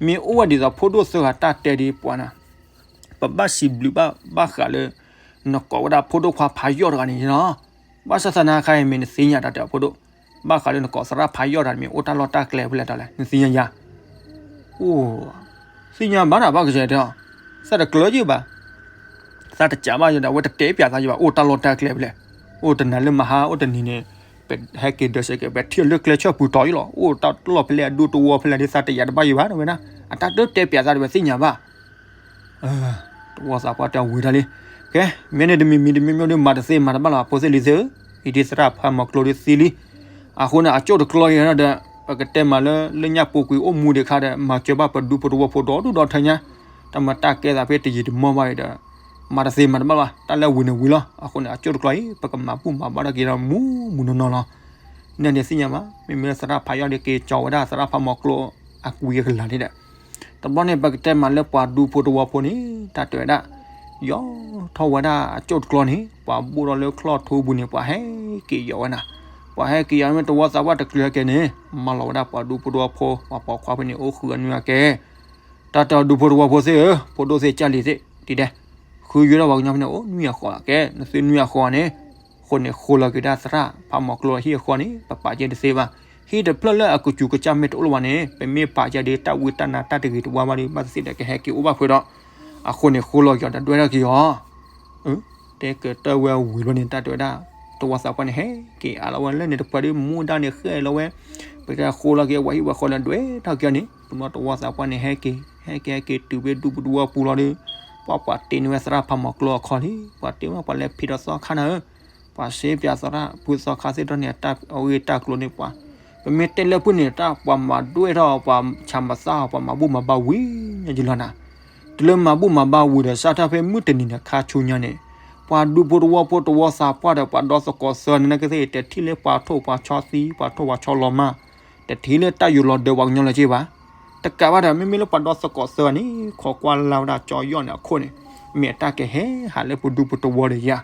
မ့ၢ်အိၣ်ဝဲဒ်သိးဖိဒိၣ်သၢဂၤတၢ်တဲဒ်ပှၤနၤ, ပဘၣ်စံးဘျုးဘၣ်ဘၣ်ဃးလၢ နကိးဝဲဒၣ်ဖိဒိၣ်ခွါဖးယီၢ်တဂၤန့ၣ်လီၤ, ဘၣ်ဆၣ်သနာ်က့မ့ၢ်နသ့ၣ်ညါတၢ်တဲအဖိဒိၣ်, ဘၣ်ဃးလၢနကိးသရၣ်ဖးယီၢ်တဂၤန့ၣ်မ့ၢ်အိၣ်တၢ်လီၢ်တၢ်ကျဲဖဲလဲၣ်တၢ်လဲၣ် နသ့ၣ်ညါယၤ အိၣ်, သ့ၣ်ညါဘၣ်နၤဘၣ်ကစၢ်တဲအီၤ, သးတကျၢၤယဘၣ်, သးတကးဘၣ်ယဒီး အဝဲတတဲပျးသးယဘၣ် အိၣ်တၢ်လီၢ်တၢ်ကျဲဖဲလဲၣ်, အိၣ်တနၤလၢမဟါအိၣ်တနံၤန့ၣ်, ပဟဲက့ၤဒၢးစဲးကဲး ပထံၣ်လၢကျဲဆၢပူၤတီၤယလီၤ အိၣ်တၢ်လီၢ်ဖဲလဲၣ်အဒူတဝီဖဲလဲၣ်ဒီး သးတယၤတဘၣ်ယဘၣ်နဝဲဒၣ်, အတၢ်တတဲပျးသးဒီးဝဲသ့ၣ်ညါဘၣ် တဝီသးပှၢ်တဲဝံၤတၢ်လံ, ကဲ, မ့ၢ်န့ၣ်တမံၤမံၤတမံၤမံၤဒီး မၤတသ့မၤတဘၣ်လီၤ ဖိသ့ၣ်လံၤသ့ၣ်ဧၢ, အံၤဒ်သရၣ်ဖးမီၤကျိဒီးသံလံ, အဃိန့ၣ် အကၠိၣ်တကျီယဲဒီး, ပကတဲမးလၢ လၢညါပူၤကွံာ်အိၣ်မူဒံးခါဒီး မၤစၢၤဘၣ်ပဒူဖိတဝီဖိဒီဒူၣ်ဒီထၢညါ, တၢ်မၤတၢ်ကဲသးဖဲတယံာ်တမီၢ်ဘၣ်အံၤဒီး, မၤတသ့မၤတဘၣ်ဘၣ်, တၢ်လၢဝံၤန့ၣ်ဝံၤလီၤ. အဃိန့ၣ် အကၠိၣ်တကျီအံၤ ပကမၤဘူၣ်မၤဘါထီၣ်က့ၤဒီးမူမူနီၢ်နီၢ်လီၤ. နန့ၣ်သ့ၣ်ညါဘၣ်, မ့မ့ၢ်လၢသရၣ်ဖးယီၢ်ဒီး က့ၤကၠီၤဝဲဒၣ်သရၣ်ဖးမီၤကျိ အကွံအကလၤန့ၣ်ဒီး တဘျီန့ၣ် ပကတဲမးလၢပှၤဒူဖိတဝီဖိန့ၣ် တၢ်တဲဝဲဒၣ် ယီၤထီၣ်ဝဲဒၣ်အကၠိၣ်တကျီန့ၣ် ပှၤဘိၣ်ထီၣ်လၢချီၣ်ထူပူၤန့ၣ် ပှၤဟဲက့ၤယီၤဝဲနၤ, ပှၤဟဲက့ၤယီၤမ့ၢ်တဝီသးပှၢ်တကျၢၤကဲန့ၣ် မၢလီၤဝဲဒၣ်ပှၤဒူဖိတဝီဖိ ပှၤပိာ်ခွါဖိန့ၣ် အိၣ်ဃုာ်အနွံအကဲ တၢ်တဲအီၤဒူဖိတဝီဖိသ့ၣ်ဧၢ, ဖိဒိၣ်သ့ၣ်ကၢ်လံၤသ့ၣ် ဒ်ဒဲး ဃုယွဲထီၣ်ပှၤကညီဖဲန့ၣ် အိၣ်နွံအဃီလီၤ. ကဲ နသုနွံအဃီန့ၣ် အဃိန့ၣ် ဃိလီၤက့ၤဒၣ်သရၣ်ဖးမီၤကျိအဟံၣ်အဃီန့ၣ် ပပာ်ကဲတသ့ဘၣ်. ဟံၣ်တဖျၢၣ်လၢအကစူၤကစၢ်မ့ၢ်တအိၣ်လၢၤဘၣ်န့ၣ် ပမ့ၢ်ပာ်ကဲဒီး တၢ်ဝံတၢ်နါတၢ်တဂ့ၤတဝါဘၣ်ဒီး ဘၣ်သ့ၣ်သ့ၣ်ဒီးကဟဲက့ၤအိၣ်ဘၣ်ဖုးဒီး အဃိန့ၣ် ဃိလီၤက့ၤအီၤဒီးဒွဲထီၣ်က့ၤအီၤ တဲကတၢၢ်ဝဲအဝံၤဘျီန့ၣ် တၢ်တဲဝဲဒၣ် တဝီသးပှၢ်န့ၣ် ဟဲက့ၤအါလီၤဝဲလၢန့ၣ်တပှၢ်ဒီး မူဒါန့ၣ်ဃဲလီၤဝဲ ပတဲဃိလီၤက့ၤဝဲဟံၣ်ဝဲဃီလၢဒွဲထီၣ်က့ၤအီၤန့ၣ် ပနီၢ်တဝီသးပှၢ်န့ၣ် ဟဲက့ၤ ဟဲက့ၤဟဲက့ၤတုၤဖဲဒူပူၤတဝီပူၤလီၤဒီး ပှၤပှၤတ့န့ၢ်ဝဲသရၣ်ဖးမီၤကျိအခီလံ ပှၤတ့ဝဲပှၤလဲၤဖံးဒီးသီခါနၤဧၢ ပှၤစ့ပၠးသရၣ်ဖုသီခါသ့ၣ်တဖၣ်န့ၣ် အတၢ်အဂ့ၢ်တၢ်ကျိၤန့ၣ်ပှၤ ပမ့ၢ်တဲလၢဖုန့ၣ် တၢ်ပှၤမၤဒွဲထီၣ် ပှၤဆၣ်မၤသၣ်အီၤ ပှၤမၤဘူၣ်မၤဘါဝံၤညါယလီၤနၤ တုၤလၢမၤဘူၣ်မၤဘါဝံၤဒီး စးထီၣ်ဖဲမုၢ်တနံၤန့ၣ် ခါဆူညါန့ၣ် ပှၤဒူဖိတဝီဖိတဝီသးပှၢ်ဒီး ပှၤဒီသကိးသၢန့ၣ် နကသ့ၣ် တထံၣ်လၢပှၤထိၣ်ပှၤဆီသံ ပှၤထိၣ်ပှၤဆီလီၤမၢ် တထံၣ်လၢတၢ်ယိၤလီၤဒၢးပှၤကညီလၢၤက့ဘၣ်. တကးဘၣ်ဒီး မ့မ့ၢ်လၢပှၤဒီသကိးသၢန့ၣ် ခိးကွၢ်လၢ်ဝဲဒၣ်ကၠီယီၣ်န့ၣ်အခိၣ်န့ၣ် မ့ၢ်အတၢ်ကဟဲဟးလၢပဒူပတဝီဒီးယၤ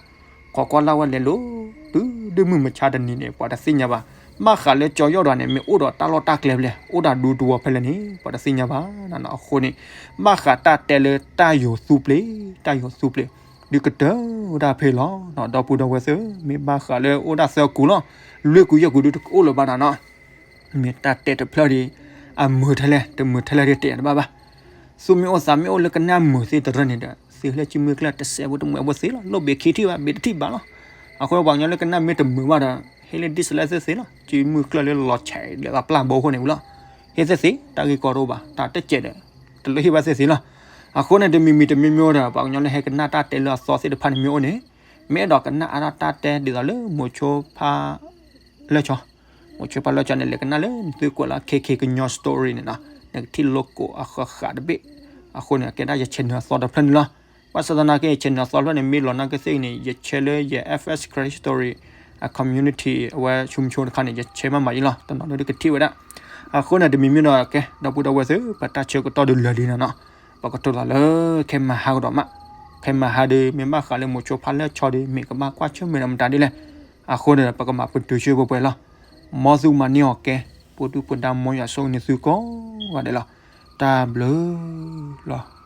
ခိးကွၢ်လၢ်ဝဲလဲၤလိၤ တုၤဒုမုၢ်မဆါတနံၤန့ၣ် ပှၤတသ့ၣ်ညါဘၣ်. ဘၣ်ဃးလၢကၠီယီၣ်ဒီးန့ၣ် မ့ၢ်အိၣ်ဒီးတၢ်လီၢ်တၢ်ကျဲဖဲလဲၣ် အိၣ်ဒၣ်ဒူတဝီဖဲလဲၣ်န့ၣ် ပှၤတသ့ၣ်ညါဘၣ်နၤနီၤ. အဃိန့ၣ် ဘၣ်ဃးတၢ်တဲလၢတၢ်ယိၤသူပျ့ၤ တၢ်ယိၤသူပျ့ၤ ဒုးကတၢၢ်ဝဲဒၣ်ဖဲလီၤ. ဒီပုၢ်ဒီဝဲၢ်သ့ၣ် မ့ၢ်ဘၣ်ဃးလၢအိၣ်ဒၣ်သၢကူလီၤ လွံၢ်ကူယဲၢ်ကူဒုးတအိၣ်လၢၤဘၣ်နၤနီၤ မ့ၢ်တၢ်တဲတဖျၢၣ်ဒီး အမုာ်ထဲလဲၣ် တမုာ်ထဲလဲၣ်ဒီးတဲတဘၣ်ဘၣ်. သူမ့ၢ်အိၣ်သးမ့ၢ်အိၣ်လၢကနၣ်မုာ်သ့တရၢန့ၣ်ဒီး သုဟ့ၣ်လၢစုမုၢ်ကျၢၢ်တစဲးဖိတမှဲးဖိသ့လီၤ. လိၣ်ဘ့းခံထံၣ်ဘၣ် ဘ့းတထံၣ်ဘၣ်လီၤ. အဃိပှၤကညီလၢကနၣ်မ့ၢ်တမုာ်ဘၣ်ဒီး ဟ့ၣ်လၢ dislike သ့သ့လီၤ. စုမုၢ်ကျၢၢ်လၢလီၤဆဲးဒီးသးပျၢ်ဘိအဃိန့ၣ်ဝံၤလီၤ. ဟ့ၣ်သ့သ့ တၢ်ဂ့ၢ်ကီတအိၣ်ဘၣ် တၢ်တစဲးဒီး တလိၣ်ဟ့ၣ်ဘၣ်သ့သ့လီၤ. အဃိန့ၣ် တမံၤမံၤတမံၤမံၤဒီး ပှၤကညီလၢဟဲကနၣ်တၢ်တဲလၢအသီသ့ၣ်တဖၣ်န့ၣ်မ့ၢ်အိၣ်န့ၣ် မ့ၢ်အဲၣ်ဒိးကနၣ်အါထီၣ်တၢ်တဲဒ်သိးလၢ မိၤဆိဖါ လၢကၠီ မိၤဆိဖါလၢကၠီန့ၣ် လဲၤကနၣ်လၢနသုကွဲးလီၤ KK ကညီ story န့ၣ်နီၤ နကထံၣ် logo အဃၢၤဃာ်တဘ့ၣ်. အဃိန့ၣ် ကဲဒၣ်ယ channel အသီတဖျၢၣ်န့ၣ်လီၤ. ဘၣ်ဆၣ်သနာ်က့ channel အသီတဖျၢၣ်န့ၣ် မ့ၢ်လီၤနာ်က့သ့ၣ်န့ၣ် ယ share လၢယ FS Karen Story အ community အဝဲဆူမဆိတခါန့ၣ် ယ share မးမးယံလီၤ. တနီၤဒုးကထံၣ်ဝဲဒၣ်. အဃိန့ၣ် တမံၤမံၤဒီး ကဲ ဒီပုၢ်ဒီဝဲၢ်သ့ၣ် ပတၢ်ဆၢကတီၢ်ဒုးလၢာ်လံနီၤနီၤ ပကတိၤသးလၢ ခဲမုၢ်ဟါကဒီးမး ခဲမုၢ်ဟါဒီး မ့ၢ်ဘၣ်ဃးလၢမိၤဆိဖါလၢကၠီဒီး မ့ၢ်ကဘၣ်ကွၢ်ဆၢၣ်မဲာ်ဒီးမတၤဒ်လဲၣ်. အဃိန့ၣ် ပကမၤပတုာ်ဆၢပှဲၤပှဲၤလီၤ. မ်သုမၤန့ၢ်အီၤကဲ ပှၤဒုၣ်ပှၤဒါ မ်ယွၤဆိၣ်ဂ့ၤန့ၢ်သုကိးဂၤဒဲးလီၤ. တၢ်ဘျုးလီၤ.